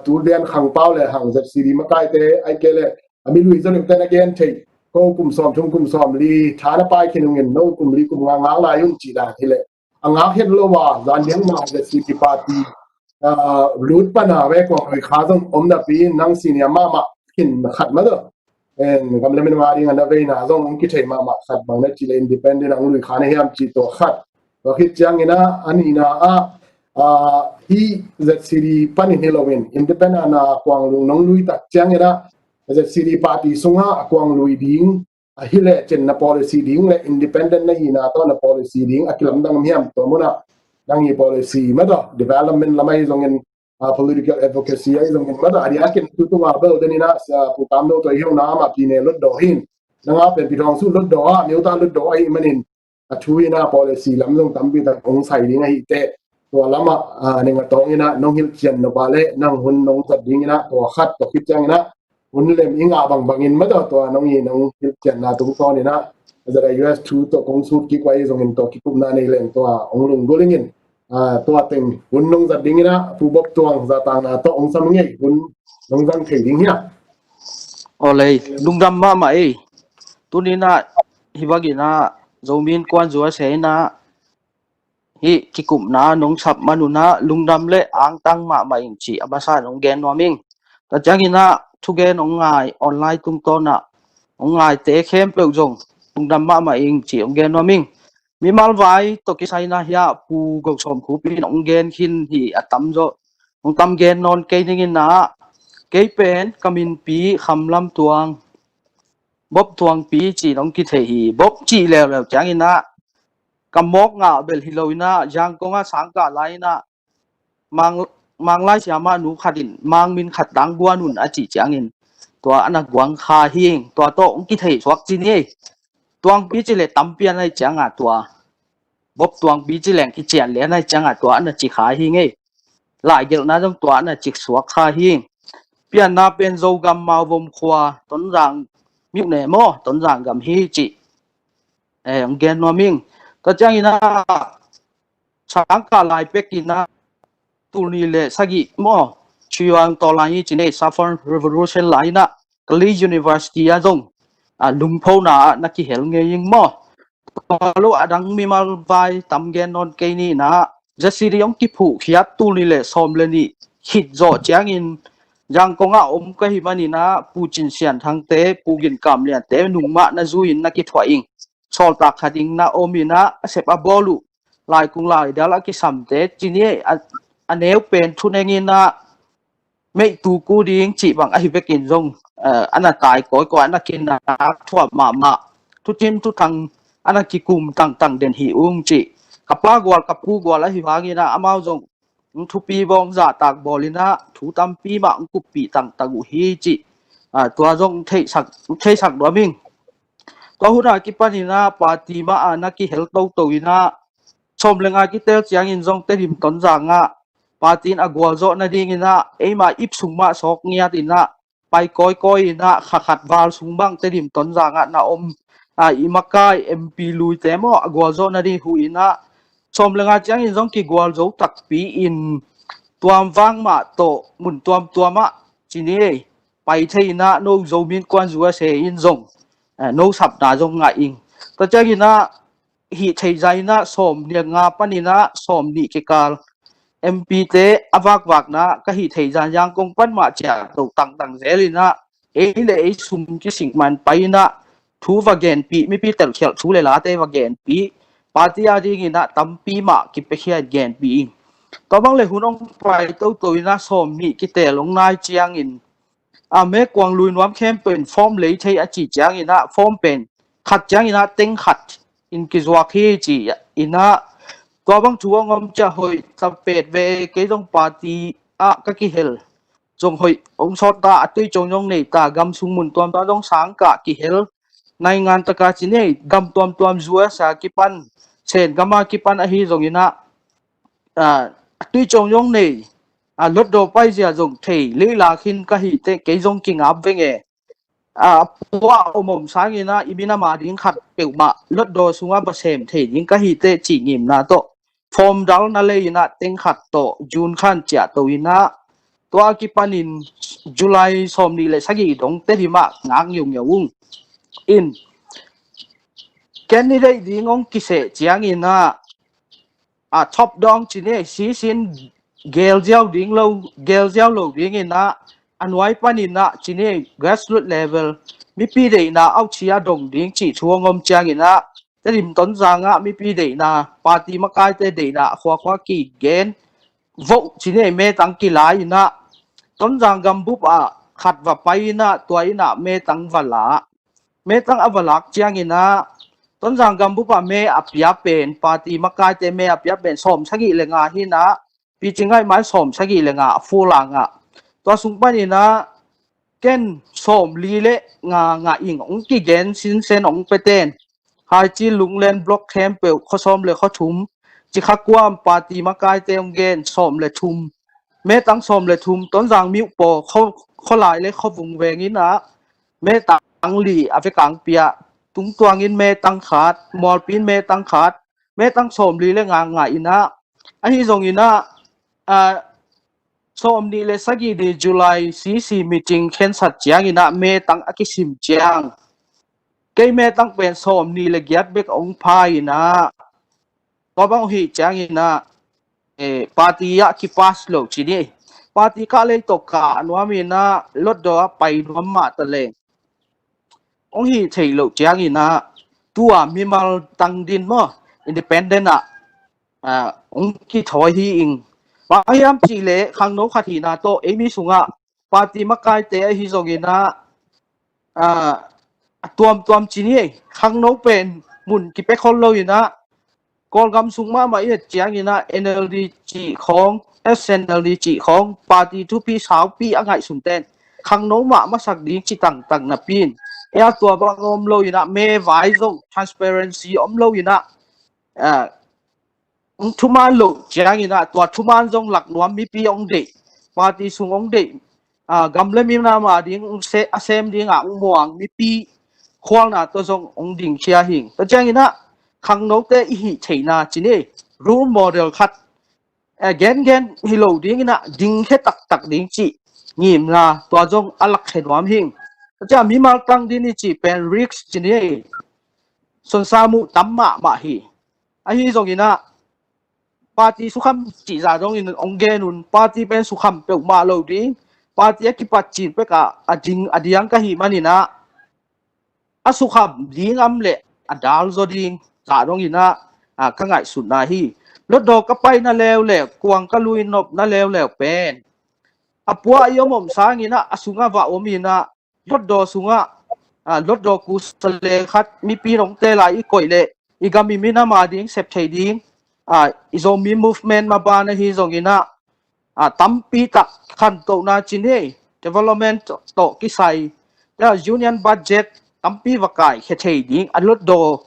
tu lian khang pau le hang ZCD makaite ai ke le a mi lui zon te na gen thei, ko kum sawm thum kum sawm li tha na pai khin ungin no kum li kum nga ngak lai un ci dan hi le a ngak het lo a zan diang ma ZCD party lut pana Mekuang lui kha zong om napi nang senior mahmah khin khat mah tawh en gam le min ma ding a na veina zong hong kithei mahmah khat bang na ci le independent a hong lui kha na hiam ci tua khat. Tua khit ciangin a a nihna ah hi ZCD panin hi loin independent a na Kuang Lung nong lui tak ciangin a ZCD party sungah a Kuang lui ding a hi le cin na policy ding le independent na hihna tawh na policy ding a kilamdang hiam tua munah nang hi policy mah tawh development lam ahi zongin political advocacy ahi zongin mah tawh a dia kin tu tunga bel den in a Pu Kam No tawh i hiona ama pine lutdaw hin nanga pen pi thawng su lutdaw a miuta lutdaw ahi manin a thu in a policy lam zong tampi tak hong sai ding ahi teh tua lamah ning a tawng in a nong hilhcian nop a le nang hun nong zat ding in a tua khat tua khit ciang in a hun lem i ngah bangbangin mah tawh tua nong i nong hilhcianna tungtawn in a ZIUS thu tawh kong sut kik uh ahi zongin tua kikupna nei leng tua hong lunggulh ingin tua teng hun nong zat ding in a Pu Bop Tuang zatakna tawh hong sam ngei hun nong zang thei ding hia. Aw lei, lungdam mahmah ei. Tuni in a hi bangin a Zomi Innkuan USA in a hi kikupna nong sap man un a lungdam le angtang mahmah ing ci a masa nong gen nuam ing. Tua ciangin a thugen hong ngai online tungtawn a hong ngaite khempeuh zong lungdam mahmah ing ci hong gen nuam ing. Mimal vai tawh kisai in a hia Pu Go Sawm Khup in hong gen khin hi a tamzaw hong tam gen nawn kei ning in a kei pen ka minpi Kham Lam Tuang, Bop Tuangpi ci-in hong kithei hi. Bop cih leuleu ciangin a ka mawk ngah bel hi lo in a Zangkong a sangkah lai in a Mang, Manglai siamah nu khat in Mang min khat dang guan un a cih ciangin tua a na guang kha hing, tua tawh hong kithei suak ci ni. Tuangpi ci le tampi a na hi cianga tua Bop Tuangpi ci leng kician le a na hi cianga tua a na ci kha hing ei. Laigelhna zong tua a na cik suak kha hing. Pianna pen Zogam Mauvom khua Tonzang miuh ne maw Tonzang gam hi cih hong gen nuam ing. Tua ciangin a sangkah lai pekin a tul nih le sagih maw Chuyuang tawlai hi ci nei Saffron Revolution lai in a Kalay University a zong lungphona ah na kihel ngei ing maw. Tua lo a dang mimal vai tam gen nawn kei ni in a ZCD hong kiphuh khiat tul nih le sawm le nih khit zawh ciangin Zangkong ah om ka hi manin a Pu Cin Sian Thangte, Pu Gin Kam Liante nungmah na zui in na kithuah ing. Sawltak khat in na om in a a sep a bawl uh laikung laidal a kisamte ci ni a neu pen thuneng in a meih tu ku ding cih bang ahi vekin zong a na tai kawikawi a na kinak thuap mahmah thucin thuthang a na kikum tangtang den hi ung cih ka pa gual ka pu gual ahi vangin a amau zong thupi bawng zahtak bawl in a thu tampi mah hong kuppih tangtang uh hi cih tua zong theisak nuam ing. Tua hun a kipan in a party mah a na kihel toto in a sawm le nga kitel ciangin zong Tedim Tonzang ah party in a gualzawh nading in a eima ip sung mah sawk ngiat in a pai kawikawi in a kha khat val sung bang Tedim Tonzang ah na om i makai MP luite maw a gualzawh nading huh in a sawm le nga ciangin zong kigualzo takpi in tuam vang mah tawh mun tuamtuam ah ci ni ei pai thei in a no Zomi Innkuan USA in zong no sapna zong ngah ing. Tua ciangin a hih theih zah in a sawm nih nga panin a sawm nih kikal MP te a vakvakna ka hih theih zah Zangkong pan mah ciah to tangtang zel in a ei le ei sum kisik man pai in a thu va genpih mipi telkhialh thu le late va genpih party a dingin a tampi mah kipiakhiat genpih ing. Tua bang le hun hong pai toto in a sawm nih kitel hong nai ciangin a Mekuang lui nuam khempeuh in form lei thei a ci ciangin a form pen khat ciangin ah teng khat in kizuak hi ci in ah, tua bang thu a ngom cia hoih tapet ve, kei zong party ah ka kihel zong hoih ong sawt ta, a tui cong zong nei ta, gam sung mun tuamtuam zong sang ka kihel, naingan taka ci nei, gam tuamtuam zuasa kipan, Sen gama kipan ahi zongin ah, a tui cong zong nei, a lotdaw paizia zong thei leilak hin ka hi teh kei zong kingap veng e. A puah om om sangin ah i minam a ding khat peuhmah lotdaw sungah va sem thei ding ka hi teh cih ngimna tawh, form dal na lei in ah teng khat tawh June khan ciah to in ah, tua kipanin July sawm nih le sagih dong Tedim ah ngak ngiungeu ung. In candidate ding ong kiseh ciangin ah, a top down ci ni, sisin gel ziau ding lo, gel ziau lo dingin ah, a nuai panin ah ci ni, grassroot level, mipi deihna auh cia dong ding cih thu a ngom ciangin ah, Tedim Tonzang ah mipi deihna, party makaite deihna a khuakhua kigen voh ci ni, metang kilai in ah, Tonzang gambup ah khat va pai in ah, tua in ah metang va la. Metang a va lak ciangin ah, Tonzang gambup ah me a pia pen, party makaite me a pia pen sawm sagih le nga hi in ah, Pi Cing Ngaih mai sawm sagih le nga a fulang ah. Tua sung panin ah, ken sawm li le nga ngah ing ong kigen sinsen ong pia ten. Haici Lunglen block khempeuh, khua sawm le khua thum, Cikha Kuam party makaite ong gen sawm le thum. Metang sawm le thum, Tonzang miuh paw, khua, khua lai le khua vung vengin ah, metang li a vekang pia, Tungtuangin metang khat, Mualpi in metang khat, metang sawm li le nga ngah in ah, ahi zongin ah, a, sawm nih le sagih ni July C C meeting khensat ciangin ah metang a kisim ciang, kei metang pen sawm nih le giat bek ong pha in ah, tua bang hi ciangin ah, eh, party ah kipas lo ci ni. Party kah lei tawh kah nuam in ah, lotdaw ah pai nuam mah ta leng, ong hi thei lo ciangin ah, tua mimal tang din maw, independent ah, ah, ong kithawi hi ing. Bang hiam cih leh khangno khat hihna tawh, ei mi sungah party makaite ahi zongin ah, ah, a tuamtuam ci ni, khangno pen mun kipia khol lo in ah, Kawlgam sung mahmah i et ciangin ah N L D cih khawng, S N L D cih khawng, party thupi saupi a ngaihsun ten khangno mah masak ding ci tangtang napi in, ei a tua bang om lo in ah, me vai zong transparency om lo in ah, ah, ong thuman lo ciangin ah, tua thuman zong lak nuam, mipi ong deih, party sung ong deih, ah, gam le minam a ding ong se, a sem ding ah ong muang mipi khualna tawh zong ong dingkhia hing. Tua ciangin ah, khangnote i hih theihna ci ni, role model khat, eh, gengen hi lo dingin ah, dingkhia taktak ding cih ngimna tua zong a lakkhia nuam hing. Tua ciang mimal tang din i cih pen risk ci ni, sonsa muh tam mahmah hi. Ahi zongin ah, party sukham cih zah dongin ong gen un, party pen sukham peuhmah lo ding, party a kipat cin pek ah a ding, a diang ka hih manin ah, a sukham ding am le a dal zaw ding zah dongin ah, ah, ka ngaihsutna hi. Lotdaw ka pai na leuleu, kuang ka lui nop na leuleu pen, a puah i om om sangin ah, a sungah va om in ah, lotdaw sungah, ah, lotdaw kusa le khat mipi nong teel a i koih leh, i gam i minam a ding sep thei ding, ah, i Zomi movement maban ahi zongin ah, ah, tampi tak khantohna ci ni, development tawh kisai, tua union budget tampi va kaikhia thei ding, a lotdaw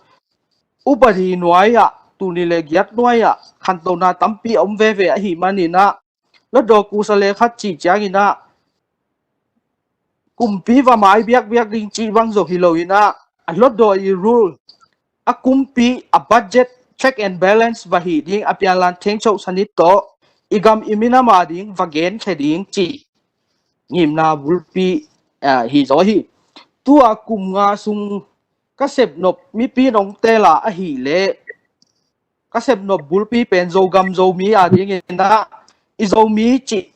upadi nuai ah, tul nih le giat nuai ah khantohna tampi a om veve ahi manin ah, lotdaw kusa le khat cih ciangin ah, kumpi va mai biakbiak ding cih bang zong hi lo in ah, a lotdaw i rule, a kumpi, a budget check and balance va hih ding, a pianlan thengchoh sanit tawh i gam i minam a ding va genkhia ding cih ngimna bulpi, ah, hi zaw hi. Tua kum nga sung ka sepnop mipi nong teel a ahih leh, ka sepnop bulpi pen Zogam Zomi a dingin ah, i Zomi cih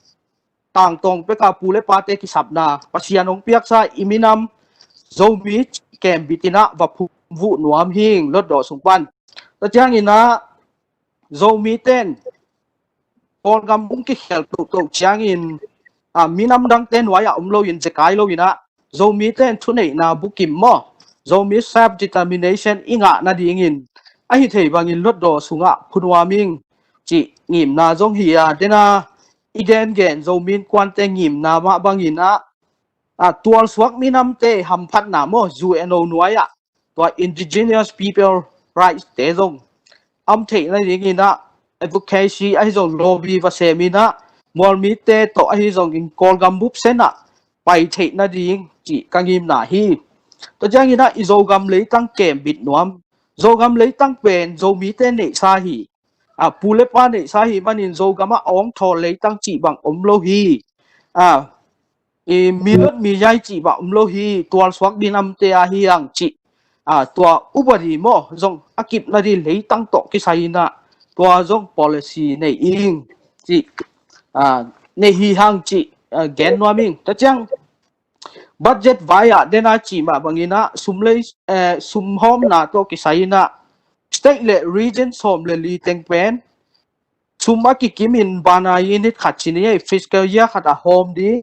tangtawng pek a pu le pate kisapna, Pasian hong piaksa i minam Zomi cih kembit in ah va phumvuh nuam hing, lotdaw sung pan. Tua ciangin ah, Zomi ten Kawlgam hong kikhel tohtoh ciangin, ah, minam dangte nuai ah om loin, zekai loin ah, Zomi ten thuneihna bukim maw, Zomi self determination i ngah nadingin ahi thei bangin lotdaw sungah phunuam ing cih ngimna zong hi a, dena i gengen Zomi innkuante ngimna mah bangin ah, a, tualsuak minamte hamphatna maw, U N O nuai-ah tua indigenous people rights te zong om theih nadingin ah advocacy ahi zong lobby va semin ah mualmite tawh ahi zongin Kawlgam bup senah pai theih nading cih ka ngimna hi. Tua ciangin ah i Zogam leitang kembit nuam, Zogam leitang pen Zomite neihsa hi. A, pu le pa neihsa hi manin Zogam ah awngthawl leitang cih bang om lo hi. A, i milot miyai cih bang om lo hi, tualsuak minamte a hi ang cih, a, tua upadi maw zong a kipna di leitang tawh kisai in ah tua zong policy nei ing cih, a, nei hi hang cih, a, gen nuam ing. Tua ciang budget vai-ah dena cih mah bangin ah sum lei, eh, sum hawmna tawh kisai in ah state le region sawm le li teng pen sum a kikimin bana unit khat ci ni ei, fiscal year khat a hawm ding.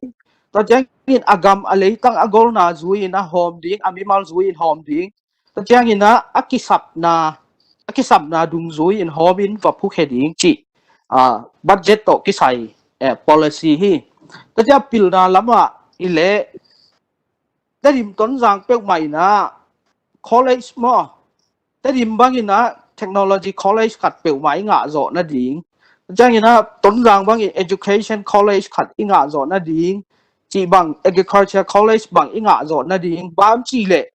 Tua ciangin a gam a leitang a golna zui-in a hawm ding, a mimal zui-in hawm ding. Tua ciangin ah a kisapna, a kisapna dungzui-in hawmin va phukhia ding cih, a, budget tawh kisai, eh, policy hi. Tua ciang pilna lamah i leh Tedim Tonzang peuhmah in ah college maw, Tedim bangin ah technology college khat peuhmah i ngah zawh nading. Ciangin ah Tonzang bangin education college khat i ngah zawh nading. Cih bang agriculture college bang i ngah zawh nading. Bang cih leh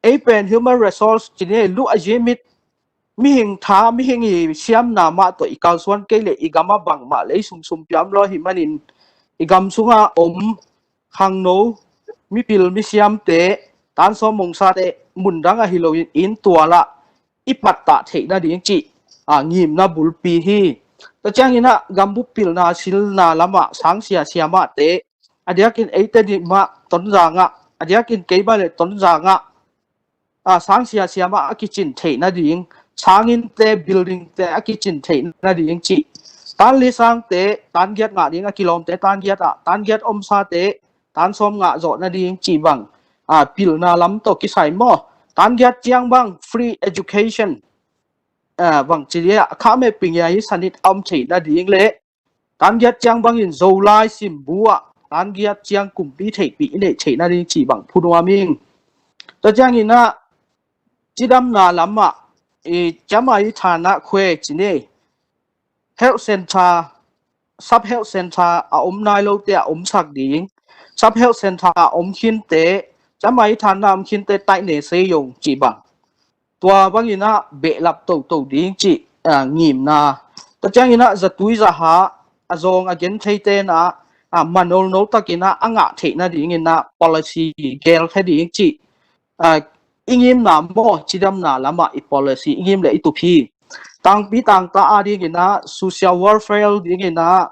ei pen human resource ci ni ei, lu a zimit mihing tha, mihing i siamna mah tawh i kalsuan kei leh i gam ah bangmah lei sungsum piam lo hi manin i gam sunga om khangno, mipil misiamte, tansawm mongsate, mundang ahi loin inn tualah i pattah theih nading cih, a, ngimna bulpi hi. Tua ciangin ah gambup pilna silna lamah sangsia siamahte, a diakin eite nih mah Tonzang ah, a diakin kei mah le Tonzang ah, a, sangsia siamah a kicin theih nading, sanginnte, buildingte a kicin theih nading cih, tan li sangte tan giat ngah ding a kilawmte tan giat ah, tan giat omsate tan sawm ngah zawh nading cih bang, a, pilna lam tawh kisai maw, tan giat ciang bang free education, a, bang ci dia, a kha me ping ya i sanit a om theih nading le tan giat ciang bangin Zolai simbu ah tan giat ciang kumpi theihpih i neih theih nading cih bang phunuam ing. Tua ciangin ah cidamna lamah i ciamah i thanah khuai ci ni ei, health center, sub health center a om nai lote a omsak ding, sub health center a om khinte, ciamah i thanah a om khinte taih ne sei yong cih bang. Tua bangin ah behlap toto ding cih, a, ngimna. Tua ciangin ah zatui zaha a zawng a gentheite in ah, a, manolno takin ah a ngah theih nadingin ah policy gelkhia ding cih, a, i ngimna maw, cidamna lamah i policy i ngim le i tup hi. Tangpi tangta a dingin ah social welfare dingin ah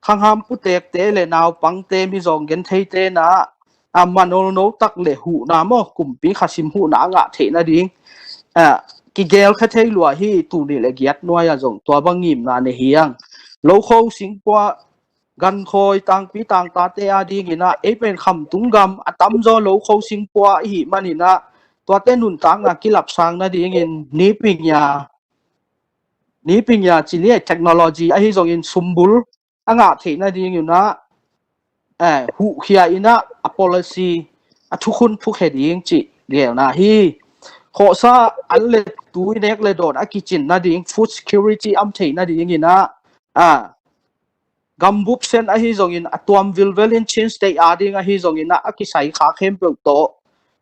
khangham putekte le naupangte, mizawng gentheite in ah, a, manolno tak le huhna maw, kumpi khasim huhna a ngah theih nading, a, kigelkhia thei lua hi. Tuni le giat nuai-ah zong tua bang ngimna nei hi ang. Lokho singpua, gankhawi, tangpi tangtate a dingin ah ei pen khamtung gam a tamzaw lokho singpua i hih manin ah tuate nuntakna kilapsang nadingin niping ya, niping ya ci ni ei, technology ahi zongin sumbul a ngah theih nadingin ah, eh, huhkhia in ah a policy a thukhun phukhia ding cih gelna hi. Khawhsa an le tui, nek le dawn a kicin nading, food security a om theih nadingin ah, a, gambup sen ahi zongin a tuam vilvelin Chin State a ding ahi zongin ah a kisai kha khempeuh tawh,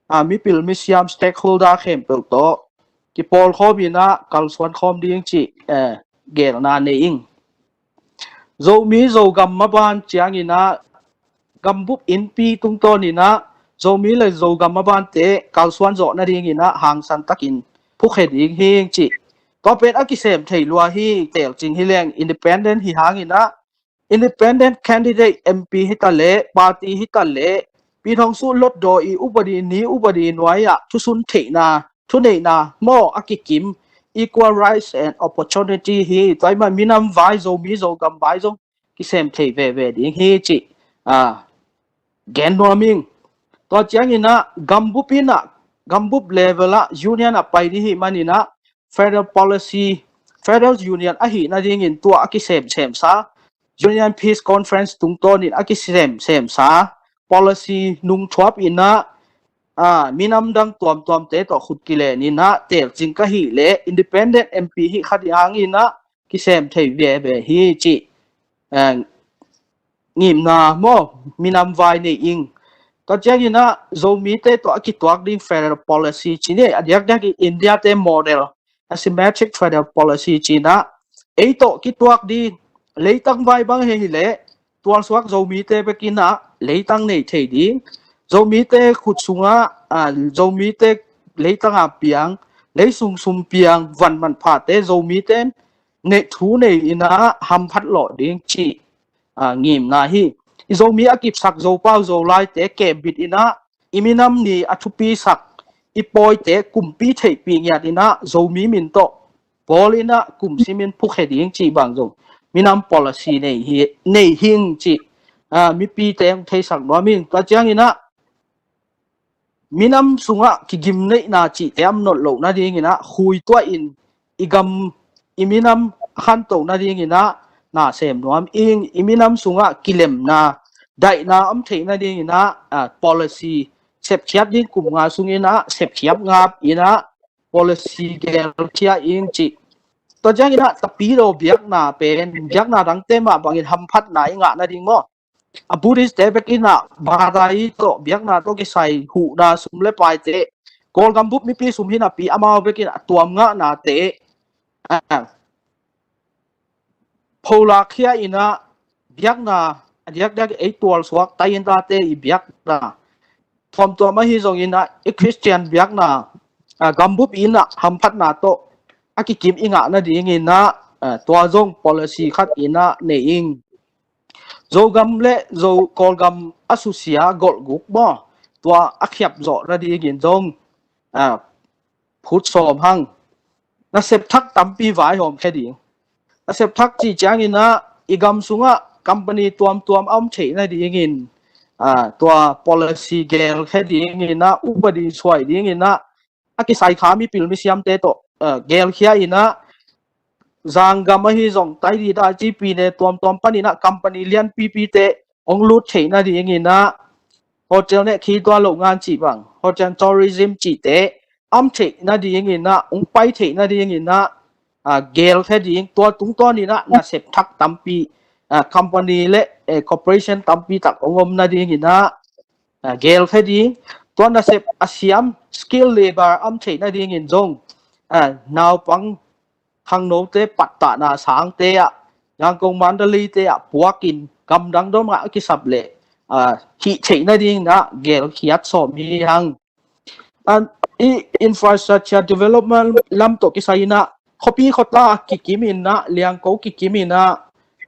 a, mipil misiam stakeholder khempeuh tawh kipawlkhawm in ah kalsuan khawm ding cih, eh, gelna nei ing. Zomi Zogam maban ciangin ah gambup innpi tungtawnin ah Zomi le Zogam mabante kalsuan zawh nadingin ah hangsan takin phukhia ding hi ing cih. Tua pen a kisem thei lua hi, telcing hi leng independent hi hangin ah independent candidate M P hi ta leh, party hi ta leh, Pi Thong Suh Hlutdaw i upadi, ni upadi nuai-ah thusun theihna, thuneihna maw a kikim, equal rights and opportunity hi. Tua ahih man minam vai, Zomi Zogam vai zong kisem thei veve ding hi cih, a, gen nuam ing. Tua ciangin ah gambup in ah gambup level ah union a pai ding hi manin ah federal policy, federal union ahi nadingin tua a kisemsemsa, Union Peace Conference tungtawnin a kisemsemsa policy nungthuap in ah, ah, minam dang tuamtuamte tawh khut kilen in ah telcing ka hi leh independent M P hi khat hangin ah kisem thei veve hi cih, ah, ngimna maw, minam vai nei ing. Tua ciangin ah Zomite tawh a kituak ding federal policy ci ni, a diakdiak in India te model, asymmetric federal policy ci in ah ei tawh kituak ding, leitang vai bang hi leh tualsuak Zomite bekin ah leitang nei thei ding, Zomite khut sungah, ah, Zomite leitang a piang, leisung sum piang van manphate Zomite neih thu nei in ah hamphat lawh ding cih, ah, ngimna hi. I Zomi a kipsak Zopau Zolaite kembit in ah i minam ni a thupisak i pawite kumpi theihpih ngiat in ah Zomi min tawh bawl in ah kumsimin phukhia ding cih bang zong minam policy nei hi, nei hing cih, ah, mipite hong theisak nuam ing. Tua ciangin ah minam sungah kigimneihna cihte a om nawn loh nadingin ah khuituah in i gam i minam khanto nadingin ah na sem nuam ing. I minam sungah kilemna, daihna om theih nadingin ah, ah, policy sepkhiat ding kum nga sungin ah sepkhiat ngap in ah policy gelkhia ing cih. Tua ciangin ah tapidaw biakna pen biakna dangte mah bangin hamphatna i ngah nading maw, a Buddhist te bekin ah Baha'i tawh biakna tawh kisai huhna sum le paite, Kawlgam bup mipi sum hi napi amau bekin a tuam ngahnate, ah, pholakkhia in ah biakna, a diakdiak ei tualsuak tai in tate i biakna tuamtuam ahi zongin ah i Christian biakna, ah, gambup in ah hamphatna tawh a kikim i ngah nadingin ah, ah, tua zong policy khat in ah nei ing. Zogam le Zo Kawlgam a susia golhguk maw, tua a khiap zawh nadingin zong, ah, phut sawm hang. Nasep thak tampi vaihawm khia ding. Nasep thak cih ciangin ah i gam sungah company tuamtuam a om theih nadingin, ah, tua policy gelkhia dingin ah upadi suai dingin ah a kisai kha mipil misiamte tawh, ah, gelkhia in ah zanggam ahi zong tai di da cipi ne tuamtuam panin ah company lianpipite hong lut theih nadingin ah hotel ne khi tua loh ngan cih bang, hotel tourism cihte a om theih nadingin ah, hong pai theih nadingin ah, ah, gelkhia ding. Tua tungtawnin ah nasep thak tampi, ah, company le, eh, corporation tampi tak hong om nadingin ah, ah, gelkhia ding. Tua nasep a siam skilled labor a om theih nadingin zong, ah, naupang khangnote pattahna sangte ah, Yangon Mandalay te ah puakin gamdang dong ah a kisap leh, ah, hih theih nadingin ah gelkhiat sawm hi hang. Ah, i infrastructure development lam tawh kisai in ah khuapi khuata kikim in ah, liangko kikim in ah,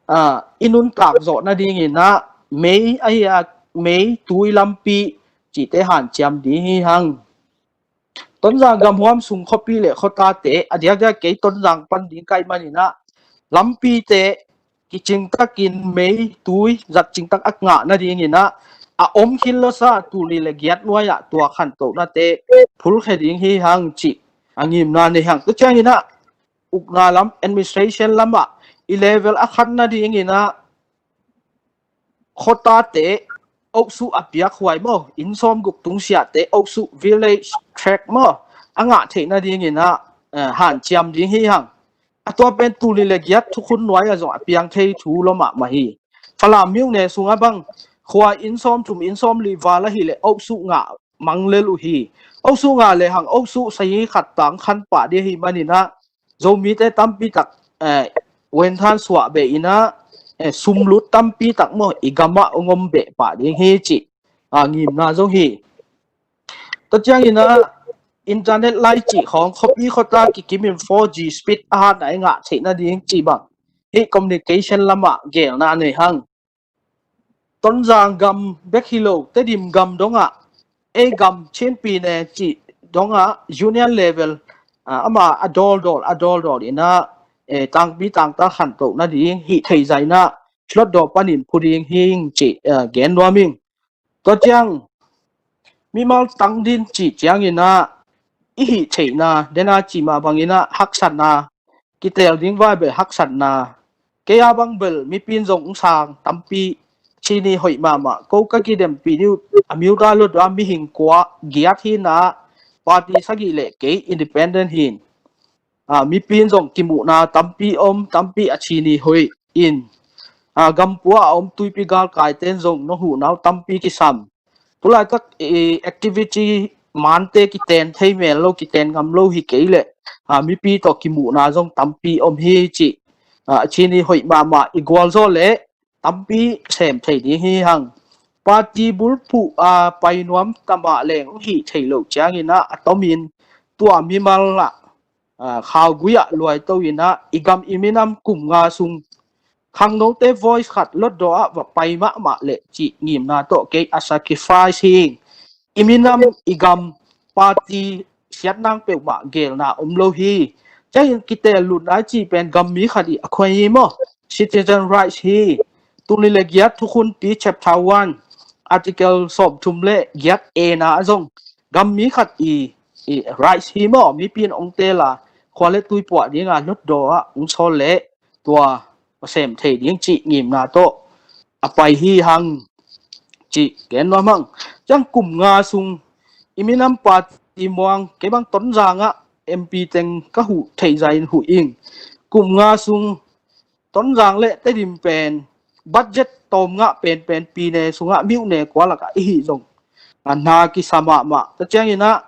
ah, i nuntak zawh nadingin ah mei ahi a, mei, tui, lampi cihte hanciam ding hi hang. Tonzang gamhuam sung khuapi le khuatate, a diakdiak kei Tonzang pan ding ka hih manin ah lampite kicingtakin mei, tui, zat cingtak a ngah nadingin ah a om khin lo sa tul nih le giat nuai ah tua khantohnate phulkhia ding hi hang cih a ngimna nei hang. Tua ciangin ah ukna lam administration lamah i level a khat nadingin ah khuatate oksuh a piak huai maw, inn sawmguk tungsiahte oksuh village tract maw, a ngah theih nadingin ah, eh, hanciam ding hi hang. A tua pen tul nih le giat thukhun nuai ah zong a piang thei thu lo mahmah hi. Falam myone sungah bang khua inn sawmthum inn sawmli val ahih leh oksuh ngah mang lel uh hi. Oksuh ngah lehang oksuh sahi khat tang khan pah ding ahih manin ah Zomite tampi tak, eh, wenthan suah beh in ah, eh, sumlut tampi tak maw i gamah hong om beh pah ding hi cih, ah, ngimna zong hi. Tua ciangin ah internet lai cih khawng khuapi khuata kikim in four G speed a hat a i ngah theih nading cih bang hih communication lamah gelna nei hang. Tonzang gam bek hi lo, Tedim gam dongah, ei gam Chin pyine cih dongah union level, ah, ama a dawldawl a dawldawl in ah, eh, tangpi tangta khantoh nading hih theih zah in ah Hluttaw panin phu ding hi ing cih, eh, gen nuam ing. Tua ciang mimal tang din cih ciangin ah i hih theihna, dena cih mah bangin ah haksatna, kitel ding vai bel haksatna, kei a bang bel mipi in zong ung sang tampi, chini hoih mahmah, ko ka kidempih dih uh, a miuta lot a mihing kua giat hi na, party sagih le kei independent hin. A, mipi in zong kimuhna tampi om, tampi a chini hoih in. A, gampua a om tuipi galkaite in zong nong huhnau tampi kisam. Tulaitak i activity mante kiten thei mel lo, kiten ngam lo hi kei leh, a, mipi tawh kimuhna zong tampi om hi cih, a, chini hoih mahmah i gualzaw leh tampi sem thei ding hi hang. Party bulphuh a pai nuam tamah leng hih thei lo ciangin ah a tomin tua mimal ah, a, khaugui ah luaito in ah i gam i minam kum nga sung khangnote voice khat lotdaw ah va pai mahmah leh cih ngimna tawh kei a sacrifice hi. I minam i gam party siatnang peuhmah gelna om lo hi. Ciangin kitel lutna i cih pen gam mi khat i a khuai hi maw? Citizen rights hi. Tuni le giat thukhunpi chapter one article sawmthum le giat ena a zong gam mi khat i, i rights hi maw? Mipi in ong tela khua le tui puah dinga lotdaw ah ong sawl leh tua va sem thei ding cih ngimna tawh a pai hi hang cih gen nuam hang. Ciang kum nga sung i minam party muang kei bang Tonzang ah M P teng ka huh theih zah in huh ing. Kum nga sung Tonzang le Tedim pen budget tawm ngah penpen pine sungah miuhne kua lakah i hih zong a na kisa mahmah. Tua ciangin ah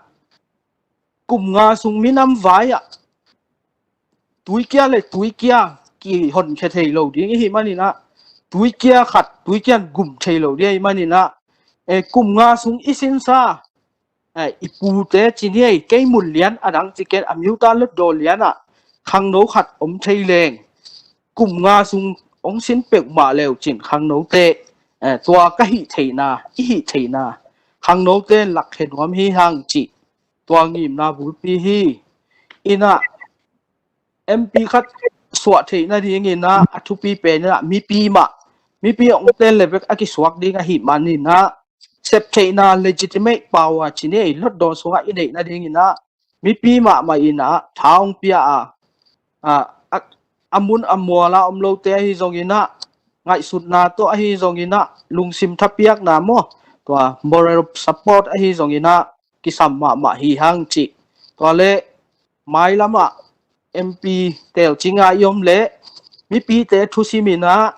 kum nga sung minam vai ah tuikia le tuikia kihonkhia thei lo ding i hih manin ah tuikia khat tuikia in gum thei lo ding i hih manin ah, e, kum nga sung i sinsa, e, i pute ci ni ei, kei mun lian a dang ci ken a miuta lotdaw lian ah khangno khat om thei leng kum nga sung ong sin peuhmah leu cin khangnote, e, tua ka hih theihna, i hih theihna khangnote in lakkhia nuam hi hang cih tua ngimna bulpi hi. In ah M P khat suah theih nadingin ah a thupi pen in ah mipi mah, mipi ong ten le bek a kisuak ding ahih manin ah sep theihna legitimate power ci ni ei, lotdaw sungah i neih nadingin ah mipi mahmah in ah tha ong pia a, a, a, a mun a mual a om lote ahi zongin ah ngaihsutna tawh ahi zongin ah lungsim thapiakna maw, tua moral support ahi zongin ah kisam mahmah hi hang cih. Tua le mailam ah M P telcing a i om leh mipite thusim in ah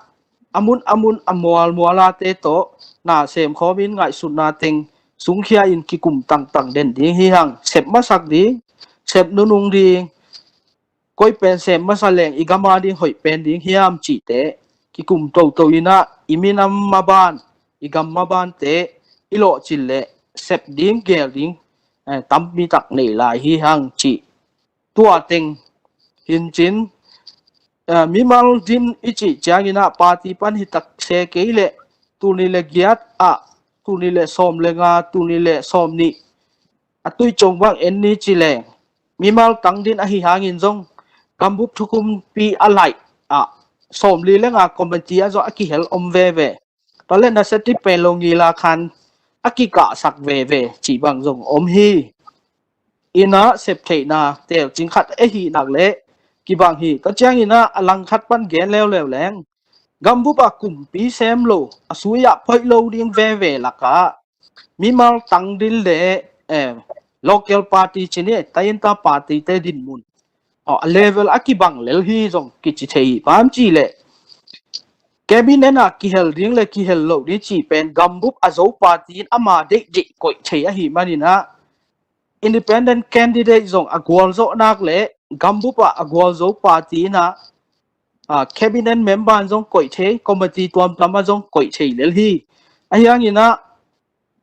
a mun a mun a mual mual a te tawh na sem khawm in ngaihsutna teng sungkhia in kikum tangtang den ding hi hang. Sep masak ding, sep nunung ding, koi pen sem masa leng i gam a ding hoih pen ding hiam cihte kikum toto in ah i minam maban, i gam mabante i lawhcin leh sep ding gel ding, eh, tampi tak nei lai hi hang cih. Tua teng hi cin, eh, mimal din i cih ciangin ah party pan hi tak se kei leh tuni le giat ah, tuni le sawm le nga, tuni le sawm nih a tui cong bang en ni ci leng mimal tang din ahi hangin zong gambup thukhunpi a laih ah sawmli le nga committee ah zong a kihel om veve. Tua le na seti pen lo ngila khan a kikahsak veve cih bang zong om hi. In ah sep theihna telcing khat ahi nak leh kibang hi. Tua ciangin ah a langkhat pan gen leuleu leng gambup ah kumpi sem lo, a sui ah phoih lo ding veve lakah mimal tang din le, eh, local party ci ni, tainta party te dinmun, oh, a level a kibang lel hi zong kici thei hi. Bang hang hiam cih leh cabinet ah kihel ding le kihel lo ding cih pen gambup a zo party in ama deihdeih koih thei ahih manin ah independent candidate zong a gualzawh nak leh gambup ah a gualzo party in ah, ah, cabinet member in zong koih thei, committee tuamtuam ah zong koih thei lel hi. Ahi hangin ah,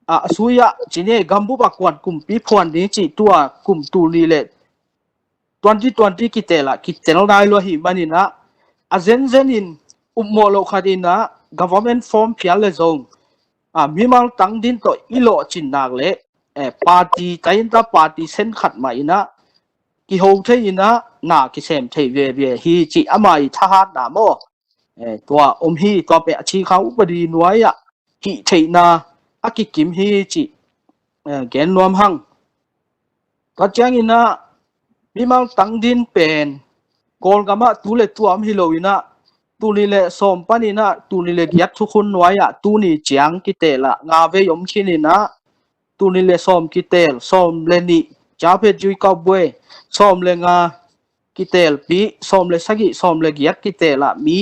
ah, a sui ah ci ni gambup ah kuan kumpi phuan ding cih tua kum tul nih le twenty twenty kitel ah kitel nai lua ahih manin ah a zenzen in upmawh loh khat in ah government form phial le zong, ah, mimal tang din tawh i lawhcin nak leh, eh, party, tainta party sen khat mah in ah kiho thei in ah na kisem thei veve hi cih ama i thahatna maw, eh, tua om hi. Tua pen a Chikhang upadi nuai ah hih theihna a kikim hi cih eh, gen nuam hang. Tua ciangin ah mimal tang din pen Kawlgam ah tu le tua om hi lo in ah, tul nih le sawm panin ah tul nih le giat thukhun nuai ah tuni ciang kitel ah nga vei om khin in ah, tul nih le sawm kitel, sawm le nih Japhet Jui Kau Buai, sawm le nga kitelpih, sawm le sagih, sawm le giat kitel ah mi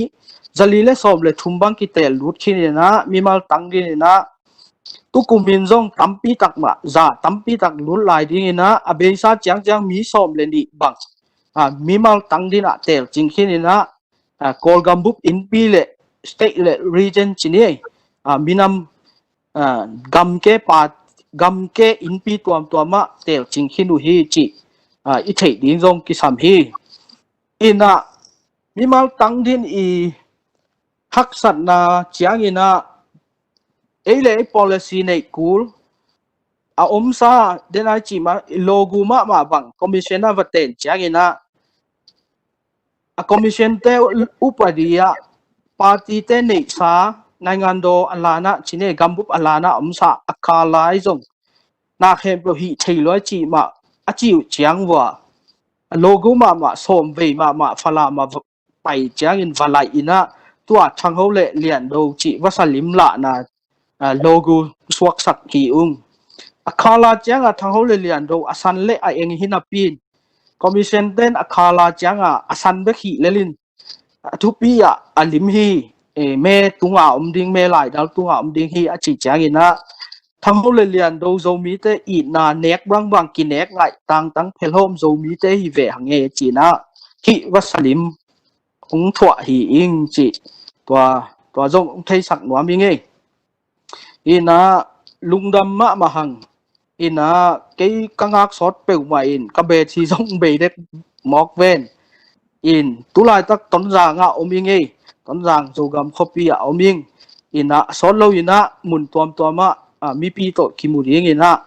zali le sawm le thum bang kitel lut khin in ah, mimal tang din in ah, tukum in zong tampi tak mah, za tampi tak lut lai ding in ah, a beisa ciangciang mi sawm le nih bang, ah, mimal tang din ah tel cing khin in ah, ah, Kawlgam bup innpi le state le region ci ni, ah, minam, ah, gamke pa, gamke innpi tuamtuam ah tel cing khin uh hi cih, ah, i theih ding zong kisam hi. In ah mimal tang din i haksatna ciangin ah, ei le ei policy neih kul a omsa, den ai cih mah, logo mahmah bang commission ah va ten ciangin ah, a commission te upadi ah party te neihsa, naingandaw a lan ah ci ni, gambup a lan ah omsa a kha lai zong na khempeuh hih thei lo ai cih mah a ci uh ciang vua, a logo mahmah, sawm vei mahmah Falam ah va pai ciangin va laih in ah, tua Thangho le Liando cih vasa lim lahna, ah, logo suaksak hi ung. A kha la ciang ah Thangho le Liando a san le a eng hi napi in, commission ten a kha la ciang ah a san bek hi lel in, a thupi ah a lim hi, eh, me tunga om ding, me laidal tunga om ding hi a ci ciangin ah, Thangho le Liando Zomite itna nek bangbang kinek ngaih tangtang phelhawm Zomite hi ve hang e ci in ah, hih vasa lim hong thuah hi ing cih, tua, tua zong hong theisak nuam ing e. In ah lungdam mahmah hang. In ah kei ka ngak sawt peuhmah in ka bet hi zong bei dek mawk ven. In tulaitak Tonzang ah om ing e. Tonzang Zogam khuapi ah om ing. In ah sawt lo in ah mun tuamtuam ah, ah, mipi tawh kimu ding in ah,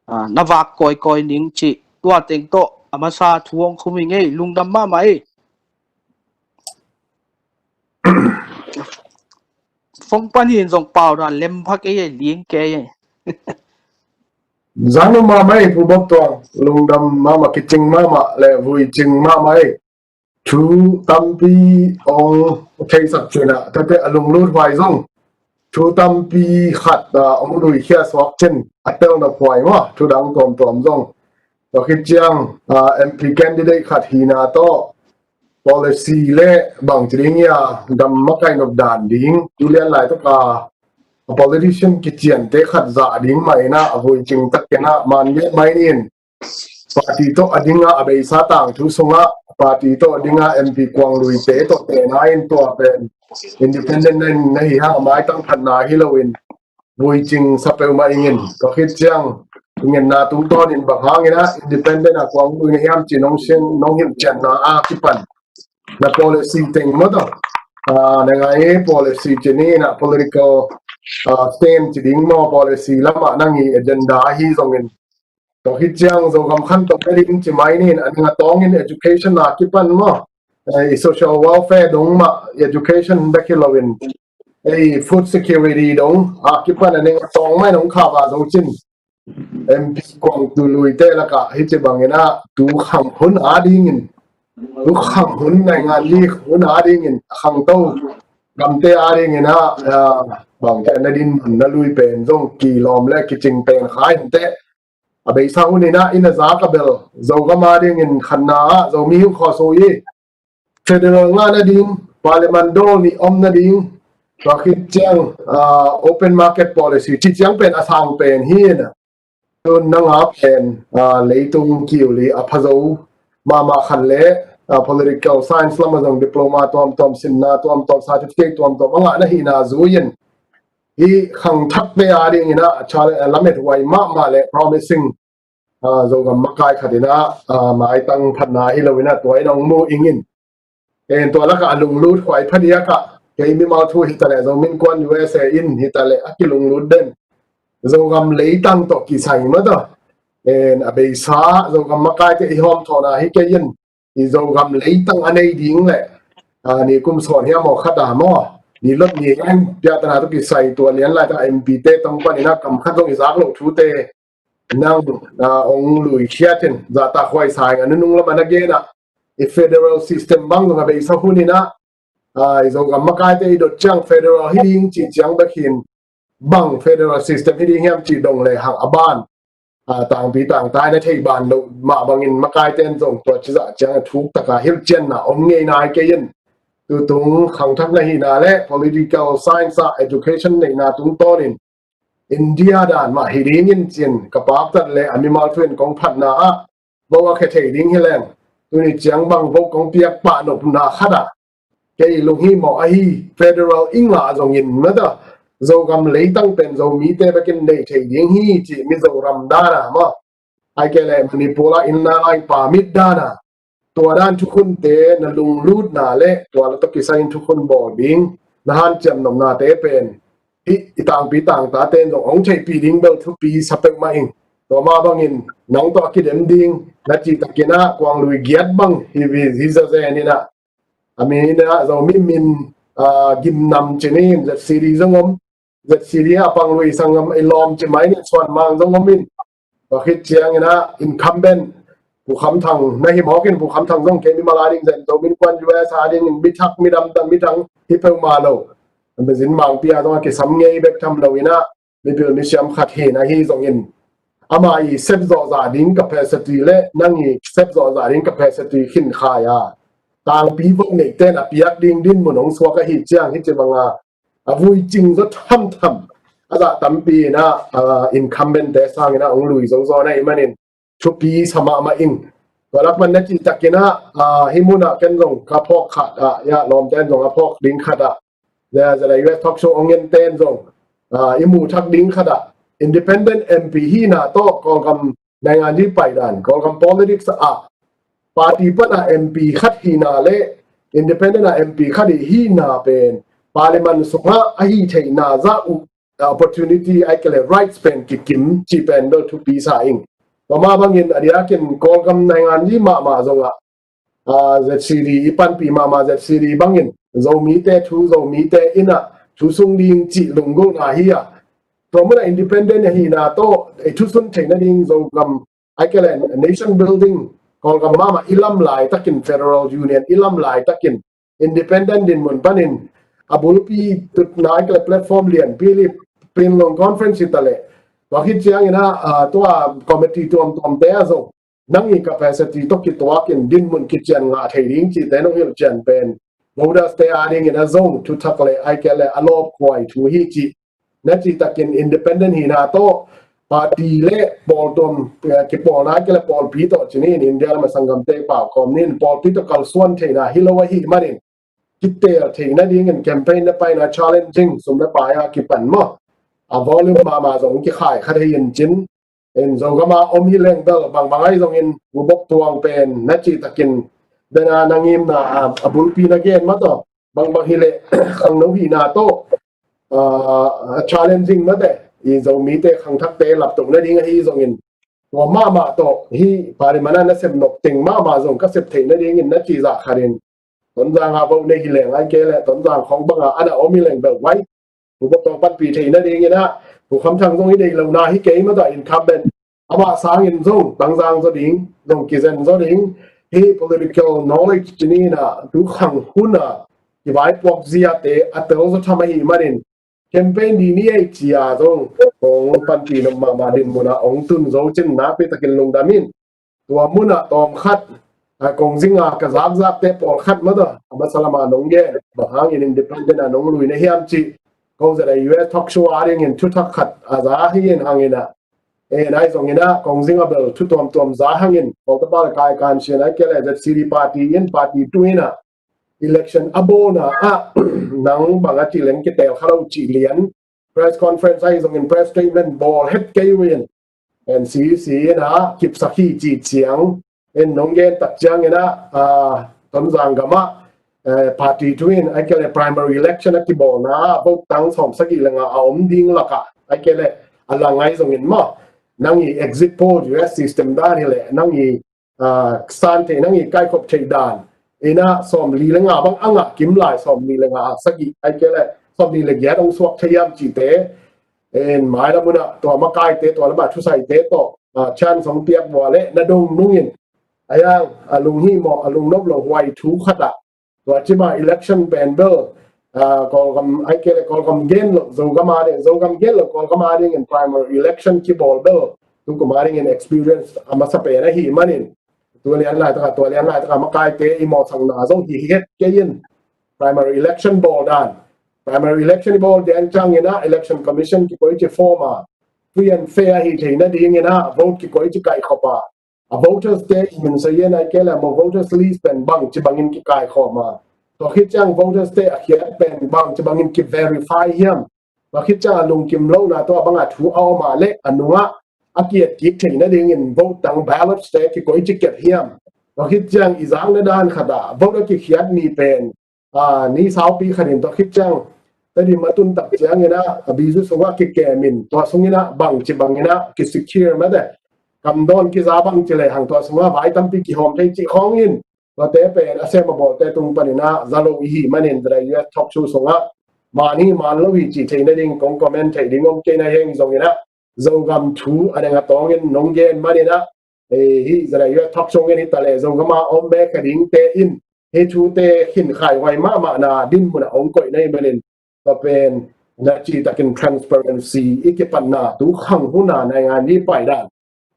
ah, na vak kawikawi ning cih tua teng tawh a masa thu hong khum ing e. Lungdam mahmah e. Fong pan hin zong pau dan lem pha kei e, ling kei e. Zanu mama e, Pu Bok Tuang, lungdam mama, kicing mama le vui cing mama e. Thu tampi ong theisak cina tate a lunglut huai zong thu tampi khat, ah, ong lui khia suak cin a tel na huai ma thu dang tuamtuam zong. Tua khit ciang, ah, M P candidate khat hina tawh policy le bang ci ding ia, gam makai nop dan ding, tu lian lai tawh ka a politician kician te khat zah ding mah ina a vui cing tak kena man nge mai nin. Party tawh a dinga a beisa tangthu sunga party tawh a dinga M P kuang lui te tawh te na in tua pen independent na in na hi hang a maitang phatna hi lo in. Vui cing sa peuhmah ingin, tua khit ciang, ngenna tungtawnin bang hangin ah independent a kuang lui na hiam ci nong sin, nong hilh cianna a kipan. Na policy teng maw tawh. Ah, na ngai policy ci ni na political, ah, stand ci ding maw, policy lamah nang i agenda ahi zongin. Tua khit ciang Zogam khan tawh bel in ci mai nin, a ning a tawngin education a kipan maw. Eh, i social welfare dong mah education bek hi loin. Ei, food security dong a kipan a ning a tawng mai nong kha va zo cin. M P kuang tu lui te laka hi ci bangin ah tu khang hun a dingin. Tu khang hun nai ngan li hun a dingin. Khang to gamte a dingin ah, ah, bang te na din na lui pen zong kilawm le kicing pen khai hun te. A beisa hun ina ina za ka bel Zogam a dingin khanna ah Zomi hu khaw so i federal ngah nading, parliament dawl nih om nading, tua khit ciang, ah, open market policy ci ciang pen a sang pen hi na. Tun nanga pen, ah, leitung kiu li a pha zo mama khan le, ah, political science lam a zong diploma tuamtuam, sinna tuamtuam, certificate tuamtuam a ngah na hina zui in. Hi khang thakte a dingin ah, a chale, a lamet huai mahmah le promising, ah, Zogam makai khat in ah, ah, maitang phatna hi lo in ah, tua in ah hong mu ingin. En tua laka a lunglut huai phadiak ah, kei mimal thu hi ta le, Zomi Innkuan U S A in hi ta le, a kilunglut den. Zogam leitang tawh kisai ma tawh. En a beisa, Zogam makai te i hawm thawna hi kei in. I Zogam leitang a nei ding le, ah, ni kum sawn hiam aw khat a maw, ni lot ni hiam piatana tawh kisai tua lian lai ta M P te tawng panin ah kam khat zong i zak loh thu te, nang, ah, ong lui khiat in, zahtakhuai sa ing a, nunung lam a na gen a, i federal system bang zong a beisa hun in a, ah, i Zogam makaite i dot ciang federal hi ding ci ciang bek hin, bang federal system hi ding hiam ci dong le hang a ban, ah, tangpi tangta na thei ban lo mah bangin makaite in zong tua ci zah ciang a thuk taka hilhcianna om ngei nai kei in, tutung khangthak na hihna le political science ah education neihna tungtawn in India dan mah hi ding in cin ka paktat le a mimal thu in kong phatna ah vo a khe thei ding hi leng, tuni ciang bang vo kong piak pah nopna khat ah kei lunghimawh ahi, federal i ngah zongin mata Zogam leitang pen Zomite bekin nei thei ding hi ci Mizoram dan a maw, ai kei le Manipur ah inner line permit dan a, tua dan thukhunte na lunglutna le tua la tawh kisai in thukhun bawl ding na hanciam nopnate pen hih i tangpi tangtate in zong hong theihpih ding bel thupi sa peuhmah ing. Tua mah bangin nang tawh a kidem ding na cihtakin ah kuang lui giat bang hi, hi zazen in ah, a min in ah Zomi min, ah, gimnam cin in Z C D zong om, Z C D a pang lui sanggam i lawm ci mai ni suan mang zong om in. Tua khit ciangin ah incumbent Pu Kham Thang na hi mawk in, Pu Kham Thang zong kei mimal a ding zen to, min kuan U S a ding in mi thak mi dam tan mi thang hi peuhmah lo. An bezin mangpi a zong a kisam ngei bek tham lo in ah mipil misiam khat hi na hi zongin ama i sep zawhzah ding capacity le nang i sep zawhzah ding capacity khin khai a, tangpi vote neihte in a piak ding dinmun hong suak ahi ciang hi ci banga a vui cing zaw thamtham a zah tampi in ah, ah, incumbent te sangin ah hong lui zo zaw na i manin thupi sa mahmah ing. Tua lak man na cihtakin ah, ah, hih mun ah ken zong ka phawk khat ah, ya, lawmte in zong a phawk ding khat ah, ya, Z I U S talk show hong en te in zong, ah, i muh thak ding khat ah, independent M P hihna tawh Kawlgam naingan di paidan, Kawlgam politics ah party pan a M P khat hihna le independent a M P khat i hihna pen parliament sungah a hih theihna zah uh, opportunity ai kei le rights pen kikim cih pen bel thupi sa ing. Tua mah bangin a diakin Kawlgam naingan di mahmah zongah, ah, Z C D i panpih mahmah Z C D bangin Zomite thu, Zomite in ah thu sung ding cih lunggulhna hi a, tua mun ah independent ahihna tawh ei thusun theih nading Zogam ai kei le nation building, Kawlgam mahmah i lam laitakin, federal union i lam laitakin independent dinmun panin a bulpi tutna ai kei le platform lianpi li Pinlong conference hi ta le, tua khit ciangin ah, ah, tua committee tuamtuamte ah zong nang i capacity tawh kituakin dinmun kician ngah thei ding cihte nong hilhcian pen voters te a dingin ah zong thuthak le ai kei le a lawpkhuai thu hi cih na cihtakin independent hihna tawh party le pawltuam, eh, kipawlna ai kei le pawlpi tawh ci ni in, India lam a sanggamte pau kawm ni in, pawlpi tawh kalsuan theihna hi lo ahih manin kiteel theih nadingin campaign na paina challenging, sum le pai a kipan maw, a volume mahmah zong kikhai kha thei in cin. In Zogam a om hi leng bel bangbang ahi zongin Pu Bok Tuang pen na cihtakin dena na ngimna a, a bulpi na gen mah tawh, bangbang hi leh khangno hihna tawh, ah, a challenging mate i Zomite khangthakte laptoh nading ahi zongin tua mahmah tawh hih parliament a na sem nop teng mahmah zong ka sep theih nadingin na cih zah khat in Tonzang a vote nei hi leng ai kei le Tonzang khawng banga ana om hi leng bel vai. Pu Bok Tuang panpih theih nadingin ah Pu Kham Thang zong i deih lohna hi kei mah tawh incumbent. Amah sangin zong tangzang zaw ding, zong kizen zaw ding, hih political knowledge ci ni in ah tu khang hun a kivaipuak ziate a tel zaw tham ahih manin campaign di ni ei ci a zong hong panpih nop mahmah dinmun ah hong tun zo cin nakpi takin lungdam in. Tua mun ah tawm khat, a, kong zing a ka zakzakte pawlkhat mah tawh a masa lam a nong gen, bang hangin independent a nong lui na hiam cih ko Z I U S talk show a dingin thuthak khat a za hi in hangin ah, e, nai zongin ah kong zing a bel thu tuamtuam za hangin ko tapa le kai kan sian ai kei le Z C D party in, party tu in ah election a bawlna ah nang bang a cih leng kiteel kha lo cih lian press conference ahi zongin press statement bawl het kei uh in, N C C in ah kipsak hi cih ciang in nong gen tak ciangin ah, ah, Tonzang gam ah, eh, party tu in ai kei le primary election a kibawlna ah vote tang sawm sagih le nga a om ding lakah ai kei le a lang ahi zongin maw, nang i exit poll U S system dan hi leh nang i, ah, san theih nang i kaikhop theih dan in ah sawmli le nga bang a ngah kim lai, sawmli le nga sagih ai kei le sawmli le giat hong suak thei hiam cihte En mai lam un ah tua makaite, tua lam ah thusaite tawh, ah, chance hong piak vua leh na dong nungin, a yang a lunghimawh, a lungnop lo huai thu khat ah, tua cima election pen bel, ah, Kawlgam, ai kei leh Kawlgam gen lo, Zogam a ding, Zogam gen lo, Kawlgam a dingin primary election kibawl bel, tu kum a dingin experience a masa pen ahih manin, tu lian laitak ah, tua lian laitak ah makaite i mawhsakna zong hi het kei in, primary election bawl dan. Primary election i bawl dan ciangin ah, Election Commission kikoih ci form a, free and fair ahi theihna dingin ah, vote kikoih ci kaihkhop a, a voters te i min sa yen ai kei leh maw, voters list pen bangci bangin kikaikhawm a, tua khit ciang voters te a khiat pen bangci bangin ki-verify hiam, tua khit ciang a lungkim lohna tua bangah thu a om a leh a nungah a ki-et kik theihna dingin vote tang, ballots te kikoih ci kep hiam, tua khit ciang i zakna dan khat ah vote a kikhiat mi pen, ah, ni saupi khat in, tua khit ciang Tedim a tun tak ciangin ah, a bizu sungah kikem in, tua sungin ah bangci bangin ah kisecure mate, kamdawn kiza bangci lehang tua sungah vai tampi kihawm thei cih khawngin, tuate pen a sem a bawlte tung panin ah za lo i hih manin, ZIUS talk show sungah man hi man lo hi cih theihna ding kong comment theih ding om kei na, heng zongin ah Zogam thu a deng a tawngin nong gen manin ah, eh, hih ZIUS talk show ngen hi ta leh Zogam a om bek a dingte in hih thute khin khaihuai mahmahna dinmun ah hong koih na hih manin, tua pen na citakin transparency i kipatna tu khang hun a naingan i paidan,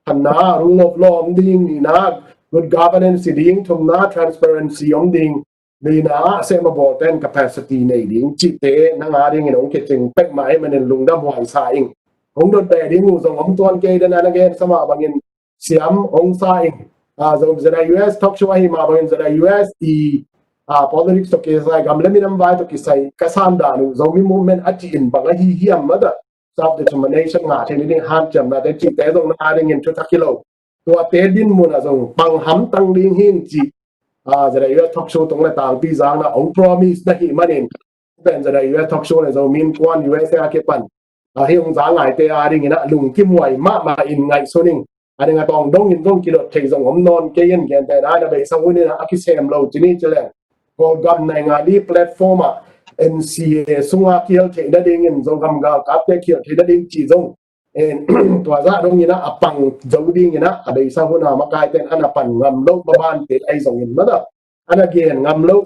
khatna, rule of law om ding, nihna, good governance i ding, thumna, transparency om ding, nihna ah sem a bawlte in capacity nei ding cihte nang a dingin hong kicing pek mah ahih manin lungdam huai sa ing. Hong dot beh ding uh zong om tuan kei, den a na gen sa mah bangin siam hong sa ing. Ah, Zo-, ZIUS talk show ahih mah bangin ZIUS i, ah, politics tawh kisai, gam le minam vai tawh kisai ka san dan uh, Zomi movement a cih in bang ahi hiam mate, self determination ngah theihna ding hanciamnate cihte zong na a dingin thuthak hi lo. Tuate dinmun ah zong pang hamtang ding hi ing cih, ah, ZIUS talk show tung le tangpi zakna hong promise na hih manin, pen ZIUS talk show le Zomi Innkuan USA a kipan, ah, hih hong za ngaite a dingin ah lungkim huai mahmah in ngaihsun ing. A ding a tawng dongin zong kidot thei zong om nawn kei in, gentehna in a beisa hun in ah a kisem lo ci ni ci leng, Kawlgam naingan i platform ah NCA sungah kihel theihna dingin, Zogam galkapte kihel theihna ding cih zong, eh, tua zah dongin ah a pang zo dingin ah a beisa hun a makaite in a na pan ngam loh mabante ahi zongin mate, a na gen ngam loh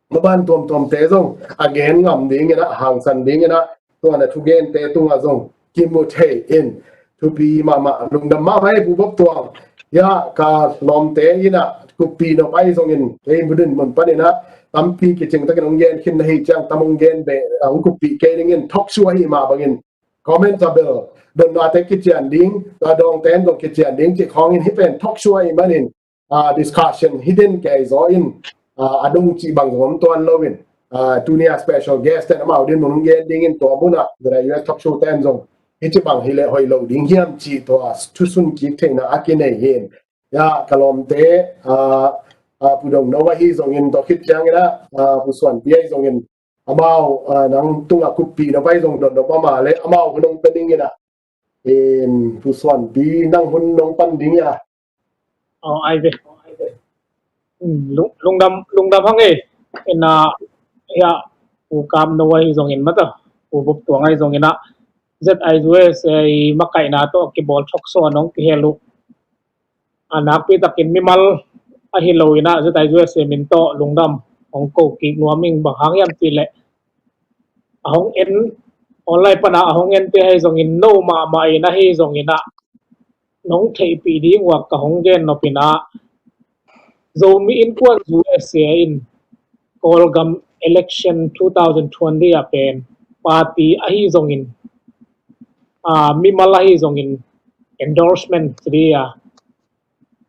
maban tuamtuamte zong a gen ngam dingin ah, hangsan dingin ah, tua na thugente tungah zong kimu thei in thupi mahmah, lungdam mahmah ei Pu Bop Tuang. Ya, ka lawmte in ah kuppi nop ahi zongin, kei mudin mun panin ah tampi kicing takin hong gen khin na hi ciang tam hong gen beh, ah, hong kuppih kei dingin, talk show ahih mah bangin comment a bel donnate kician ding, tua dawngte in zong kician ding cih khawngin, hih pen talk show ahih manin, ah, discussion hi den kei zaw in, ah, a dong cih bang zong om tuan lo in, ah, tuni a special guest ten amau dinmun hong gen dingin, tua mun ah ZIUS talk show ten zong hih ci bang hi leh hoih lo ding hiam cih tua thusun kik theihna a kinei hi in. Ya, ka lawmte, ah, ah, Pu Dong No ahi zongin, tua khit ciangin ah, ah, Pu Suanpi ahi zongin, amau, ah, nang tungah kuppi na vai zong dot nop a mah leh amau hun hong pia dingin ah, in Pu Suanpi nang hun nong pan ding a. Oh, ai ve. Hmm, lung-, lungdam, lungdam hang e. In ah, ya, Pu Kam No ahi zongin mate, Pu Bop Tuang ahi zongin ah, ZIUSA makaihna tawh kibawl talk show nong kihel uh, a nakpi takin mimal ahi lo in ah ZIUSA min tawh lungdam hong ko kik nuam ing. Bang hang hiam cih leh, a hong en, online pan a a hong ente ahi zongin, no mahmah in ahi zongin ah nong theihpih ding uh a ka hong gen nop in ah, Zomi Innkuan USA in Kawlgam election two thousand twenty ah pen party ahi zongin, ah, mimal ahi zongin endorsement ci ding a,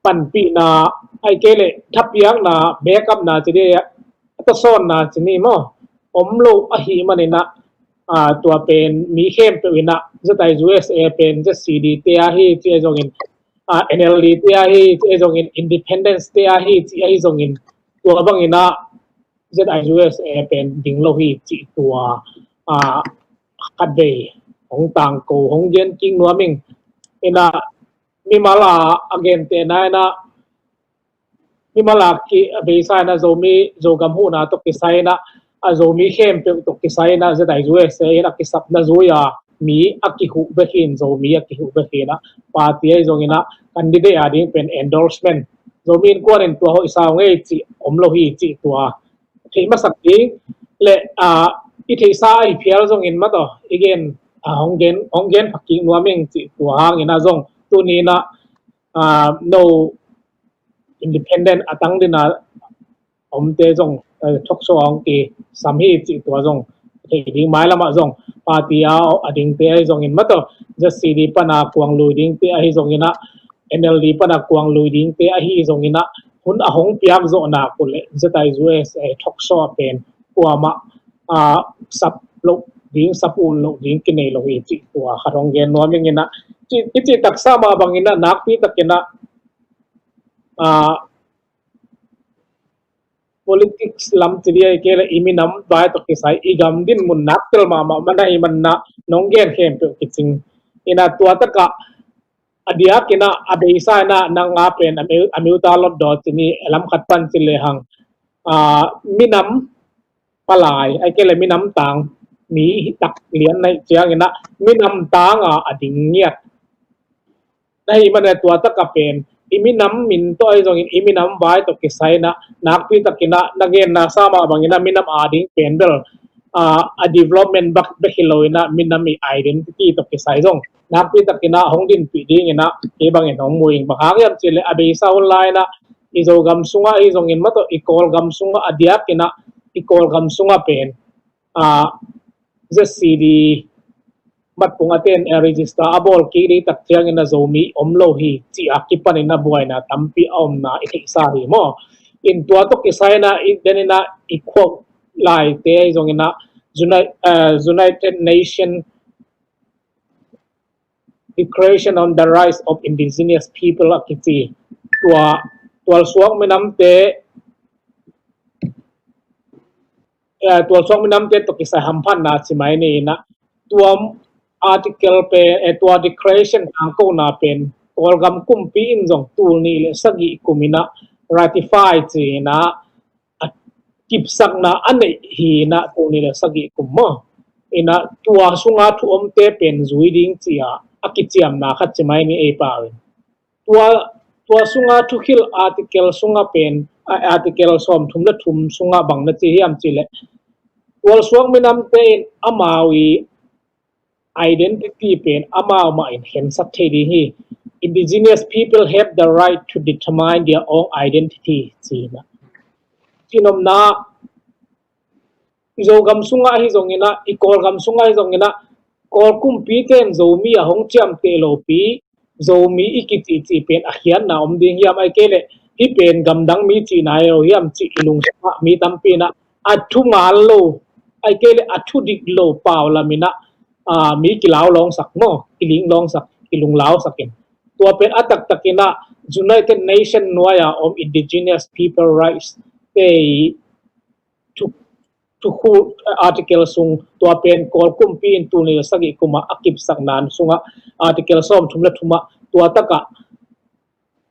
panpihna, ai kei leh thapiakna, backupna ci ding a, a tasawnna ci ni maw, om lo ahih manin ah, ah, tua pen mi khempeuh in ah ZIUSA pen ZCD te ahi ci ahi zongin, ah, NLD te ahi ci ahi zongin, independence te ahi ci ahi zongin, tua bangin ah ZIUSA pen ding lo hi cih tua, ah, khatvei hong tangko, hong gen kik nuam ing. In ah, mimal a, a gentehna in ah, mimal a ki, a beisa in ah Zomi, Zogam huhna tawh kisai in ah, a Zomi khempeuh tawh kisai in ah ZIUSA in ah kisapna zui a, mi a kihuh bek hi in, Zomi a kihuh bek hi in ah, party ahi zongin ah candidate a ding pen endorsement, Zomi Innkuan in tua hoih sa uh ngei cih om lo hi cih tua theih masak ding le, ah, i theihsa ahi phial zongin mataw i gen, ah, hong gen, hong gen pha kik nuam ing cih tua hangin ah zong tuni in ah, ah, no independent a tang ding a omte zong, eh, talk show a hong kisam hi cih tua zong theih ding, mailam ah zong party a, a dingte ahi zongin mataw, Z C D pan a kuang lui dingte ahi zongin ah, N L D pan a kuang lui dingte ahi zongin ah, hun a hong piak zawh nak uh leh Z I U S A talk show a pen kuamah, ah, sap loh ding, sap ut loh ding kinei lo hi cih tua khat hong gen nuam ing in ah, ci, i cih taksa mah bangin ah nakpi takin ah, ah, politics lam ci ding ahih kei leh i minam vai tawh kisai i gam dinmun nak tel mahmah man ahih manin ah nong gen khempeuh kicing in ah, tua takah a diakin ah a beisa in ah nang a pen a miu, a miuta lot daw ci ni, lam khat pan ci lehang, ah, minam palai ahih kei leh minam tang mi hi tak lian na hih ciangin ah minam tang a a ding ngiat na hih manin ah tua takah pen i minam min tawh ahi zongin i minam vai tawh kisai in ah nakpi takin ah na genna sa mah bangin ah minam a ding pen bel, ah, a development bek, bek hi lo in ah minam i identity tawh kisai zong nakpi takin ah hong dinpih dingin ah kei bangin hong mu ing. Bang hang hiam cih leh a beisa hun lai in ah i Zogam sungah ahi zongin mataw i Kawlgam sungah a diakin ah i Kawlgam sungah pen, ah, Z C D matpung a ten, eh, register a bawl kik ding tak ciangin ah Zomi om lo hi cih a kipanin ah buaina tampi a omna i theihsa hi maw. In tua tawh kisai in ah i den in ah i quote laite ahi zongin ah Uni-, eh, United Nation Declaration on the Rights of Indigenous People a kici, tua tualsuak minamte, eh, tualsuak minamte tawh kisai hamphatna ci mai ni in ah, tua article pen, eh, tua declaration tangkona pen Kawlgam kumpi in zong tul nih le sagih kum in ah ratify ci in ah, a kipsakna a neih hi in ah, tul nih le sagih kum maw. In ah tua sunga thu omte pen zui ding ci a, a kiciamna khat ci mai ni ei pau in. Tua, tua sunga thukhil article sunga pen, a, article sawmthum le thum sunga bang na ci hiam cih leh, tualsuak minamte in amau i identity pen amau mah in khensat thei ding hi. Indigenous people have the right to determine their own identity, ci in ah. Cihnopna, i Zogam sungah ahi zongin ah, i Kawlgam sungah ahi zongin ah, Kawl kumpite in Zomi a hong ciamteh lopi, Zomi i kicihcih pen a khiatna om ding hiam, ahih kei leh hih pen gamdang mi cihna hi lo hiam cih i lungsungah mi tampi in ah a thu ngal lo, ahih kei leh a thu dik lo pau lam in ah, ah, mi kilau lawngsak maw, kiling lawngsak, kilung lausak in. Tua pen a taktak in ah United Nation nuai a om Indigenous People Rights te i thu, thukhul, eh, article sung, tua pen Kawl kumpi in tul nih le sagih kum a a kipsakna sungah article sawmthum le thum ah tua takah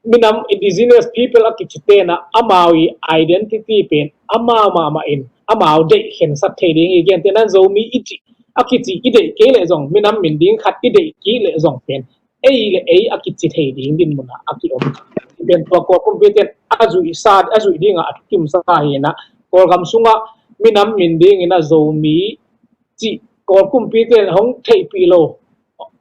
minam Indigenous people a kicite in ah amau i identity pen amau mahmah in amau deih khensat thei ding hi. Gentehna in Zomi i cih, a kici i deih kei leh zong, minam min ding khat i deih kei leh zong pen ei le ei a kici thei ding dinmun ah a kiom. Pen tua Kawl kumpite in a zuih sa, a zuih ding a a thukimsa hi in ah, Kawlgam sungah minam min ding in ah Zomi cih Kawl kumpite in hong theihpih lo,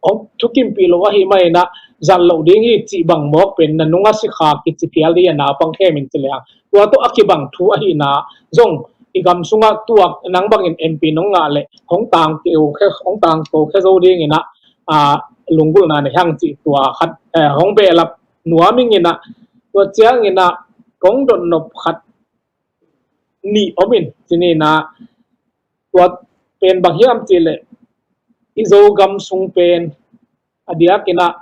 hong thukimpih lo ahih manin ah zat loh ding hi cih bang mawk pen na nung a sikha kici phial ding a, naupang khem in ci leng tua tawh a kibang thu ahihna zong i gam sungah tua nang bangin M P nong ngah leh hong tangko khe, hong tangko khe zo ding in ah, ah, lunggulhna nei hang cih tua khat, eh, hong behlap nuam ing in ah, tua ciangin ah kong dotnop khat nih om in ci ni in ah, tua pen bang hiam cih leh i Zogam sung pen a diakin ah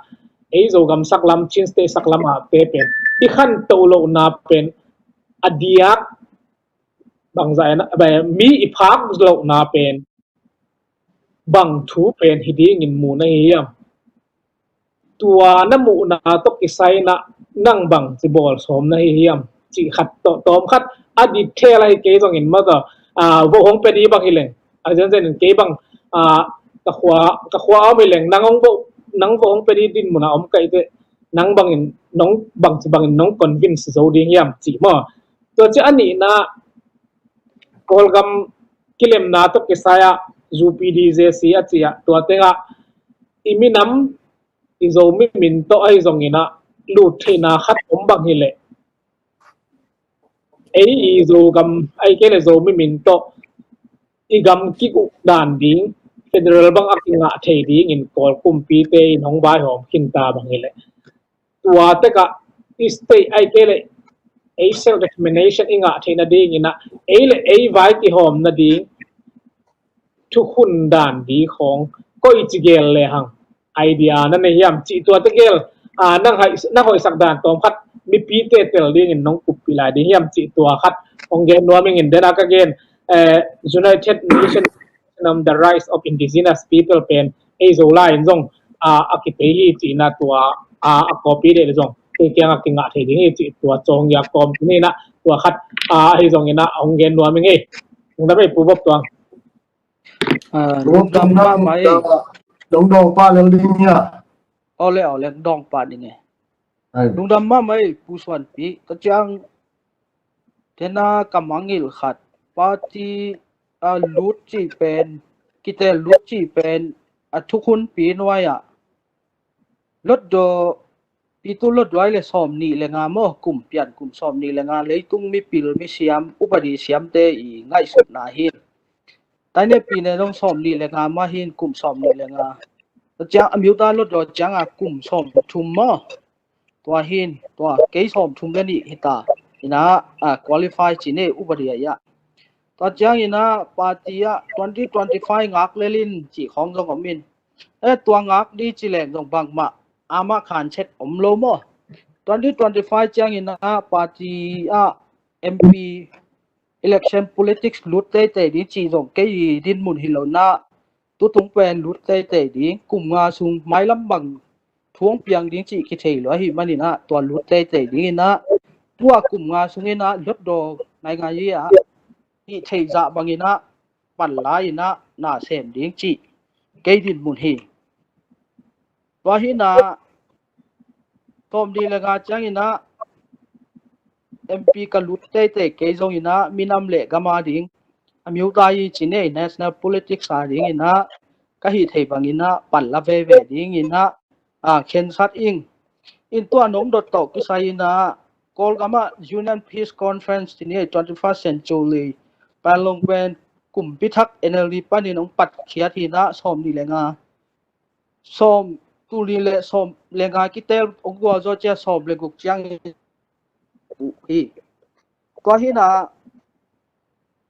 ei Zogam saklam, Chin State saklam ah te pen i khantoh lohna pen a diak bangzah in ah, bang, mi i phak lohna pen bang thu pen hi dingin mu na hi hiam? Tua na muhna tawh kisai in ah nang bangci bawl sawm na hi hiam? Cih khat tawh, tawm khat a detail ahi kei zongin mataw, ah, vo hong pia ding bang hi leng, a zenzen in kei bang, ah, ka khua, ka khua a om hi leng nang hong vo, nang vo hong pe ding dinmun a om ka hi teh, nang bangin, nong bangci bangin nong convince zo ding hiam cih maw. Tua ciang a nihna, Kawlgam kilemna tawh kisai ah U P D J C a ci ah, tua tengah i minam, i Zomi min tawh ahi zongin ah lut theihna khat om bang hi leh, ei i Zogam, ahih kei leh Zomi min tawh i gam kiguh dan ding, federal bang a kingah thei dingin Kawl kumpite in hong vaihawm khin ta bang hi leh, tua tekah i state, ahih kei leh ei self determination i ngah theih nadingin ah, ei le ei vai kihawm nading thukhun dan ding khawng koi ci gel lehang idea na nei hiam cih tua tegel, ah, nang hai, nang hoihsak dan tawm khat mipite tel dingin nong kuppih lai ding hiam cih tua khat hong gen nuam ing. In den a ka gen, eh, United Nations on the Rights of Indigenous People pen ei Zolai in zong, ah, a kipei hi cihna tua, ah, a copy deh le zong kei kiang a kingah thei ding hi cih tua cawng ia kawm tuni na tua khat, ah, ahi zongin ah hong gen nuam ing ei. Hong dam ei Pu Bop Tuang. Ah, lungdam mahmah ei. Dong dong pa lel ding hia? Ole ole dong pa ding ei. Lungdam mahmah ei Pu Suanpi. Ka ciang tena ka mangil khat, party a lut ci pen, kitel lut ci pen a thukhunpi nuai ah lotdaw, pitu lotdaw le sawm nih le nga maw, kum pian kum sawm nih le nga leitung mipil misiam upadi siamte i ngaihsutna hi. Taine pine dong sawm nih le nga mah hin, kum sawm nih le nga. Tua ciang a miuta lotdaw ciang a kum sawm thum maw, tua hin, tua kei sawm thum le nih hita. Ina, ah, qualify ci ne upadi ah. Tua ciang ina party ah twenty twenty-five ngak lelin ci khawng zong om in. Eh, tua ngak di ci leng zong bangmah amah khan chet om lo maw. Twenty twenty-five ciang ina party ah M P election politics lut teitei ding ci zong kei dinmun hi lo na, tutung pen lut teitei ding, kum nga sung mailam bang thu hong piang ding cih kithei lo ahih manin ah tua lut teitei ding in ah tua kum nga sung in ah lotdaw nai ngai ah hih theih zah bangin ah pan lai in ah na sem ding cih kei dinmun hi. Tua hi na, sawm nih le nga ciang in ah M P ka lut teitei kei zong in ah minam le gam a ding a miuta i ci nei national politics a ding in ah ka hih thei bangin ah pan la veve ding in ah, ah, khensat ing. In tua nong dot tawh kisai in ah Kawlgam ah Union Peace Conference ci nei twenty-first century Panglong pen kumpi thak N L D panin hong patkhiat hi na sawm nih le nga, sawm, tul nih le sawm le nga kitel hong gual zaw ciang sawm le guk ciang hi. Tua hi na,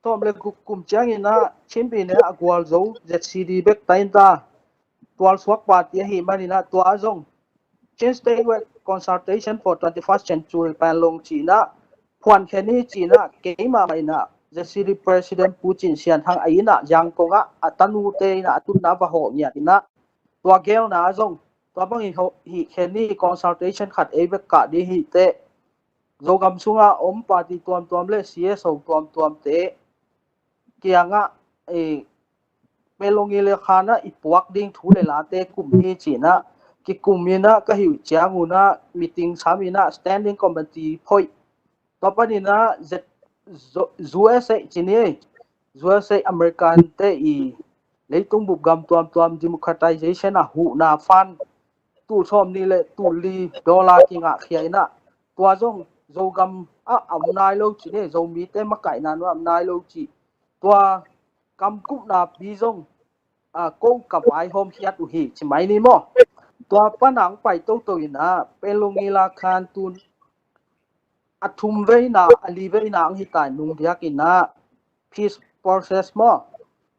sawm le guk kum ciang in ah Chin pine a gual zo Z C D bek ta in ta, tual suak party ahih manin ah tua zong Chin Statewide Consultation for twenty-first Century Panglong ci in ah phuan khen hi ci in ah keimah mah in ah Z C D President Pu Cin Sian Thang a in ah Yangon ah a tanute in ah a tunna va hawh ngiat in ah tua gelna zong tua bangin hih khen hi, consultation khat ei bek kah ding hi teh. Zogam sunga om party tuamtuam le C S O tuamtuamte kiangah, eh, Panglong i le khan ah i puak ding thu le late kum hi ci in ah kikum in ah ka hih ciang un ah meeting sam in ah standing committee phoih. Tua panin ah Z-, U S A ci ni, U S A American te i leitung bup gam tuamtuam democratization a huhna fund tul sawm nih le tul li dollar kingah khia in ah tua zong Zogam ah a om nai lo ci ni, Zomite makaihna nuam nai lo ci. Tua kamkupna pi zong, a, ko ka vaihawm khiat uh hi ci mai ni maw. Tua panang pai toto in ah Panglong i la khan tun a thum veina, a li veina ang hi tai nung diak in ah peace process maw.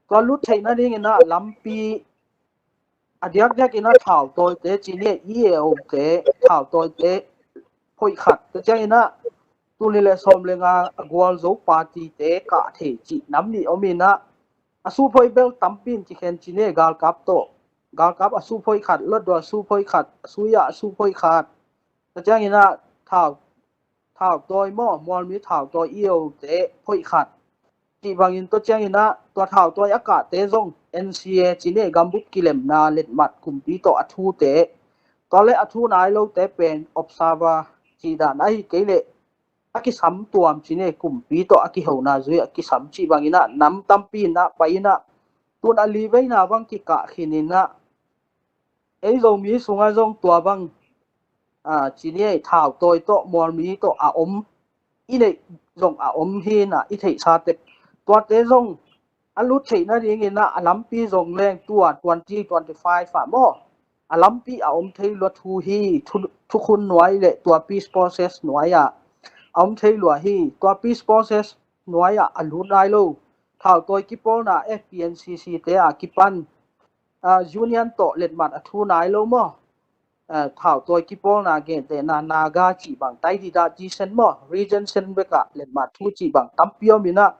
Tua lut theihna ding in ah lampi a diakdiak in ah thautawite ci ni, E A O te thautawite phoih khat. Tua ciang in ah tul nih le sawm le nga a gualzo party te kah thei cih nam nih om in ah a suphoih bel tampi in kikhen ci ni, galkap tawh. Galkap a suphoih khat, lotdaw a suphoih khat, a suya a suphoih khat. Tua ciang in ah thau, thautawi maw, mualmi thautawi E A O te phoih khat. cih bangin tua ciangin ah tua thautawi a kahte zong N C A cih ni gambup kilemna letmat kumpi tawh a thute, tua le a thu nai lote pen observer cih dan ahi kei leh a kisam tuam cih ni kumpi tawh a kihona zui a kisam cih bangin ah nam tampi in ah pai in ah tun a liveina bang kikah khin in ah ei Zomi sungah zong tua bang cih ni thautawi tawh mualmi tawh a om i neih zong a om hi in ah i theihsa tek tuate zong a lut theih nadingin ah a lampi zong leng tua twenty twenty-five ah maw a lampi a om thei lua thu hi. Thukhun nuai le tua peace process nuai ah a om thei lua hi. Tua peace process nuai ah a lut nai lo thautawi kipawlna F P N C C te a kipan union tawh letmat a thu nai lo maw thautawi kipawlna gentehna Naga cih bang taidida cisen maw region sen bekah letmat thu cih bang tampi om in ah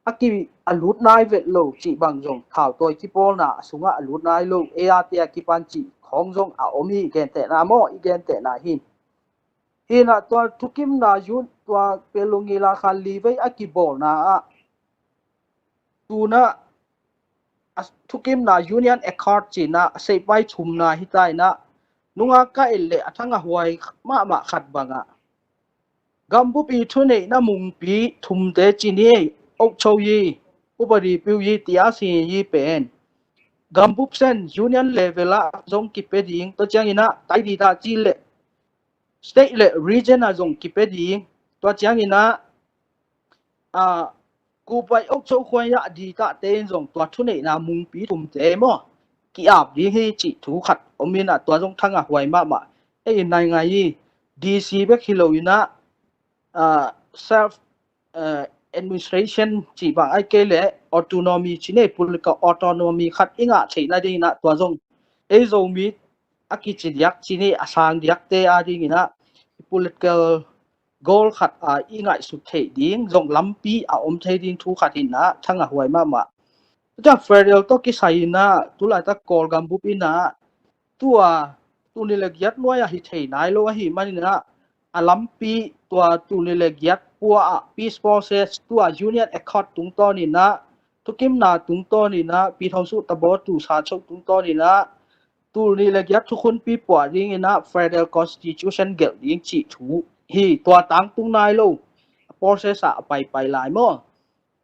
a ki a lut nai vet lo cih bang zong thautawi kipawlna a sungah a lut nai lo ei a te a kipan cih khawng zong a om hi. Gentehna maw i gentehna hi. Hi in ah tua thukimna yun tua pelungila khan livei a kibawlna ah tuna thukimna Union Accord cih in ah a seihpai thumna hi ta in ah nunga ka et leh a thang a huai mahmah khat bangah gambup i thuneihna mungpi thumte cih ni okcho yi upadi piu yi tia si yi pen gambup sen union level ah zong kipia ding tua ciangin ah taidida cih leh state le region ah zong kipia ding tua ciangin ah kupai okcho khuai ah ditahte in zong tua thuneihna mungpi thumte maw ki-ap ding hi cih thu khat om in ah tua zong thang a huai mahmah ei in nai ngai hi. D C bek hi lo in ah self administration cih bang ai kei leh autonomy cih ni political autonomy khat i ngah theih nadingin ah tua zong ei Zomi a kici diak cih ni a sang diakte a dingin ah political goal khat a i ngaihsut theih ding zong lampi a om thei ding thu khat in ah thang a huai mahmah. Tua federal tawh kisai in ah tulaitak Kawlgam bup in ah tua tuni le giat nuai ah hi thei nai lo ahi manin ah a lampi tua tuni le giat pua ah peace process tua Union Accord tungtawn in ah thukimna tungtawn in ah pi thong suh tabo tu sa cho tungtawn in ah tuni le giat thukhunpi pua dingin ah federal constitution gelh ding cih thu hi. Tua tangtung nai lo process ah a paipai lai maw.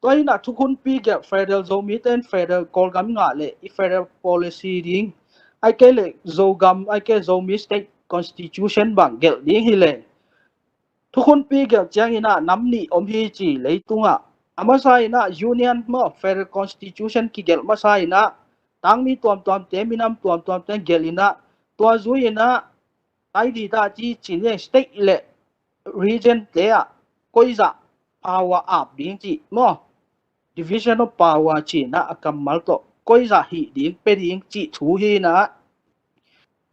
Tua hi in ah thukhunpi gelh federal Zomi ten federal Kawlgam ngah leh i federal policy ding ai kei leh Zogam ai kei Zomi state constitution bang gelh ding hi leh thukhunpi gelh ciangin ah nam nih om hi ci leitungah a masa in ah union maw federal constitution kigelh masa in ah tangmi tuamtuamte minam tuamtuamte gelh in ah tua zui in ah taidida ci cih ni state le region te ah koizah power ap ding cih maw division of power cih in ah a kammal tawh koizah hih ding pia ding cih thu hi in ah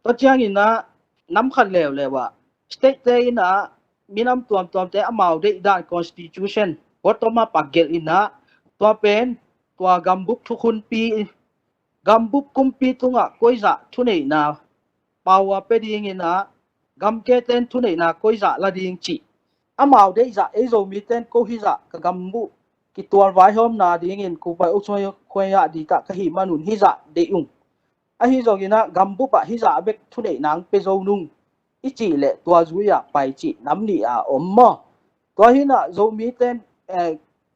tua ciangin ah nam khat leuleu ah state te in ah minam tuamtuamte amau deih dan constitution bottom up a gelh in ah tua pen tua gambup thukhunpi gambup kumpi tungah koizah thuneihna power pia dingin ah gamke ten thuneihna koizah la ding cih amau deihzah ei Zomi ten ko hizah ka gambup kitual vaihawmna dingin kupai uksuai khuai ah ditah ka hih manun hizah deih ung. Ahi zongin ah gambup ah hizah bek thuneihna ang pia zo nung i cih leh tua zui ah pai cih nam nih a om maw. Tua hi in ah Zomi ten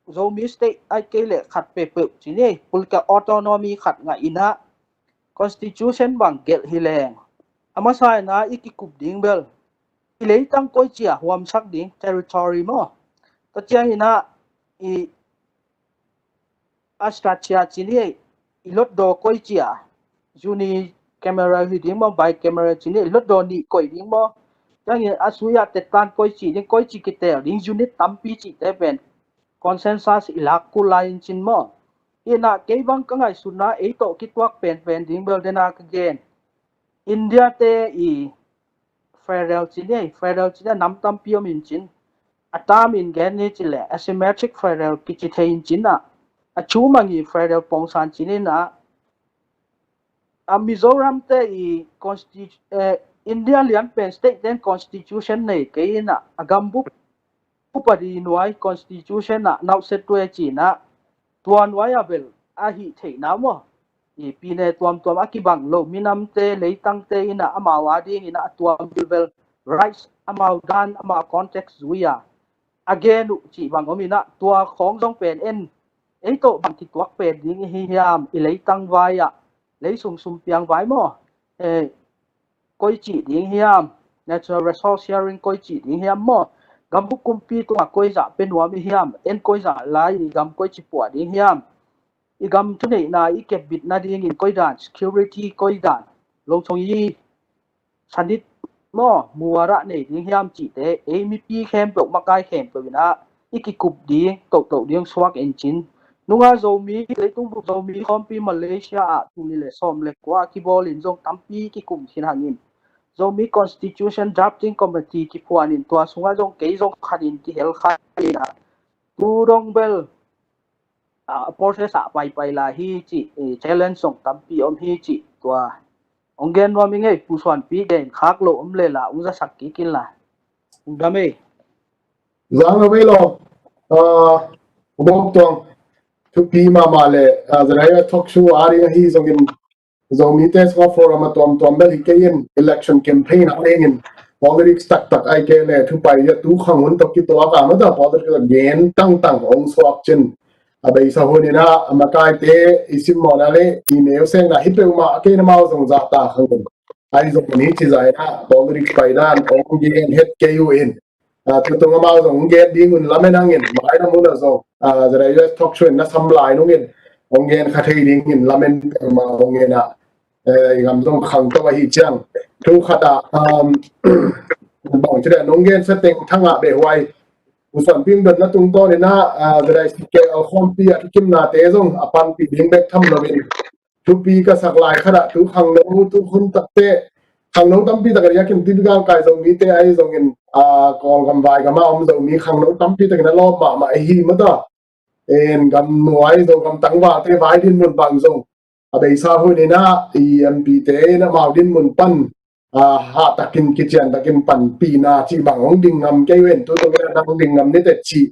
Zomi state ai kei leh khat peuhpeuh cih ni political autonomy khat ngah in ah constitution bang gelh hi leng a masa in ah i kikup ding bel i leitang koici ah huamsak ding territory maw. Tua ciangin ah i a statia cih ni i lotdaw koici ah unicameral hi ding maw bicameral cih ni i lotdaw nih koih ding maw. Ciangin a sui ah tettan koici ding koici kitel ding unit tampi cihte pen consensus i lak kul lai in cin maw. Hi in ah kei bang ka ngaihsutna ei tawh kituak penpen ding bel dena ka gen India te i federal cih ni federal cih ni nam tampi om in cin a tam in gen ni cih leh asymmetric federal kici thei in cin ah a thu mang i federal pongsan cih ni in ah a Mizoram te i constitu India lian pen state ten constitution nei kei in ah a gambup upadi nuai constitution ah nauhset tuai cih in ah Tua nuai-ah bel a hih theihna maw, i pine tuamtuam a kibang lo minamte, leitangte in ah amau adingin ah a tuam vilvel, rights amau dan, amau context zui-a a gen uh cih bang om in ah, tua khawng zong pen en, ei tawh bang kituak pen ding i hi hiam, i leitang vai-ah, lei sung sum piang vai maw, eh, koi cih ding hiam, natural resource sharing koi cih ding hiam maw, gambup kumpi tungah koi zah pia nuam i hiam, en koi zah lai i gam koi ci puah ding hiam, i gam thuneihna i kepbit nadingin koi dan security, koi dan longchong i sanit maw, muarah nei ding hiam cihte, ei mipi khempeuh, makai khempeuh in ah i kikup ding, tohtoh ding suak in cin. Nunga Zomi, leitung bup Zomi khawmpi Malaysia ah tul nih le sawm le kua a kibawl in zong tampi kikum khin hangin, Zomi Constitution Drafting Committee kiphuan in, tua sungah zong kei zong khat in kihel kha in ah, tu dong bel a process ah paipai lai hi cih, eh, challenge zong tampi om hi cih tua hong gen nuam ing ei. Pu Suanpi, gen khak lo om le la hong zasak kik in la. Hong dam ei. Zang lo vei lo. Ah, Bawk Tuang, thupi mahmah le, ah, Zaraia talk show a ding ahi zongin, Zomite sungah forum a tuamtuam bel hi kei in, election campaign a dingin politics taktak ai kei le, thupai a tu khang hun tawh kituak a mata politics a gen tangtang hong suak cin. A beisa hun in ah a makaite i simmawhna le i neu sekna hi peuhmah a kei na mau zong zahta khang in, ai zong ni ci zai na politics paidan hong gen het kei uh in. Ah, tutung amau zong hong gen ding un lamen hangin, mai na mun ah zong, ah, Zaraia talk show in na sam lai nungin hong gen kha thei dingin lamen peuhmah hong gen ah, eh, i gam zong khangto ahi ciang. Thu khat ah, um, bang ci le nong gen sa teng thangah beh huai, Pu Suanpi dotna tungtawn in ah, ah, Zaraia si ke alkhawmpi ah thukimnate zong a panpih ding bek tham loin, thupi ka sak lai khat ah tu khangno, tu hun takte khangno tampi tak a diakin, typical kai Zomite ahi zongin, ah, Kawlgam vai gam a om Zomi khangno tampi takin a lawp mahmah ahi mata. En gam nuai Zogam tangvalte vai dinmun bang zong a beisa hun in ah i M P te in amau dinmun pan, ah, hah takin kician takin panpihna cih bang hong ding ngam kei uh in, tutung in ah nang ding ngam ni teh cih,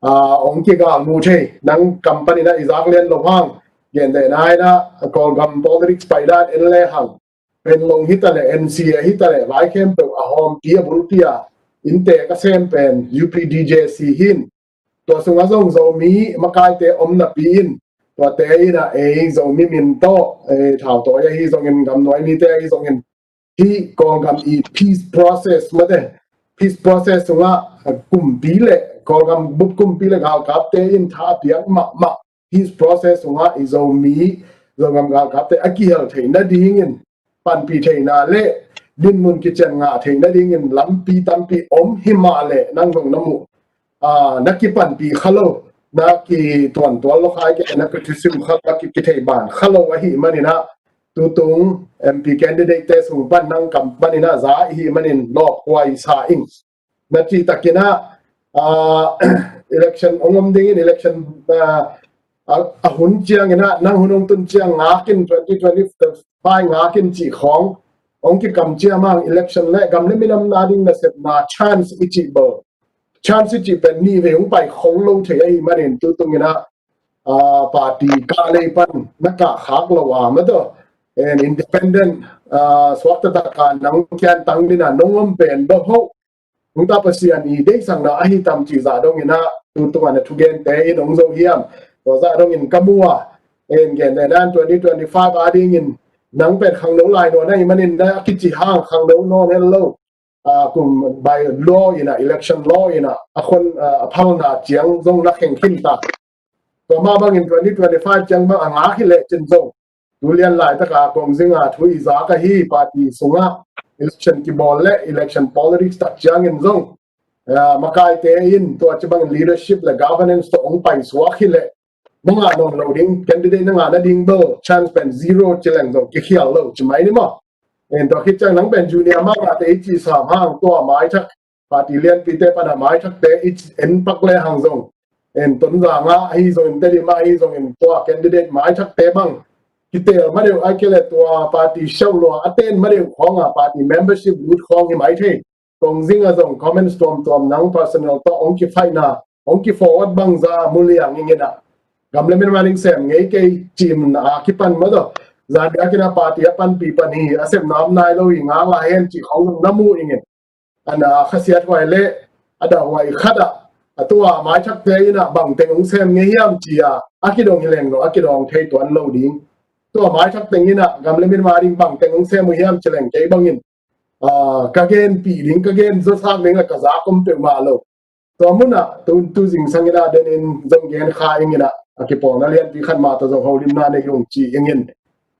ah, hong kigal mu thei, nang kam pan in ah i zak lian lo hang, gentehna in ah Kawlgam politics paidan en le hang, Panglong hi ta le, N C A hi ta le, vai khempeuh a hawmpi a bulpi a innte ka sem pen U P D J C hi in, tua sungah zong Zomi makaite om napi in, tuate in ah ei Zomi min tawh, eh, thautawi ahi zongin gamnuai mite ahi zongin, hih Kawlgam i peace process mate, peace process sungah, eh, kumpi le, Kawlgam bup kumpi le galkapte in tha a piak mahmah peace process sungah i Zomi, Zogam galkapte a kihel theih nadingin, panpih theihna le dinmun kician ngah theih nadingin lampi tampi om hi mah le nang zong na muh, ah, na kipanpih kha lo, na kituantual lo khai ke, na kitusim kha lo, na ki-, kitheiban kha lo ahih manin ah, tutung M P candidate te sung pan nang kam pan in ah za i hih manin lawphuai sa ing. Na cih takin ah, ah, election hong om dingin, election, ah, a, a hun ciangin ah, nang hun hong tun ciang ngakin, twenty twenty-five ngakin cih khawng hong kikamciam hang, election le gam le minam na ding nasepna chance i cih bel, chance i cih pen nih vei hong pai khong lo thei ahih manin, tutung in ah, ah, party kah lei pan na kah khak lo a, mataw, and independent, ah, suakta tak a nang kian tang ding a nong om pen bel ho, nungta Pasian i deihsakna ahi tam cih zah dong in ah, tutung a na thugente in hong zo hiam, tua zah dong in ka mu a, en gen le nan twenty twenty-five a dingin nang pen khangno lai nawn ahih manin, na kici hang khangno nawn hel lo. Ah, kum by law in ah, election law in ah, a khon, ah, a phalna ciang zong na kheng khin ta. Tua mah bangin twenty twenty-five ciang bang a ngak hi leh cin zong, tu lian laitak a Kong Zing a thu i zak ahi party sungah election kibawl le election politics tak ciangin zong, ah, makaite in tua ci bangin leadership le governance tawh hong paisuak hi leh, na ngah nawn lo ding, candidate na ngah nading bel chance pen zero ci leng zong kikhial lo ci mai ni maw. En, tua khit ciang nang pen junior mah ngahte i cih sam hang, tua maithak, party lianpite pan a maithakte i en pak le hang zong, en, Tonzang ah ahi zongin, Tedim ah ahi zongin, tua candidate maithakte bang kitel ma deuh, ahih kei leh tua party siauhlua a ten ma deuh khawng a, party membership lut khawng hi mai thei. Kong Zing a zong comments tuamtuam nang personal tawh hong kifaihna, hong kiforward bangza mu liang ing in ah, Gam le min ma ding sem ngei kei cih mun a kipan mah tawh, zan biakinn a party a panpih pan hi, a sepna om nai lo hi, nga nga hen cih khawng na mu ing in. A na khasiat huai le a dah huai khat ah, a tua maithakte in ah bangteng hong sem ngei hiam ci-a a kidong hi leng lo, a kidong thei tuan lo ding. Tua maithak teng in ah gam le min ma ding bangteng hong sem uh hiam ci leng kei bangin, ah, ka genpih ding, ka gen zawsak ding le ka zak om peuhmah lo. Tua munah tu, tu zingsang in ah denin zong gen kha ing in ah, a kipawlna lianpi khat mah tawh zong holimna nei ung ci ing in.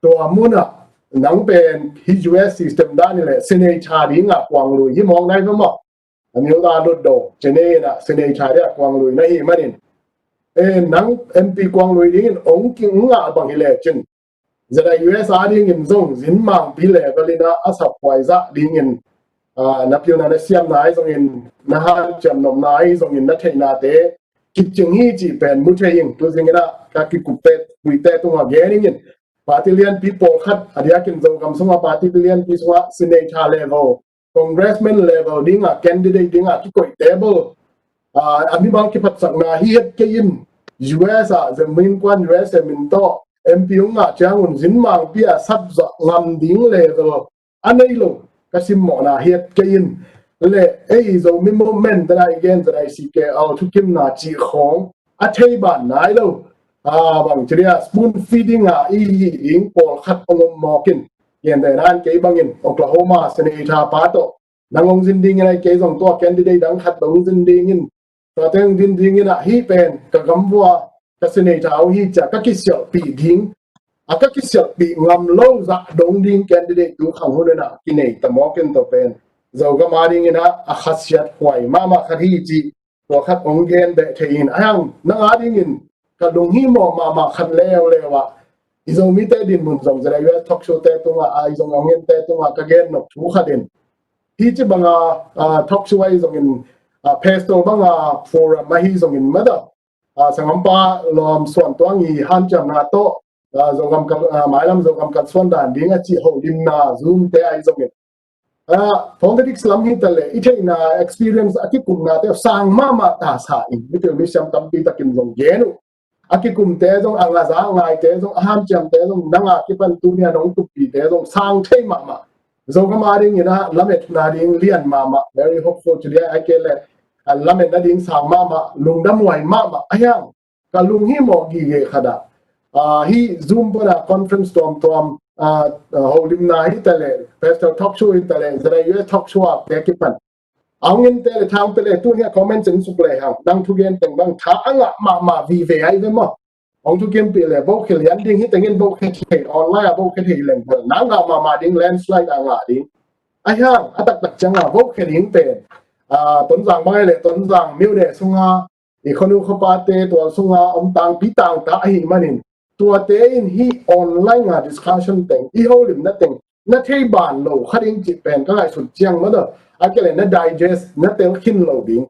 Tua munah nang pen hih U S system dan hi leh senator dingah kuang lui hi mawk nai ve maw? A miuta lut do cene in ah senator dingah kuang lui na hi manin, e, nang M P kuang lui dingin ong ki ngah bang hi lecin, Z I U S a dingin zong zin mangpi level in ah a saphuai zah dingin, ah, na pilna na siamna ahi zongin, na hanciam nopna ahi zongin, na theihnate kicing hi cih pen mu thei ing. Tu zing in ah ka kikupte kuite tungah gen ing in, party lianpi pawlkhat, a diakin Zogam sungah party lianpi sungah senator level, congressman level dingah, candidate dingah kikoih table, ah, a mi bang kiphatsakna hi het kei in, U S ah zem min kuan U S zem min tawh M P hong ngah ciangun zin mangpi a sapzah ngam ding level a nei lo ka simmawhna hi het kei in. Le ei Zomi movement te lai gen, Z I C K L thukimna cih khawng a thei ban nai lo, ah, bang ci dia spoon feeding a i hih ding pawlkhat hong om mawk in. Gentehna in kei bangin Oklahoma senator pa tawh nang hong zin dingin ahi kei zong tua candidate dang khat hong zin dingin, tuate hong zin dingin ah hih pen ka gam vua ka senator uh hi ci-a ka kisialhpih ding, a ka kisialhpih ngam lo zah dong ding candidate tu khang hun in ah kinei ta mawk in, tua pen Zogam a dingin ah a khasiat huai mahmah khat hi cih tua khat hong gen beh thei in. A hang nang a dingin ka lunghimawh mahmah khat leuleu ah, i Zomite dinmun zong Z I U S talk show te tungah, a i zong hong ente tungah ka gen nop thu khat in, hih ci banga, ah, talk show ahi zongin, ah, pastor banga forum ahi zongin mada, ah, sanggampa Lawm Suan Tuang i hanciamna tawh, ah, Zogam kal, ah, mailam Zogam kalsuan dan ding a cih holimna Zoom te ahi zongin, ah, politics lam hi ta leh i theihna experience a kikumnate sang mahmah ta sa in, mi tel mi siam tampi takin zong gen uh. A kikumte zong, a ngazah ngaite zong, a hanciamte zong, nang a kipan tuni a nong tuppite zong sang thei mahmah. Zogam a dingin ah lametna ding lian mahmah, very hopeful today, a kei leh, ah, lametna ding sang mahmah, lungdam huai mahmah. A hiang ka lunghimawh gige khat ah, ah, hih Zoom pana conference tuamtuam, ah, ah, holimna hi ta leh, pastor talk show hi ta leh, Z I U S talk show a te kipan a hong ente le thang pe le, tuni a comment sen suk le hang, nang thugen teng bang tha a ngah mahmah vive ahi ve maw? Hong thukimpih le vote khia lian ding hi tengin vote khia thei, online a vote khia thei leng bel na ngah mahmah ding, landslide a ngah ding. A hiang a taktak ciang a vote khia ding pen, ah, Tonzang bang ahi leh Tonzang myone sunga i khuanu khuapate tual sunga om tangpi tangta ahih manin, tuate in hih online a discussion teng, i holimna teng na thei ban lo kha ding cih pen ka ngaihsut ciang mah tawh, a kei leh na digest, na tel khin lo ding.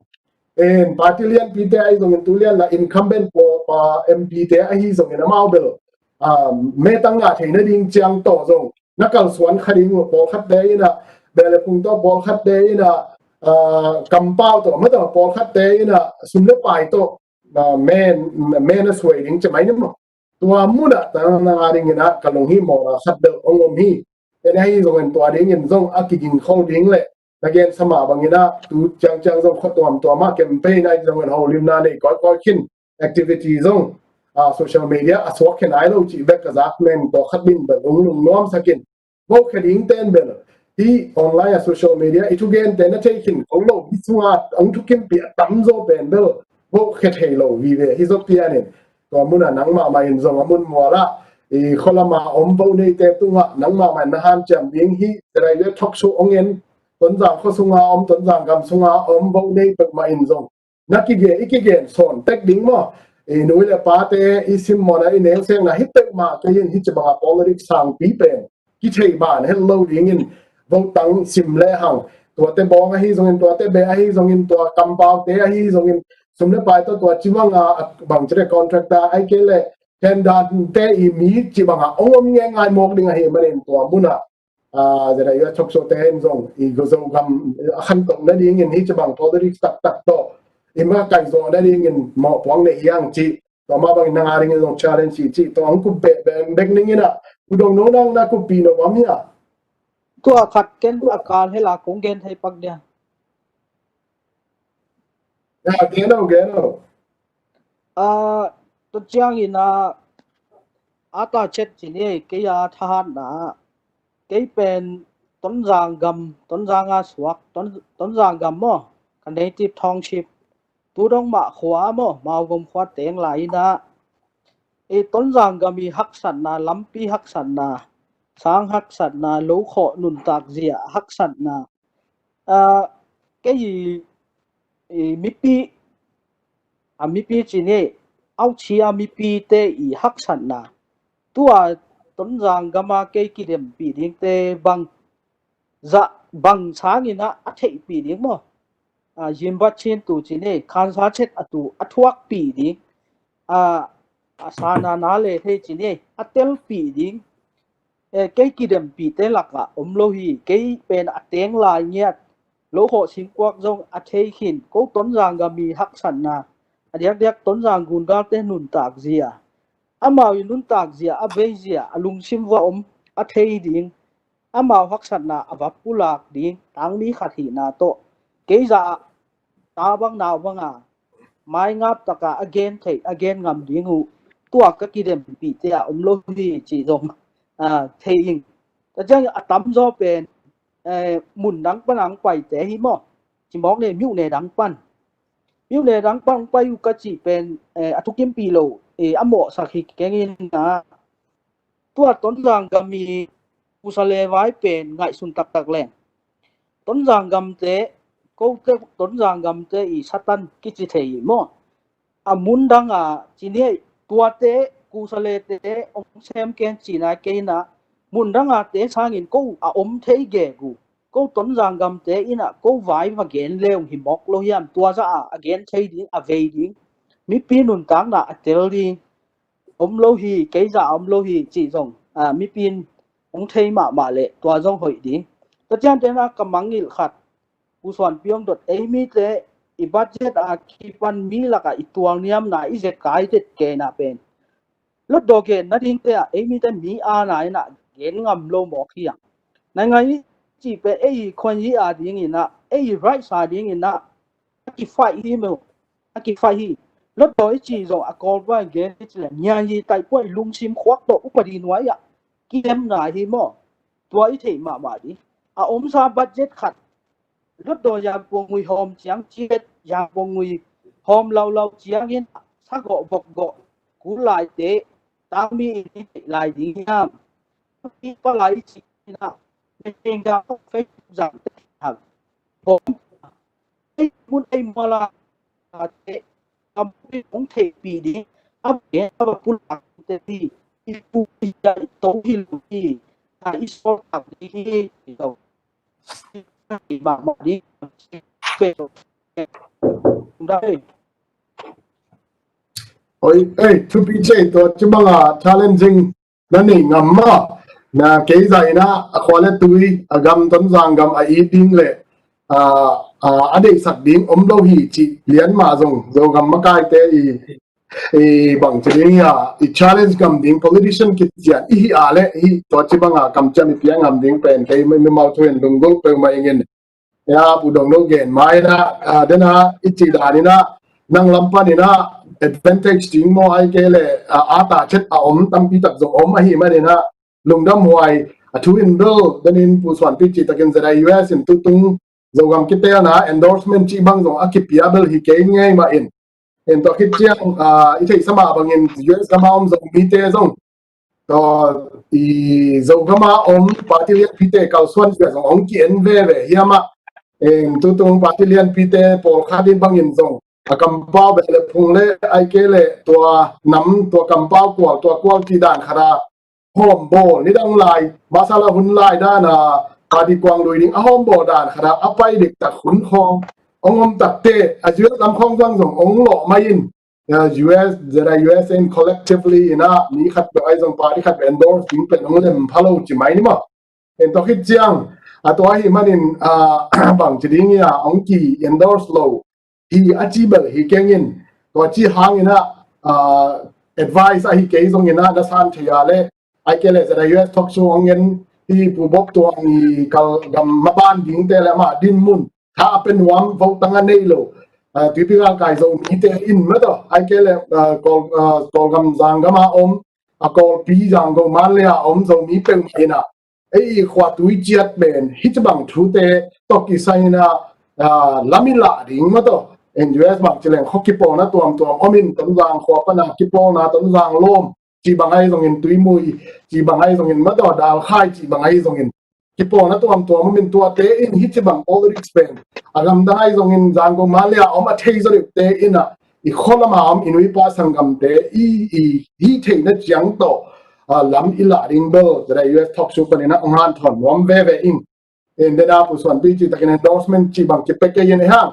En, party lianpite ahi zongin, tu lian la incumbent pawl, pa, M P te ahi zongin amau bel, ah, metang ngah theihna ding ciang tawh zong na kalsuan kha ding uh, pawlkhatte in ah beh le phung tawh, pawlkhatte in ah, ah, kampau tawh mah tawh, pawlkhatte in ah sum le pai tawh, ah, men, men a suai ding ci mai ni maw? Tua munah ta nang a dingin ah ka lunghimawhna khat bel hong om hi. En, ahi zongin tua dingin zong a kigingkhol ding le, na gensa mah bangin ah tu ciangciang zong khua tuamtuam ah campaign ahi zongin holimna nei kawikawi khin, activity zong, ah, social media a suak khin ai lo cih bek ka zak men, tua khat ding bel hong lungnuamsak in. Vote khia ding ten bel hih online a social media i thugente na thei khin khol lo, hih sunga hong thukimpih a tamzaw pen bel vote khia thei lo vive hi zaw pianin, tua munah nang mahmah in zong a mun mual ah, i khualama om vote neite tungah nang mahmah in na hanciam ding, hih Z I U S talk show hong en, Tonzang khua sunga om, Tonzang gam sunga om vote nei peuhmah in zong na kigen, i kigen sawn tek ding maw? I nu le pate i simmawhna, i neusiangna hi peuhmah kei in, hih ci banga politics sangpi pen kithei ban het lo dingin, vote tang sim le hang, tuate bawng ahi zongin, tuate beh ahi zongin, tua kampaute ahi zongin, sum le pai tawh tua ci banga, bang ci le contractor ahi kei leh tendante i mi ci banga hong om ngeingai mawk ding ahih manin, tua munah, ah, Z I U S talk show te in zong i Zogam a khantoh nadingin, hih ci bang politics taktak tawh i makaih zawh nadingin mawhpuak nei hi hang cih, Tua mah bangin nang a dingin zong challenge hi ci, tua hong kup beh beh bek ning in ah, U Dong No nang na kuppih no om hia? Tua khat ken a kal hela kong gen thei pak dia. Ya, gen o, gen o. Ah, tua ciangin ah, a ta chet ci ni, kei a thahatna, kei pen Tonzang gam, Tonzang a suak, Ton, Tonzang gam maw, ka native township, tu dong mah khua maw, Mauvom khua teng lai in ah, i Tonzang gam i haksatna, lampi haksatna, sang haksatna, lokhawh nuntak zia haksatna, ah, kei i, i mipi, a mipi ci ni, auchi a mipite i haksatna, tua Tonzang gam a kei kidempih dingte bang, zah bang sangin ah a theihpih ding maw? Ah, Yimbat Chin tu ci ni, Khansa Chet a tu a thuakpih ding, ah, a sana na le thei ci ni, a telpih ding, eh, kei kidempihte lakah om lo hi, kei pen a teng lai ngiat, lokhawh singkuak zong a thei khin, ko Tonzang gam i haksatna, a diakdiak Tonzang gungalte nuntak zia, amau i nuntak zia, a vei zia, a lungsim va om, a thei ding, amau haksatna a va pulak ding, tangmi khat hihna tawh, kei zah ah, ta bang nau bang a, maingap taka a gen thei, a gen ngam ding uh, tua ka kidempihte a om lo hi ci zong, ah, thei ing. Tua ciang a tamzaw pen, eh, mun dang pan ang paite hi maw? Ci mawk ne, myone dang pan. Myone dang pan ang pai uh ka cih pen, eh, a thukimpih lo, eh, a mawhsak hi keng in ah. Tua Tonzang gam i kusa le vai pen ngaihsun taktak leng, Tonzang gamte, kote Tonzang gamte i Satan kici thei maw? A mun dang a ci ni, tuate kusa lete ong sem ken cina kei in ah, mun dang a te sangin ko a om thei gegu, ko Tonzang gamte in ah ko vai va gen le ong hi mawk lo hiam? Tua zah a a gen thei ding, a vei ding, mipi nuntakna a tel ding om lo hi, kei zah a om lo hi cih zong, ah, mipi in hong thei mahmah leh tua zong hoih ding. Tua ciangte na ka mangngilh khat, Pu Suanpi hong dot, ei mite i budget a kipan mi lakah i tualniamna, i zekai det kena pen, lotdaw gen nadingte ah ei mite mi ana in ah gen ngam lo mawk hi ang. Naingngai i cih pen ei khuan hi a dingin ah, ei rights a dingin ah a kifaih hi maw, a kifaih hi. Lotdaw i cih zong a Kawlpau in gen i cih leh, ngian hi, taihpuai, lungsim khuak tawh upadi nuai ah kidemna hi maw? Tua i theih mahmah ding. A omsa budget khat, lotdaw Yangpong ngui hawm ciang, civet Yangpong ngui hawm laulau ciangin, sagawh vokgawh kul laite, tangmi in i theih lai ding hiam? I palai i cih in ah, message ah, Facebook zang te hang. Hawm ei mun ei muala te, kam pi hong theihpih ding, a gen a va pulak te hi, i pu i ja i to hi lo hi, a i sawltak ding hi, i to. I mahmah ding, pe to. Dai. Oi, ei, thupi cei to, ci banga challenging na neih ngam maw? Na kei zah in ah, a khua le tui, a gam Tonzang gam a it ding le, a, a, a deihsak ding om lo hi cih lian mah zong, Zogam makaite i, i bangci ding hi a, i challenge ngam ding politician kician i hi a le, i hi tua ci banga kamciam i pia ngam ding pen kei mi, mi mau thu in lunggulh peuhmah ingin. Ya, Pu Dong No gen mai na, a, dena i cih dan in ah, nang lam pan in ah, advantage ding maw ai kei le, a, a ta chet a om tampi tak zong om ahi man in ah, lungdam huai, a thu in bel, den in Pu Suanpi cih takin Z I U S in tutung, Zogam kitelna, endorsement cih bang zong a kipia bel hi kei ngei mah in. En tua khit ciang, a, i theihsa mah bangin U S gam a om Zomite zong, tua i Zogam a om party lianpite kalsuan zia zong hong ki-en veve hiam ah. En tutung party lianpite pawlkhat in bangin zong a kampau beh le phung le ai kei le tua nam, tua kampau kual, tua kual cih dan khat a hawmbawl nidang lai, masala hun lai dan a, party kuang lui ding a hawmbawl dan khat a, a pai diktak hun khawng hong om takte, a U S lam khawng zang zong hong lawh mai in, a, U S, Z I U S in collectively in ah, mi khat bek ai zong party khat bek endorse ding pen hong lem pha lo ci mai ni maw. En tua khit ciang, a tua ahi manin, a, bangci ding hi a, hong ki-endorse lo hi a ci bel hi keng in, tua ci hangin ah, ah, advice ahi kei zongin ah na san thei a le, ai ke le ZIUS talk show hong en hi Pu Bop Tuang i kal gam maban dingte le amah dinmun tha a pe nuam vo tang a nei lo, ah, tuipi galkai Zomite in mataw, ai ke le, ah, Kawl, ah, Kawlgam Zanggam a om, a Kawlpi Zanggo Manlei a om Zomi peuhmah in ah ei khua tui ciat pen hih ci bang thute tawh kisai in ah, ah, lam i lah ding mataw. NUS bang ci leng khua kipawlna tuamtuam om in Tonzang khua pan a kipawlna Tonzang lawm ci bang ahi zongin Tuimui ci bang ahi zongin mataw Dalkhai ci bang ahi zongin kipawlna tuamtuam om in tuate in hih ci bang politics pen a gamdang ahi zongin Zanggo Manlei a om a thei zaw deuhte in ah i khualam a om i nuipa sanggamte i, i hih theihna ciang tawh, ah, lam i lah ding bel ZIUS talk show panin ah hong hanthawn nuam veve ing. In dena Pu Suanpi ci takin endorsement ci bang kipia kei in hang,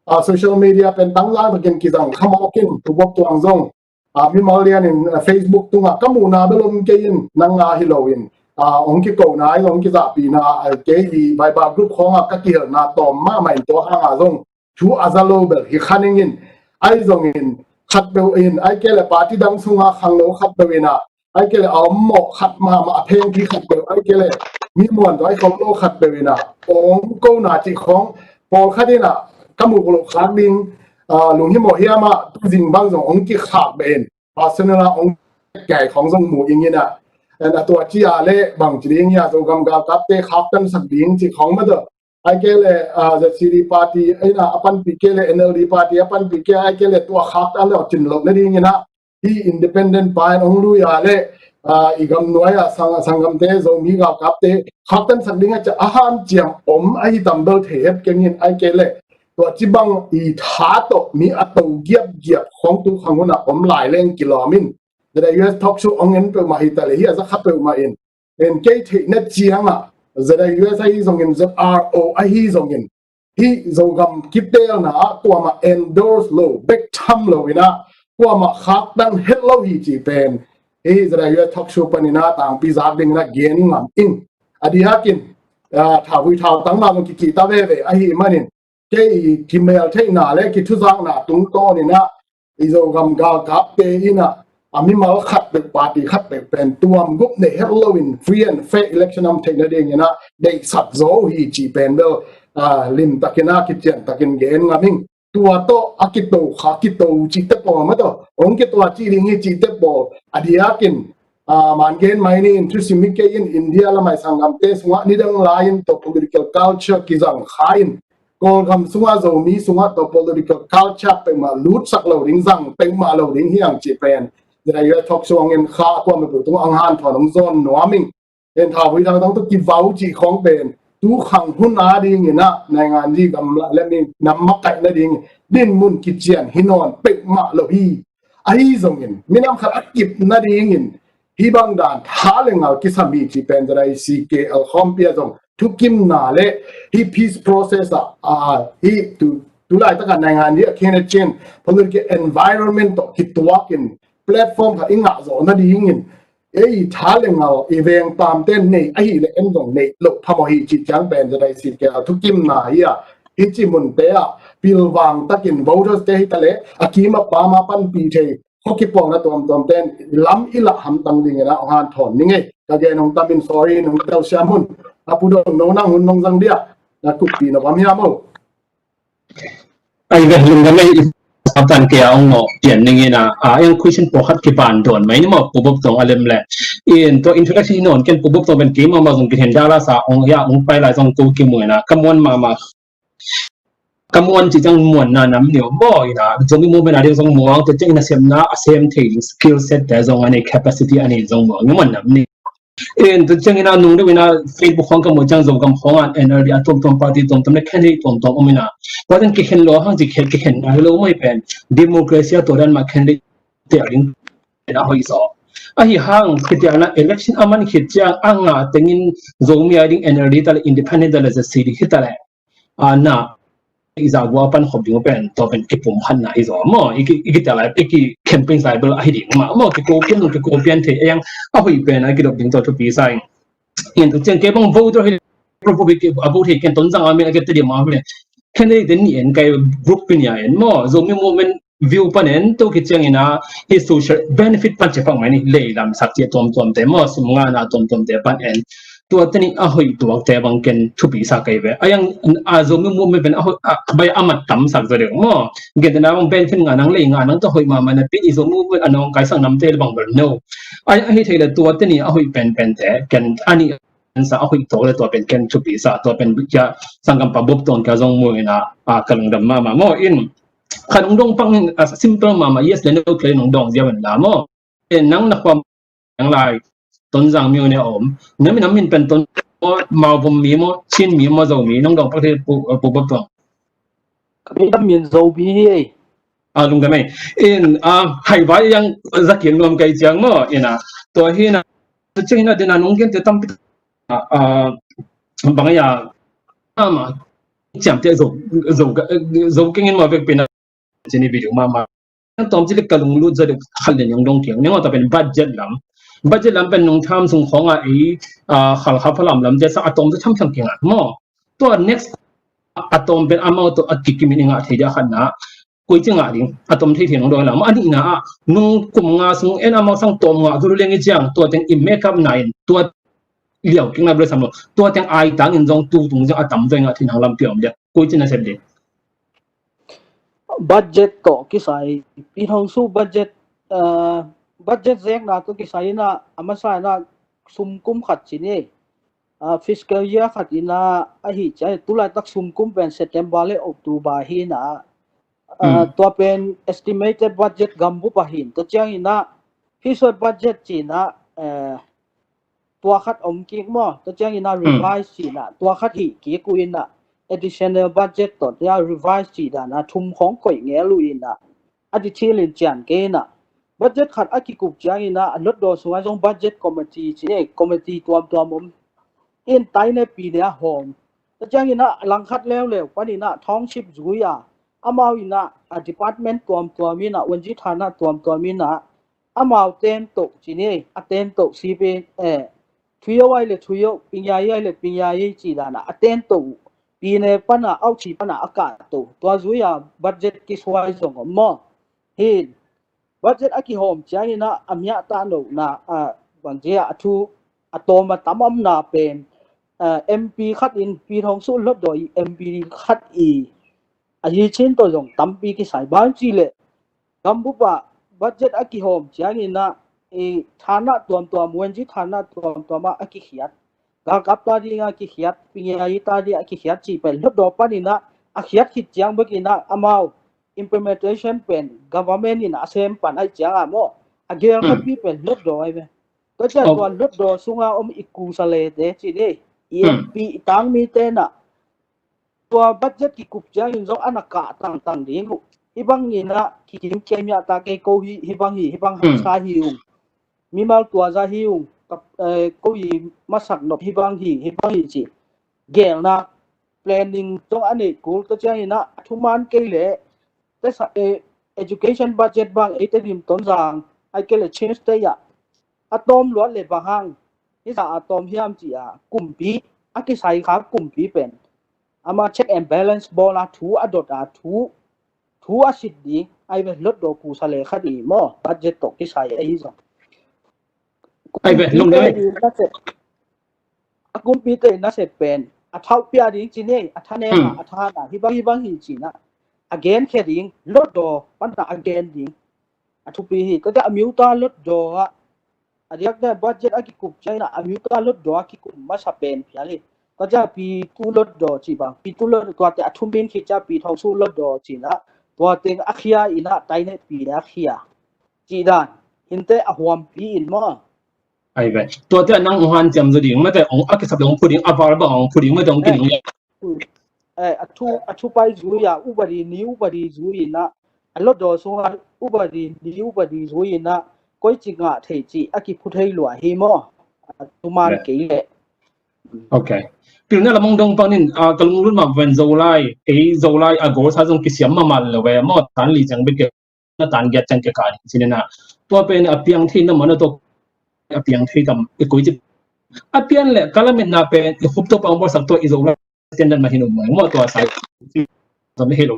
ah, social media pen tangzang takin kizang kha mawk in Pu Bop Tuang zong, ah, mimal lian in, ah, Facebook tungah ka muhna bel om kei in nang a hi lo in, ah, hong kikona in hong kizahpihna, ah, kei hi Viber group khawngah ka kihelna tawm mahmah in tua hangah zong thu a za lo bel hi kha ning in, ahi zongin khatpeuh in ai ke le party dang sunga khangno khatpeuh in ah ai ke le a om mawh khat mahmah a phengpi khatpeuh ai ke le mi muan tawh ai khol lo khatpeuh in ah hong kona cih khawng pawlkhat in ah ka muh lo khak ding, ah, lunghimawh hiam ah tuzing bang zong hong kikhak beh in personal ah hong kiai khawng zong mu ing in ah, en a tua ci a le bang ci ding hia Zogam galkapte khaktansak ding cih khawng mataw ai ke le, ah, ZCD party in ah a panpih ke le NLD party a panpih ke ai ke le tua khaktan le cin loh nading in ah hih independent pa in hong lui a le, ah, i gamnuai ah sang, sanggamte Zomi galkapte khaktansak ding a ciah a hanciam om ahi tam bel thei het keng in ai ke le tua ci bang i tha tawh mi a to giapgiap khawng tu khang hun ah om lai leng kilawm in ZIUS talk show hong en peuhmah hi ta le hi a za kha peuhmah in en kei theihna ciangah ZIUS ahi zongin ZRO ahi zongin hih Zogam kitelna ah kuamah endorse lo bek tham lo in ah kuamah khaktan het lo hi cih pen hih ZIUS talk show panin ah tangpi zak ding in ah gen ngam ing. A diakin, ah, thavui thautang mah zong kikihta veve ahih manin kei i kimel theihna le kithuzakna tungtawn in ah i Zogam galkapte in ah a mimal khatpeuh party khatpeuh pen tuam gup nei het lo in free and fair election om theih nading in ah deihsak zaw uh hi cih pen bel, ah, limtak in ah kiciantak in gen ngam ing. Tua tawh a kito kha kito cihte pawl mataw hong kituah cih ding hi cihte pawl a diakin, ah, man gen mai ni in thusim hi kei in India lamah i sanggamte sungah nidang lai in tawh political culture kizang kha in Kawlgam sungah Zomi sungah tawh political culture peuhmah lutsak lo ding zang peuhmah lo ding hi ang cih pen ZIUS talk show hong en kha a kuamah peuh tungah hong hanthawn hong zawn nuam ing. En thavui thautang tawh kivau cih khawng pen tu khang hun a ding in ah naingan zi gamla le mi nam makaih nading dinmun kician hi nawn peuhmah lo hi. Ahi zongin minam khat a kip nading in hih bang dan tha le ngal kisam hi cih pen ZICKL khawmpi ah zong thukimna le hih peace process ah, ah, hih tu, tu laitak ah naingan zi a khen a cin political environment tawh kituak in platform khat i ngah zawh nading in ei tha le ngal i veng pamte nei ahih le en zong neih loh phamawh hi cih ciang pen ZICKL thukimna hi a hih ci munte ah pilvang takin voters te hi ta le a kim a pam a panpih thei khua kipawlna tuamtuamte in lam i lah hamtang ding in ah hong hanthawn ning ei. Ka gen hong tam in sorry nong telsiam hun a Pu Dong no nang hun nong zang dia na kuppih na bam hiam o. Ai ve lungdam ei i saptan ke a ong no pian ning in a, a, eng question pawlkhat kipan dawn mai ni maw Pu Bop Tuang a lem le. In tua introduction i nawn ken Pu Bop Tuang pen keimah mah zong kihen Dallas a ong ya ong pai lai zong ko kimu in a ka muan mahmah ka muan ci ciang muanna nam ni maw in a Zomi movement a ding zong muang tua ciang in a semna a sem thei ding skill set te zong a nei capacity a nei zong muang ni muan nam ni. In tu ciang in a nung deuh in a Facebook khawng ka mu ciang Zogam khawng a NLD a tuamtuam party tuamtuam le candidate tuamtuam om in a tua ciang kikhen lo hang ci khen kikhen na lo mai pen democracy a tua dan mah candidate te a ding in a hoi zaw. Ahi hang kitialna election a man khit ciang a ngah tengin Zomi a ding NLD ta le independent ta le ZCD hi ta le a na i zah gua pan khop ding pen tua pen kipum khan na hi zaw maw i ki i ki tia lai i ki campaign lai bel ahi ding mah maw kiko pian kiko pian thei eng a hui pen a kidop ding tua thupi sa ing. In tu ciang ke bang voter hi pro pu ki a vote hi ken Tonzang a min a ke te di ma mi ken dei den ni en kai group pin ya en maw Zomi movement view panen tu khit ciangin a, hi social benefit pan ci pak mai ni, lei lam sak ci tuamtuamte maw, sum ngahna tuamtuamte panen, tua teni a hoih tuakte bang ken thupi sa kei ve. A yang a Zomi movement pen a hoih a bai a mat tam sak zaw deuh maw. Gentehna bang benefit ngah nang, lei ngah nang, tua hoih mahmah napi i Zomi movement a nawngkai sak namte bang bel no. A hi thei le tua teni a hoih penpente ken a nih sa a hoih tuak le tua pen ken thupi sa, tua pen kia sanggampa Bob Tawn kia zong mu ina, a, ka lungdam mahmah maw. In khat hong dong pak in, a, simple mahmah, yes le no kei hong dong ziau in la maw. E, nang na khuam nang lai Tonzang mi ne om. Na min, na min pen Ton maw, Mauvom mi maw, Chin mi maw, Zo mi, nong dong pak thei pu, pu Bob Tawn. Ka min, ka min Zo mi hi ei. A, lungdam ei. In, a, hai vai yang zakin nuam kei ciang maw, ina. Tua hi na, tua ciang ina dena nong gen te tampi, a, a, bang ya, ama, ciam te Zo, Zo, Zo kengin maw vek pina, cini video mahmah. Nang tom ci le ka lunglut zaw deuh khat le nong dong kiang. Nang tua pen budget lam. Budget lam pen nong tham sung khong a ei, a, khal kha phalam lam te sa a tom te tham tham kiang a maw. Tua next a tom pen amau to a kikim in i ngah thei dia khat na. Koi ci ngah ding, a tom thei thei nong dong lam. A nihna a, nung kum nga sung en amau sang tom ngah dulu leng i ciang, tua teng i make up na in, tua liau king na bel sam lo. Tua teng ai tang in zong tu tung zong a tam zong ngah thei nang lampi om dia. Koi ci na sep ding. Budget tawh kisai, Pi Thong Su budget, uh, budget zekna tawh kisai ina, a masa ina sum kum khat ci ni. A, fiscal year khat ina ahi ciang, tulaitak sum kum pen September le October hi ina, a, tua pen estimated budget gambup ahin. Tua ciang ina, fiscal budget ci ina, eh, tua khat om kik maw. Tua ciang ina revise ci ina, tua khat hi kik uh ina, additional budget tawh tia revise ci dan a thum khong koih ngel uh ina, a detail in cian kei ina. Budget khat a kikup ciang ina, a lotdaw sungah zong budget committee ci e, committee tuamtuam om. In tai ne pi ne a hawm. Tua ciang ina langkhat leuleu pan ina township zui a, amau ina a department tuamtuam ina, unji thana tuamtuam ina, amau ten toh ci ni, a ten toh si pi, eh, thuyo ai le thuyo, pingyai ai le pingyai ci dan a, a ten toh. Pi ne pana, auchi pana a kah toh. Tua zui a budget kisuai zong om maw. Hin, budget a kihawm ciang ina, a miah ta no na, a, bang zia a thu, a tawm a tam om na pen, a, M P khat in, Pi Thong Su lotdaw i M P khat i, a hi chin to zong tampi kisai bang ci le, gambup a budget a kihawm ciang ina, i thana tuamtuam, unji thana tuamtuam a, a kikhiat. Galkap ta ding a kikhiat, pingyai ta ding a kikhiat ci pen lotdaw pan ina, a khiat khit ciang bek ina, amau implementation pen government ina a sem pan ai ciang a maw. A gel khat pi pen lotdaw ai ve. Tua ciang tua lotdaw sunga om i kusa le te ci ni, i M P i tang mi te na. Tua budget kikup ciangin zong a na kah tangtang ding uh. Hih bang ina kikim kei miah ta kei ko hi, hih bang hi, hih bang haksa hi ung. Mimal tua za hi ung. Ko hi masak nop hih bang hi, hih bang hi ci. Gelna planning zong a neih kul. Tua ciang ina a thuman kei leh tesa, eh, education budget bang eite dim Tonzang ai kei leh change te ah a tawm luat le bang hang hih za a tawm hiam ci a kumpi a kisai kha kumpi pen ama check and balance bawl a thu a dot a thu, thu a sit ding ai ve lotdaw kusa le khat i maw budget tawh kisai ahi zong. Ai ve lung dei. A kumpite nasep pen a thauh pia ding ci nei a tha ne a tha na hih bang hih bang hi ci na a genkhia ding lotdaw pan ta a gen ding a thupi hi. Tua ciang a miuta lotdaw ah a diakte budget a kikup ciangin a miuta lotdaw a kikup masa pen phial hi. Tua ciang pi tu lotdaw ci bang pi tu lotdaw tuate a thumin khit ciang Pi Thong Su lotdaw ci na tua teng a khia ina tai ne pi ne a khia ci dan hinte a huampi in maw. Ai ve. Tuate a nang ong hanciam zaw ding mate ong a kisap le ong phu ding a val bang ong phu ding mate ong kining. Eh, a thu a thu pai zui a upadi ni upadi zui ina a lotdaw sunga upadi ni upadi zui ina koi ci ngah thei ci a kiphu thei lua hi maw. A thuman kei le. Ok. Pilna lamong dong panin a ka lunglut mak ven Zolai ei Zolai a gosa zong kisiam mahmah lo ve maw tan li ciang bek na tan giat ciang kikah ding cin ina. Tua pen a piang thei na mana tua a piang thei tam i koi ci a pian le ka lametna pen i khup tua pang bawlsak tua i Zolai standard mah hi no mai maw tua sai zom hi lo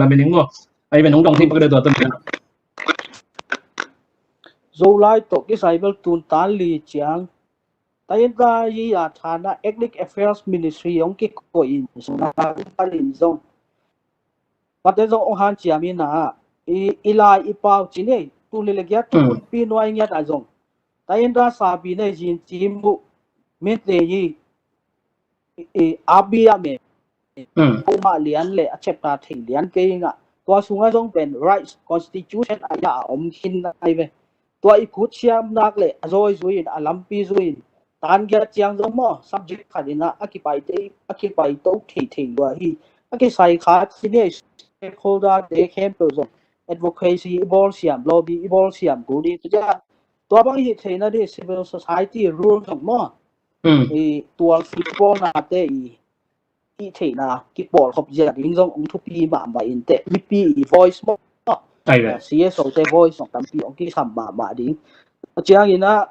lamen ing maw. Ai ve, nong dong thei pak de tua tun. Zolai tawh kisai bel tun tan li ciang, tainta yi a thana Ethnic Affairs Ministry hong kikoih in, suna panin zong pate zong hong hanciam in a, i, i lai i pau ci nei, tu li le giat tu pi nuai ngiat a zong tainta sabi nei zin ci mu min te yi, i, i, a bia me. Ko mah lian le a chapter thei lian kei nga. Tua sunga zong pen rights constitution a ya a om khin nai ve. Tua i kut siam nak le a zoi zui in, a lampi zui in, tan giat ciang zong maw, subject khat in a, a kipai te, a kipai to thei thei lua hi. A kisai khat hi ne, stakeholder te khempeuh zong advocacy i bawl siam, lobby i bawl siam kul ding. Tua bang i hih theihna ding civil society role zong maw. I tual kipawlna te i hih theihna kipawlkhop zia ding zong hong thupi mahmah in teh, mipi i voice maw. Ai ve. C S O te voice zong tampi hong kisam mahmah ding. Ciangin a,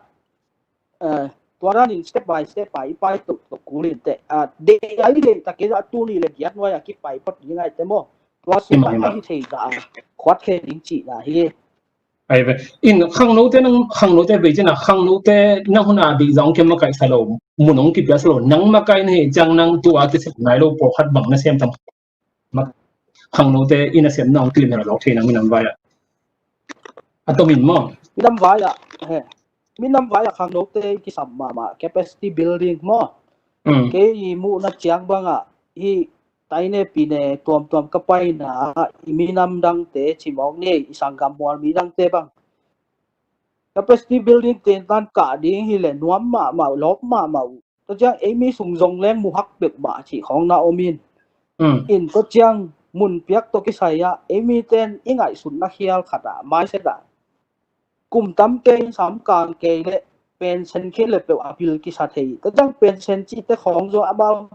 tua dan in step by step a i pai tuk tuk kul in teh. Dei a i dei tak i a tu ni le giat nuai a kipai phot ding ai te maw. Tua sung a i thei za a khuat khe ding cihna hi. Ai ve. In khangnote nang, khangnote vei cina, khangnote nang huna di zong ke makai sa lo, mun ong kipia sa lo, nang makai na hi ciang nang tua kisep nai lo pawlkhat bang na sem tam. Khangnote in a sem nang tin na lo thei nang minam vai a. A tomin maw. Minam vai a. He. Minam vai a khangnote kisam mahmah capacity building maw. Kei i muhna ciang bang a hi. Taine pine tuamtuam ka paina i minam dangte cimawk ni, i sanggam mual mi dangte bang capacity building tentan kah ding hi le nuam mahmah uh, lawp mahmah uh. Tua ciang ei mi sung zong leng muhak pek mah cih khawng na om in. In tua ciang mun piak tawh kisai ah ei mi ten i ngaihsutna khial khat ah, mindset ah kum tam kei in sam kang kei le pension khit le peuh a bil kisa thei. Tua ciang pension cihte khawng zong amau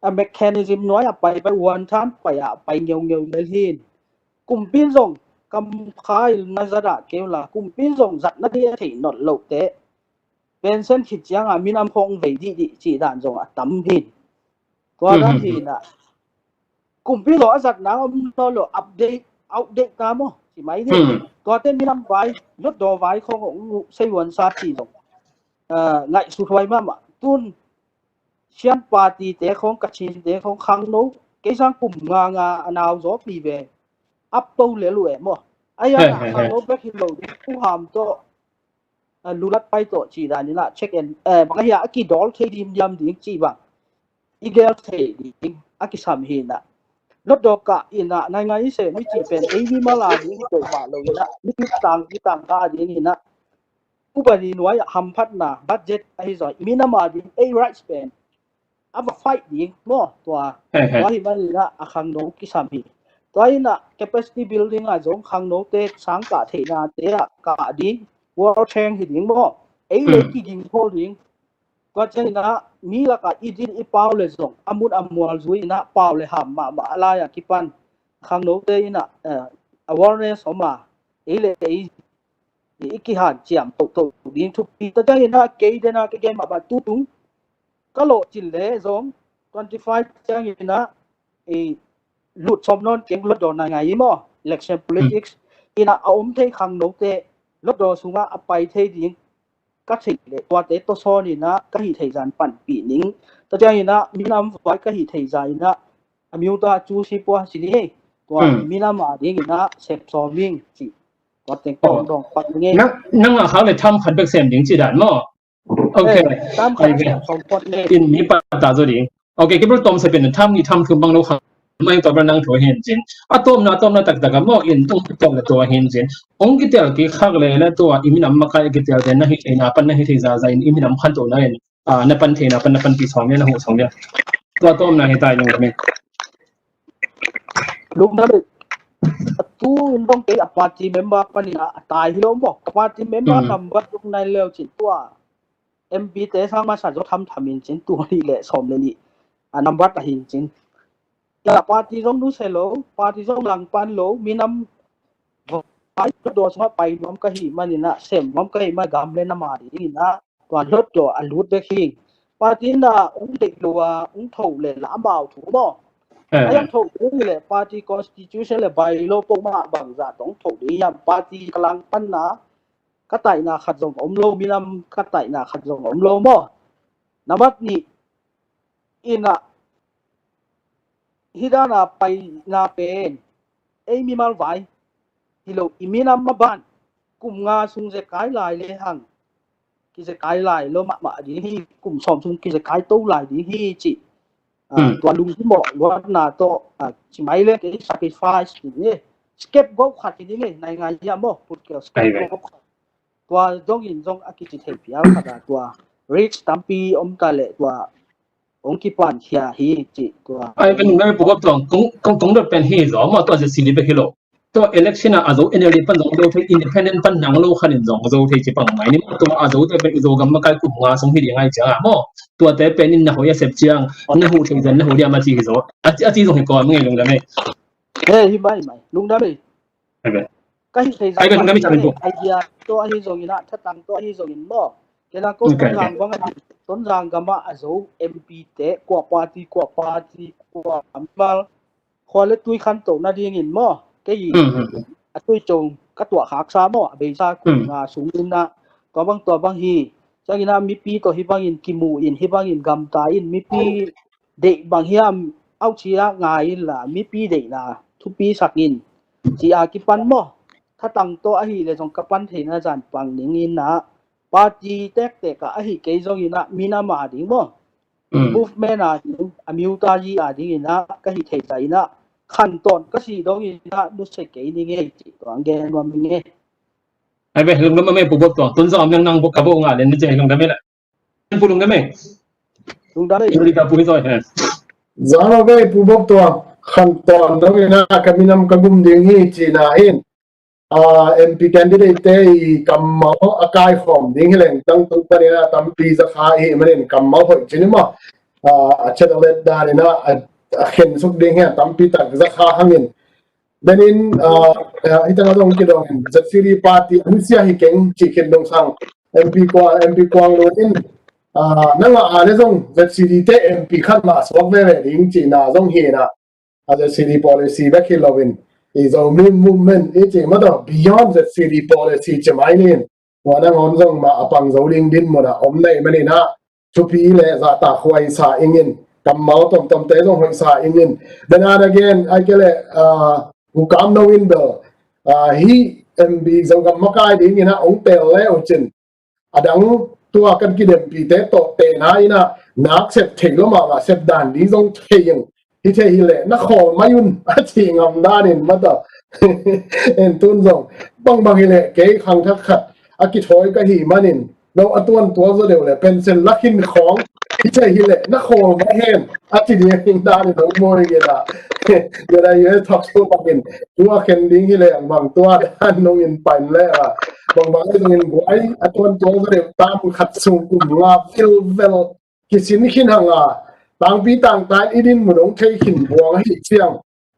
a mechanism nuai a pai pai, one time pai a pai ngeungeu lel hin. Kumpin zong kam khai na zat ah keu la, kumpin zong zatna ding a thei not loh te pension khit ciang a minam khawng vei dihdih cih dan zong a tam hin. Tua dan hin a kumpi lo a zat nang om lo lo, update, outdate ta maw ci mai ni. Tua te minam vai, lotdaw vai khawng ong sei wan sa ci zong ngaihsut huai mahmah. Tun sian party te khawng, Kachin te khawng khangno kei sang kum nga nga a nau zawpi ve. Ap to le lu e maw. Ai a khangno bek hi lo ding, Pu Ham tawh lulat pai tawh ci dan in a check and bang a hi a kidawl thei dim diam ding ci bang i gel thei ding a kisam hi in a. Lotdaw kah in a nai ngai se mi ci pen ei mi mala ding hi peuhmah lo in a, mi tang, mi tang ka ding in a, upadi nuai a hamphatna budget ahi zong i minam a ding ei rights pen a va fight ding maw. Tua tua hi manin a khangno kisam hi. Tua in a capacity building a zong khangnote sang kah theihna te a kah ding, world change hi ding maw. Ei le kiging khol ding. Tua ciang in a mi lakah i din i pau le zong a mun a mual zui in a pau le ham mahmah a lai a kipan khangnote in a awareness om a ei le ei i kihan ciam tohtoh ding thupi. Tua ciang in a kei den a kei gen mahmah tutung ka lawh cin le zong twenty five ciang in a i lut sawm nawn keng lotdaw nai ngai i maw, election politics in a a om thei khangnote lotdaw sungah a pai thei ding ka theih le tuate tawsawn in a ka hih theih zan panpih ning. Tua ciang in a minam vai ka hih theih zan in a a miu ta cu si pua si ni hei. Tua minam a ding in a sep sawm ing ci. Tua teng tawng dong pak ning e. Nang a khak le tham khat bek sem ding ci dan maw. Ok. Tam khat sem sawm pot le in mi pat ta zo ding. Ok, kibul tom se pen tham ni tham thum bang lo kha mai tua bel nang thu hin cin. A tomna, a tomna taktak a maw in tung tua le tua hin cin. Ong kitel kik khak le le tua i minam makai kitel te na hi theihna pan na hi thei zaza in i minam khan to na in na pan theihna pan na panpih sawm le na huh sawm le. Tua tomna hi tai lungdam in. Lungdam in. A tu in bang kei a party member panin a tai hi lo maw. Ka party member number tung nai leu cin tua M P te sang masa zo tham tham in cin tu nih le sawm le nih a number ta hin cin. Tua party zong nusia lo, party zong langpan lo, minam vai lotdaw sungah pai nuam ka hih manin a sem nuam ka hih man gam le na ma ding in a tua lotdaw a lut bek hi. Party in a ong deih lo a ong tho le la amau thu maw. A hiam thoh ding hi leh party constitution le bylaw peuhmah bangzah tawh hong thoh ding hiam? Party ka langpanna ka taihna khat zong om lo, minam ka taihna khat zong om lo maw? Nambat nih in ah hih dana paina pen ei mimal vai hi lo, i minam maban kum nga sung zekai lai le hang kizekai lai lo mahmah ding hi, kum sawm sung kizekai to lai ding hi cih. Tua lunghimawh luatna tawh ci mai le kei sacrifice ding hi. Scapegoat khat hi ding hi, nai ngai hiam maw? Put kei scapegoat khat. Tua dongin zong a kici thei pial khat a, tua risk tampi om ta leh tua hong kipankhia hi cih tua. Ai pen ngai pukop tuang kong kong dot pen hi zo maw, tua Z C D bek hi lo. Tua election a a zo N L D pan zong zo thei, independent pan nang lo khan in zong zo thei ci pang mai ni maw. Tua a zo te pen i Zogam makai kum nga sung hi ding ai ciang a maw. Tua te pen in na hoi a sep ciang na hu thei zan na hu diam a ci hi zo. A ci a ci zong hi kawm ngei lungdam ei. He hi mai mai lungdam ei. Ka hih thei zang idea tawh ahi zongin ah, thatang tawh ahi zongin maw, kei na ko Tonzang bang a, Tonzang gamah a zo M P te kua party kua party kua mimal khua le tui khantoh nadingin maw, kei a tui cong ka tuah khaksa maw, a beisa kum nga sungin ah tua bang tua bang hi. Ciangin ah mipi tawh hih bangin kimu in, hih bangin gamta in, mipi deih bang hiam, auci ah ngai inla mipi deihna thupi sak in ci a kipan maw. Thatang tawh ahi le zong ka pan theihna zan pang dingin ah party tektek ah ahi kei zongin ah minam a ding maw, movement a ding, a miuta yi a dingin ah ka hih thei zah in ah khantawn ka si dongin ah nusia kei ni ngei ci tuang gen nuam ni ngei. Ai ve lungdam a mei pu bok tuang tun zong am nang nang bok ka bok nga len ni ci lungdam a mei la. Pu lungdam a mei. Lungdam a mei. Pu hi zoi he. Zan a mei pu bok tuang khantawn dongin ah ka minam ka gum ding hi ci na in. M P candidate te i kammal a kaikhawm ding hi leng tang tung panin a tampi zakha i hih manin kammal hoih cin i maw. A chatelet danin a a khensuk ding hi a tampi tak zakha hangin. Denin hitang a zong kidongin Z C D party a nusia hi keng cih khin dong sang M P kuang, M P kuang lo in nang a ale zong Z C D te M P khat mah suak veve ding cihna zong hi na. A Z C D policy bek hi loin i Zomi movement i ci mah tawh beyond Z C D policy ci mai nin. Tua nangawn zong mah a pang zo ding dinmun ah om nei manin ah thupi le zahtak huai sa ingin, kammal tomtomte zong hoih sa ingin. Then again ai ke le u kam no in bel hih M B Zogam makai dingin ah ong tel le uh cin. A dang tua kan kidempite tawh tehna in ah nak sep thei lo mahmah, sep dan ding zong thei ing. Hi thei hi leh na khawl mai un a ci ngam danin mata. En tun zong bangbang hi leh kei khangthak khat a kithawi ka hi manin no a tuantual zaw deuh le pension la khin khawng hi thei hi leh na khawl mai hen a ci ding hing danin hong mawi ngen ah. Gena U S thak so bangin tua khen ding hi leh bang tua dan nong in pain le a bangbang hi zongin guai a tuantual zaw deuh tam khat sung kum nga vilvel kisin khin hang a tangpi tangtain i dinmun hong thei khin buang ahi ciang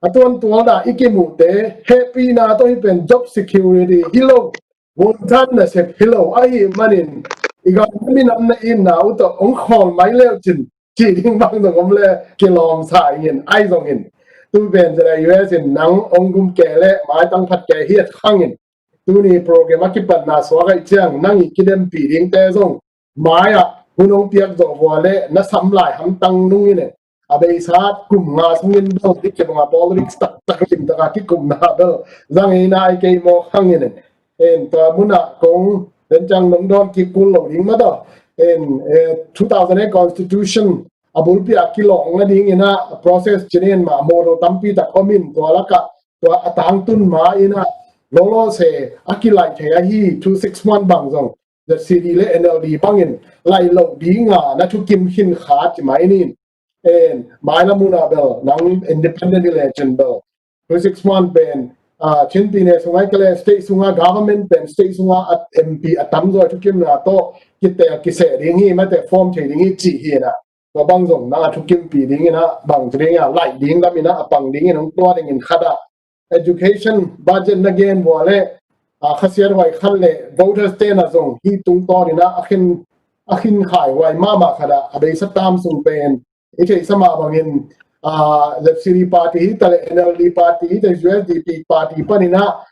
a tuantual dah i kimuhte hehpihna tawh hi pen job security hi lo, gunthan nasep hi lo ahi manin i gam minam na itna uh tawh hong khawl mai leuh cin cih ding bang zong om le kilawm sa ingin ai zongin tu pen zela U S in nang hong gum kei le maitang phat kei hiat khangin tuni program a kipatna suak aih ciang nang i kidempi dingte zong mai-ah hun hong piak zawh vua le na sam lai hamtang nungin e a beisat kum nga sungin bel dikhe banga politics taktak limtaka kikumna bel zang eina ai kei mawk hangin e. En tua munah kong den ciang nong dawn kik kul lo ding mata. En two thousand eight constitution a bulpi a kilawng nadingin ah process cinin mah model tampi tak omin tua lakah tua a tangtun ma in ah lawlawse a kilaih thei ahi two six one bang zong Z C D le N L D bangin laih loh dinga na thukim khin kha ci mai nin. En mailam unah bel nang independent election bel two six one pen Chin pyine sungai kale state sunga government pen state sunga M P a tamzaw thukimna tawh kitel kiseh ding hi mate form thei ding hi cih hi na. Tua bang zong na a thukimpi dingin ah bang ci dingin ah laih ding lamin ah a pang dingin hong tua dingin khat ah education budget na gen vua le a khasiat huai khat le voters te na zong hi tungtawnin ah a khin a khin khai huai mahmah khat ah a beisa tam sung pen i theihsa mah bangin uh, Z C D party hi ta le, N L D party hi ta, U S D P party panin ah,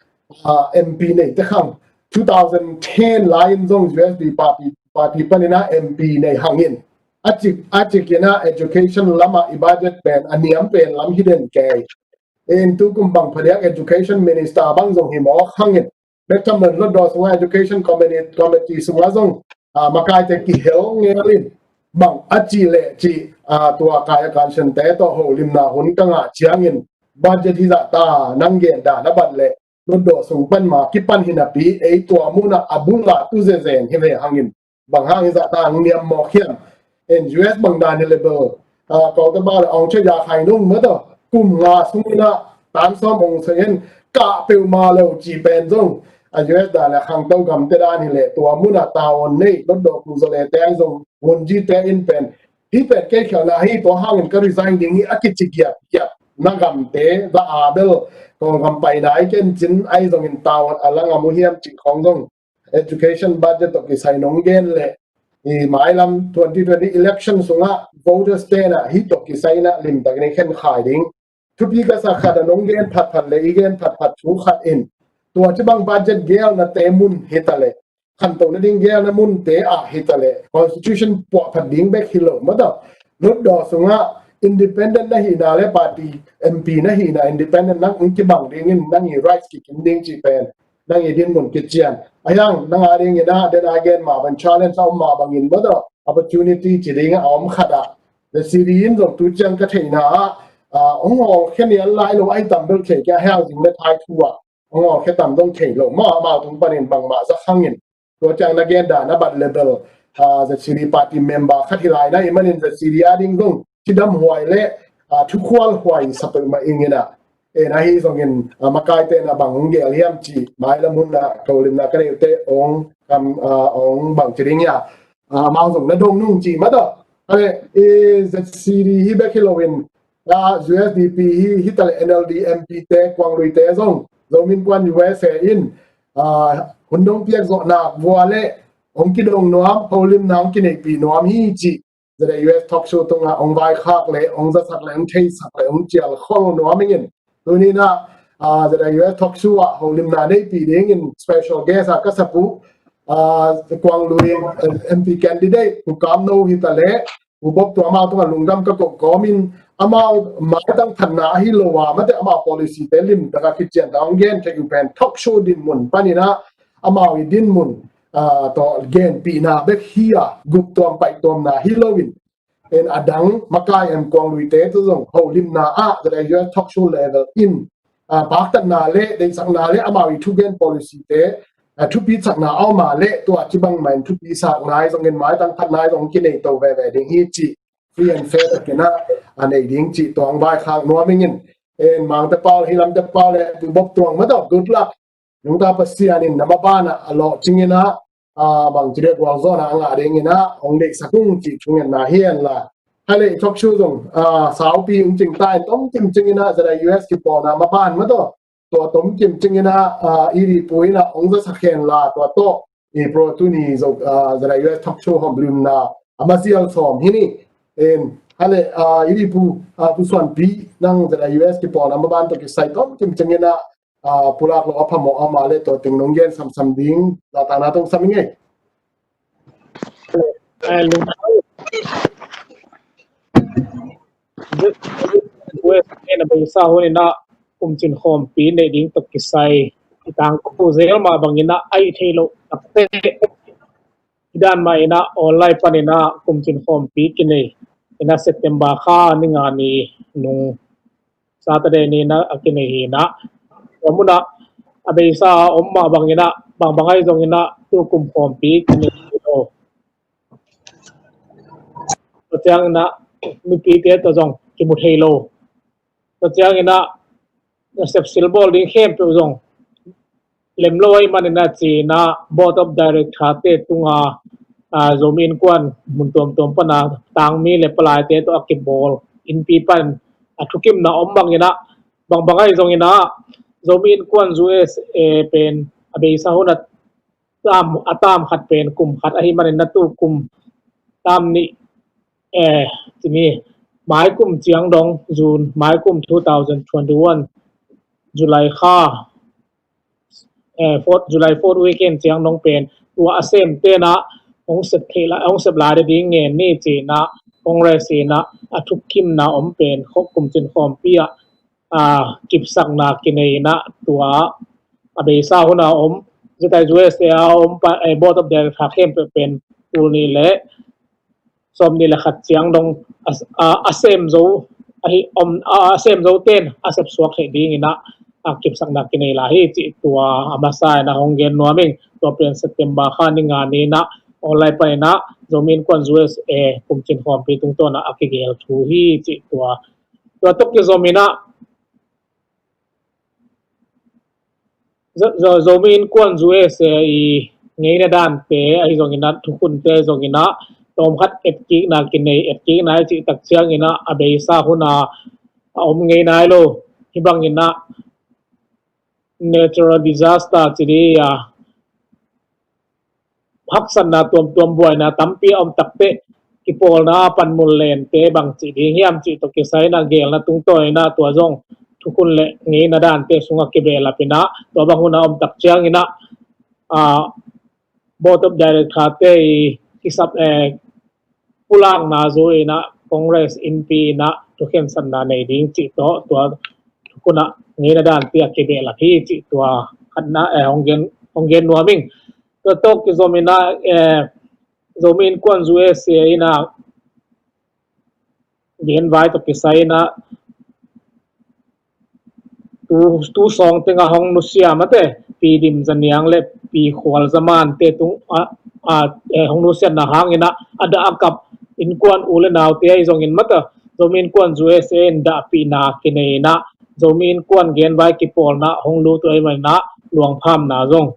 uh, M P nei te khang. Two thousand ten lai in zong U S D P party, party panin ah M P nei hangin. A cik, a cik in ah education lam ah i budget pen, a niam pen lam hi den kei. In tu kum bang phadiak education minister bang zong hi mawk hangin. Bek tham lo in Hlutdaw sungah education committee, committee sungah zong, ah, makaite kihel ngel in bang a ci le ci, ah, tua kai a kansian te tawh holimna hun ka ngah ciangin budget hi zah ta nang gen dan a bat le Hlutdaw sung pan ma kipan hi napi ei tua mun ah a bul ah tu zezen hi ve hangin bang hang hi zah ta ang niam mawk hiam. In U S bang dan hi le bel, ah, kawlta bang le ong che ya khai nung ma tawh kum nga sung in ah tan sawm ong sa in kah peuhmah lo ci pen zong a U S dan le khangto gamte dan hi le tua mun ah tavuan nei Hlutdaw kung zaw le te ai zong vunji te in pen hi pen kei khialhna hi tua hangin ka resign ding hi a kici giap giap na gamte za a bel Kawlgam paina i ken cin ai zongin tavuan a lang a mu hiam ci khong zong education budget tawh kisai nong gen le i mailam twenty twenty election sungah voters te na hi tawh kisai na limtak in i khen khai ding. Thupi ka sa khat a nong gen phatphat le i gen phatphat thu khat in tua ci bang budget gelna te mun hi ta le khanto na ding gelna mun te ah hi ta le constitution puah phat ding bek hi lo ma tawh Hlutdaw sungah independent na hihna le party M P na hihna independent nang ung kibang dingin nang i rights kikim ding ci pen nang i dinmun kician. A hiang nang a ding in ah den a gen mah bang challenge a om mah bangin ma tawh opportunity ci ding a om khat ah. The city in zong tu ciang ka theihna ah, ah, ong hawlkhia nial lai lo ai tam bel thei kia hiang zing le thai thu ah. Ong hawlkhia tam zong thei lo. Mah amau tung panin bangmah za khangin. Tua ciang na gen dan a bat le bel, ah, the city party member khat hi lai na i manin the city a ding zong cidam huai le, ah, thukhual huai sapel ma ing in ah. E na hi zongin, ah, makaite na bang hong gel hiam ci, mailam hun na, kolimna ka neute ong, kam, ah, ong bang ci ding ia. Ah, amau zong na dong nung ci ma tawh. Ale, i Z C D hi bek hi lo in, ah, U S D P hi, hi ta le N L D M P te, Kuang Lui te zong, Zomi Innkuan U S A in, ah, hun dong piak zawh nak vua le, ong kidong nuam, holimna ong kineihpih nuam hi ci. Z A U S talk show tungah ong vaikhak le ong zasak le ong theisak le ong cial khol nuam ingin. Tuni na, ah, Z A U S talk show ah holimna neihpih dingin special guest ah ka sapu, ah, Kuang Lui, eh, M P candidate, Pu Kam No hi ta le, Pu Bop Tuam amau tungah lungdam ka koh kawmin, amau maitang phatna ahi lo a, mate amau policy te limtak a kician ta ong gen thei uh pen talk show dinmun panin ah, amau i dinmun, ah, tawh genpihna bek hi a, gup tuam paih tuamna hi loin, en a dang makai em Kuang Lui te tawh zong holimna ah, Z A U S talk show level in, ah, paktatna le, deihsakna le, amau i thugen policy te, ah, thupi sakna a om a le, tua ci bang mah in thupi sak nai zongin maitang phat nai zong kinei to veve ding hi ci, free and fair takin ah, a nei ding ci tua ong vaikhak nuam ingin. En Mangte Pau, hi lamte pau le, Pu Bop Tuam ma tawh, good luck. Nungta Pasian in na maban ah a lawhcing in ah, ah, bangci dek gualzawhna a ngah ding in ah ong deihsak ung cih thungetna hi hen la. Hai le i talk show zong, ah, saupi ung cing ta in tom cimcing in ah Z A U S kipawlna maban ma tawh. Tua tom cimcing in ah, ah, i ri pu in ah ong zasak hen la tua tawh. I pro tuni zong, ah, Z A U S talk show hawm limna a masial sawm hi ni. En, hai le, ah, i ri pu, ah, Pu Suanpi nang Z A U S kipawlna maban tawh kisai tom cimcing in ah, ah, pulak lo a phamawh a mah le tua teng nong gen samsam ding, zahtakna tong sam i ngei. Eh, lung. West en a beisa hun in ah kumcin khawmpi neih ding tawh kisai i tangkhu zel mah bang in ah ai thei lo takte. I dan mah in ah online pan in ah kumcin khawmpi kinei in ah September kha ni nga ni nung Saturday ni in ah a kinei hi in ah. Tua mun ah a beisa a om mah bang in ah, bangbang ahi zong in ah tu kum khawmpi kinei hi lo. Tua ciang in ah mipite tawh zong kimu thei lo. Tua ciang in ah nasep silbawl ding khempeuh zong lem lo ahih manin ah ci in ah Board of Director te tunga, ah, Zomi Innkuan mun tuamtuam pana tangmi le palaite tawh a kibawl innpi pan a thukimna om bang in ah, bangbang ahi zong in ah Zomi Innkuan U S A pen a beisa hun a tam, a tam khat pen kum khat ahih manin ah tu kum tam nih, eh, tini maikum ciang dong, June maikum two thousand twenty-one, July kha, eh, fourth, July fourth weekend ciang dong pen tua a sem tenah hong sep thei la, hong sep lai ding ngen ni cinah Congress inah a thukkimna om pen khawk kumcin khawmpi ah, ah, kipsakna kinei inah tua a beisa huna om, zetai U S A a om pa, eh, Board of Director khempeuh pen tul nih le sawm nih le khat ciang dong a, a, a sem zo ahi om, a, a sem zo ten a sep suak theih ding inah a kipsakna kinei lai hi cih tua a masa inah hong gen nuam ing. Tua pen September kha ni nga ni inah online pan inah Zomi Innkuan U S A kumcin khawmpi tungtawn ah a kigel thu hi cih tua. Tua tawh kizom inah Zo-, Zo-, Zomi Innkuan U S A i ngeina dante ahi zong inah, thukhunte ahi zong inah, tawmkhat etkikna kinei, etkikna i cih tak ciang inah a beisa huna a om ngei nai lo. Hih bang inah natural disaster ci dih a, haksatna tuamtuam, buaina tampi a om takteh kipawlna a panmun lente bang cih ding hiam cih tawh kisai inah gelna tungtawn inah tua zong thukhun le ngeina dante sungah kibehlap inah tua bang huna om tak ciang inah, ah, Board of Director te i kisap, eh, pulakna zu inah Congress innpi inah thukhensatna nei ding cih tawh tua thukhun ah ngeina dante a kibehlap hi cih tua khatna, eh, hong gen, hong gen nuam ing. Tua tawh kizom inah, eh, Zomi Innkuan U S A inah genvai tawh kisai inah tu, tu sawng tengah hong nusia mate, Pi Dim Za Niang le Pi Khual Za Man te tung a, a, eh, hong nusiatna hang inah a dah a kap innkuan u le naute ahi zongin mate, Zomi Innkuan U S A in dahpihna kinei inah Zomi Innkuan genvai kipawlna hong lut uh ahih man inah luangphamna zong,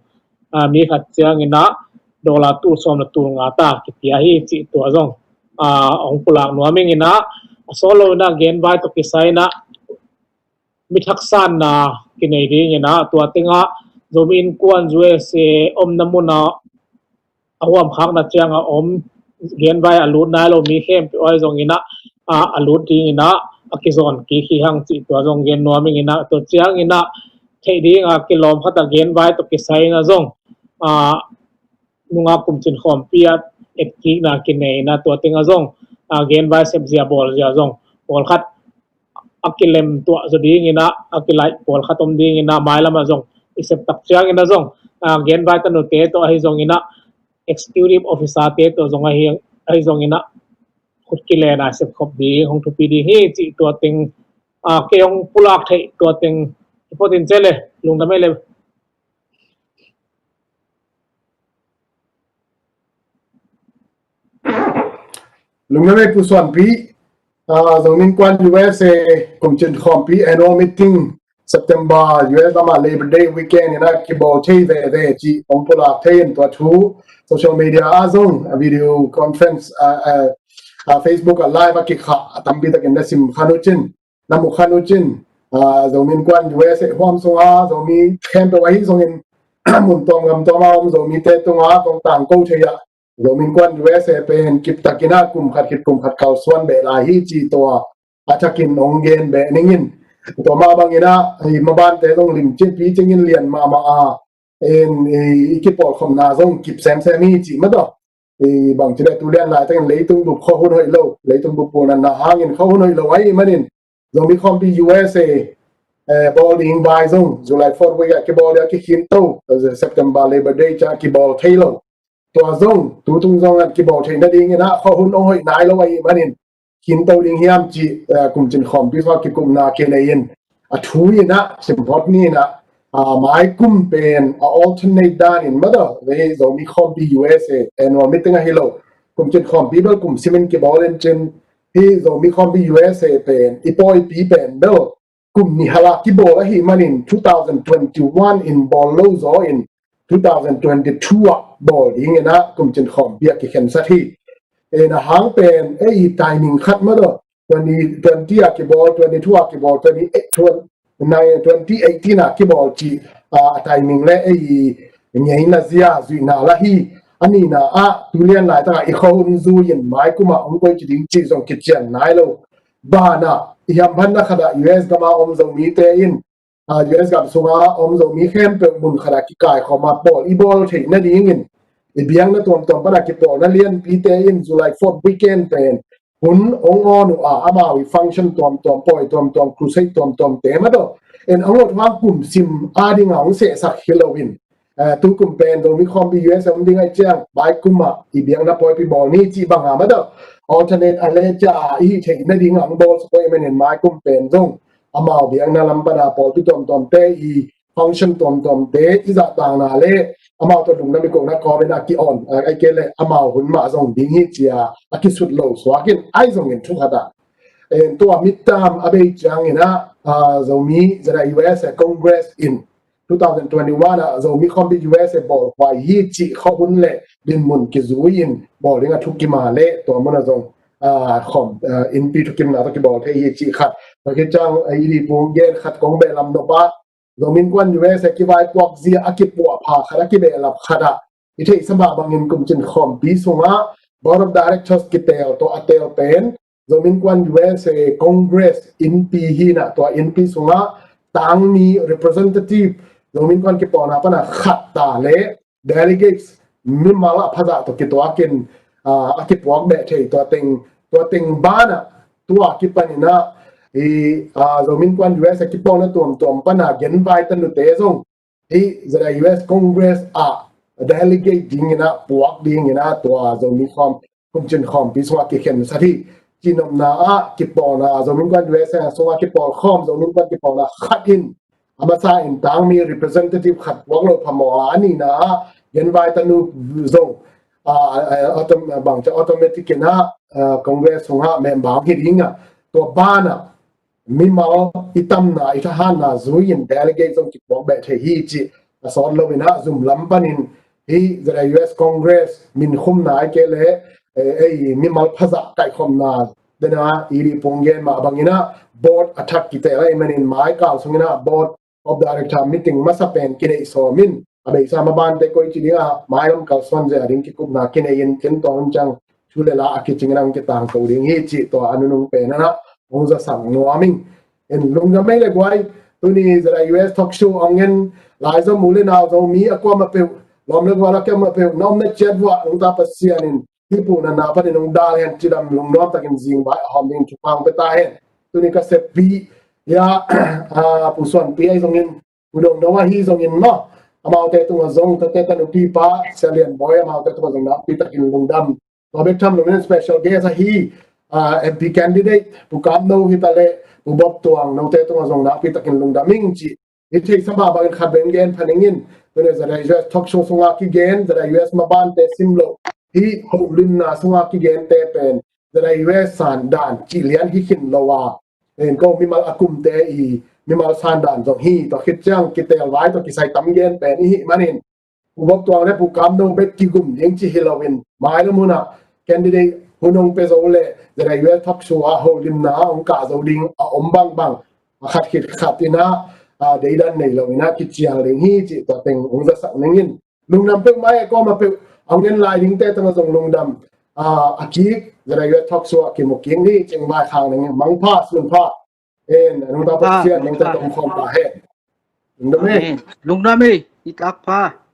ah, mi khat ciang inah dollar tul sawm le tul nga ta kipia hi cih tua zong, ah, hong pulak nuam ing inah, a sawt lo inah genvai tawh kisai inah mi thaksanna kinei ding inah tua tengah Zomi Innkuan U S A omna munah a huamkhakna ciang a om genvai a lut nai lo mi khempeuh ahi zong inah, ah, a lut ding inah a kizawn kik hi hang cih tua zong gen nuam ing inah, tua ciang inah theih ding a kilawm khat a genvai tawh kisai inah zong, ah, nunga kumcin khawmpi ah etkikna kinei inah tua tengah zong, ah, genvai sepzia bawlzia zong pawlkhat a kilem tuah zaw ding inah a kilaih pawlkhat om ding inah mailam ah zong i sep tak ciang inah zong, ah, genvai tanute tawh ahi zong inah executive officer te tawh zong ahi, ahi zong inah khut kilen a sepkhop ding hong thupi ding hi cih tua teng, ah, kei hong pulak theih tua teng i photin cele lungdam ei le. Lungdam ei Pu Suanpi, ah, Zomi Innkuan U S A kumcin khawmpi annual meeting September U S lamah Labor Day weekend inah kibawl thei veve cih hong pulak thei in tua thu social media ah zong, ah, video conference, ah, ah, ah, Facebook ah live a kikhah a tampi takin na sim khan uh cin, na mu khan uh cin, ah, Zomi Innkuan U S A huam sungah Zomi khempeuh ahi zongin mun tuam gam tuam a om Zomite tungah kong tangko thei ah Zomi Innkuan U S A pen kiptakin ah kum khat khit kum khat kalsuan beh lai hi cih tua a thakin hong gen beh ning in. Tua mah bangin ah i mabante zong limcin picingin lian mahmah a, in i, i kipawlkhopna zong kip semsem hi cih mah tawh. I bangci le tu lian laitakin leitung bup khuahun hoih lo, leitung bup pulnatna hangin khuahun hoih lo ahih manin Zomi khawmpi U S A, eh, bawl ding vai zong July fourth week ah kibawl ding a kikhinto, eh, September Labor Day ciang kibawl thei lo. Tua zong tutung zong ah kibawl theih nading inah khuahun hong hoih nai lo ahih manin khinto ding hiam cih, eh, kumcin khawmpi sungah kikupna kinei in a thu inah simphot ni inah, ah, maikum pen a alternate dan in mah tawh, hei Zomi khawmpi U S A annual meeting ahi lo, kumcin khawmpi bel kum simin kibawl in cin, hei Zomi khawmpi U S A pen i pawipi pen bel kum nih hal ah kibawl ahih manin two thousand twenty-one in bawl lo zaw in two thousand twenty-two ah bawl ding inah kumcin khawmpi ah kikhensat hi. Inah hang pen ei timing khat mah tawh twenty twenty ah kibawl, twenty-two ah kibawl, twenty-eight, twenty, twenty eighteen ah kibawl cih, ah, a timing le ei ngeina zia zuihna lah hi. A nihna ah tu lian laitak ah i khuahun zui in maikum ah hong koih ci ding cih zong kician nai lo. banah i hamphatna khatah U S gama om Zomite in, ah, U S gam sunga om Zomi khempeuh mun khatah kikaikhawm a pawl i bawl theih nadingin i biakna tuamtuam pana kipawlna lianpite in July fourth weekend pen hun hong on uh a, amau i function tuamtuam, pawi tuamtuam, crusade tuamtuam te mah tawh en hong ot hang kum sim a dinga hong sehsak hi loin, eh, tu kum pen Zomi khawmpi U S a om ding ahih ciang, bai kum ah i biakna pawipi bawl ni cih banga mah tawh alternate a le ca i hih theih nading hong bawl sa poi manin mai kum pen zong amau biakna lam pana pawlpi tuamtuamte i function tuamtuamte i zahtakna le amau tawh lungdam i kokna kawmin a ki-on, a, a kei le amau hun mah zong ding hi ci-a a kisut lo suakin ahi zongin thu khat ah, eh, tua midterm a bei ciangin ah, ah, Zomi Z I U S A Congress in two thousand twenty-one ah Zomi khawmpi U S A bawlhuai hi cih khuahun le dinmun kizui-in bawl ding a thukim a le tua mun ah zong, ah, khawm, ah, innpi thukimna tawh kibawl thei hi cih khat. Tua khit ciang, ah, i dipung gen khat kong behlap nop a, Zomi Innkuan U S A kivaipuak zia a kipuahpha khat a kibehlap khat ah i theihsa mah bangin kumcin khawmpi sungah Board of Directors kiteel tawh a teel pen Zomi Innkuan U S A Congress innpi hi-in ah tua innpi sungah tangmi representative, Zomi Innkuan kipawlna pana khat ta le delegates mimal a phazah tawh kituakin, ah, a kipuak beh thei tua teng, tua teng banah tua kipanin ah i, ah, Zomi Innkuan U S A kipawlna tuamtuam pana genvai tanute zong hih Z I U S Congress ah delegate dingin ah puak dingin ah tua Zomi khawm, kumcin khawmpi sungah kikhensat hi. Cihnopna ah kipawlna, Zomi Innkuan U S A sungah kipawlkhawm, Zomi Innkuan kipawlna khat in a masa in tangmi representative khat puak lo phamawh a, a nihna ah genvai tanu zong, ah, ah, autom-, bangci automatic in ah, ah, Congress sungah member hi ding a, tua banah mimal i tamna, i thahatna zui-in delegate zong kipuak beh thei hi cih a sawt loin ah zum lam panin hih Z I U S Congress minkhumna ahih kei leh, eh, ei mimal phazah kaihkhopna dena i dipung gen mah bangin ah board a thak kiteel ahih manin mai kal sungin ah board of director meeting masa pen kineih sawm in a beisa mabante koi ci ding a mailam kalsuan zia ding kikupna kinei in ken tawh hun ciang thu le la a kicingin ah kitangko ding hi cih tua a nunung pen ah hong zasak nuam ing. En lungdam ei le guai, tuni Z I U S talk show hong en lai Zomi u le nau Zomi a kuamah peuh, lawm le gual a kuamah peuh, na omna ciat vuah nungta Pasian in hih puhnatna panin hong dal hen cidam lungnuam takin zingbai a hawm dingin thupha hong pia ta hen. Tuni ka seppi, ya, ah, Pu Suanpi ahi zongin, Pu Dong No ahi zongin maw, amaute tungah zong, tate tanupi pa, Sia Lian Bawi, amaute tungah zong nakpi takin lungdam. Tua bek tham loin special guest ahi, ah, M P candidate Pu Kam No hi ta leh Pu Bob Tuang, note tungah zong nakpi takin lungdam ing ci. I theihsa mah bangin khat beng gen pha ning in, tuni Z I U S talk show sungah kigen, Z I U S mabante sim lo, hih holimna sungah kigente pen Z I U S sandan cih lian hi khin lo a, en ko mimal a kumte i mimal sandan zong hi, tua khit ciang kiteelvai tawh kisai tam gen pen i hih manin Pu Bob Tuang le Pu Kam No bek kigum ding ci hi loin, mailam hun ah candidate hun hong pia zo leh Z I U S talk show ah holimna hong kah zo ding a om bangbang, a khat khit khat in ah, ah, deidan nei loin ah kicial ding hi cih tua teng hong zasak ning in. Lungdam peuhmah ei, kuamah peuh hong en lai dingte tungah zong lungdam, ah, a kik, Z I U S talk show ah kimu kik ni cih hong vaikhak ning in, mangpha, sunpha. En, nungta Pasian, nungta tomkhawm ta hen. Lungdam ei. Amen. Lungdam ei, i takpha.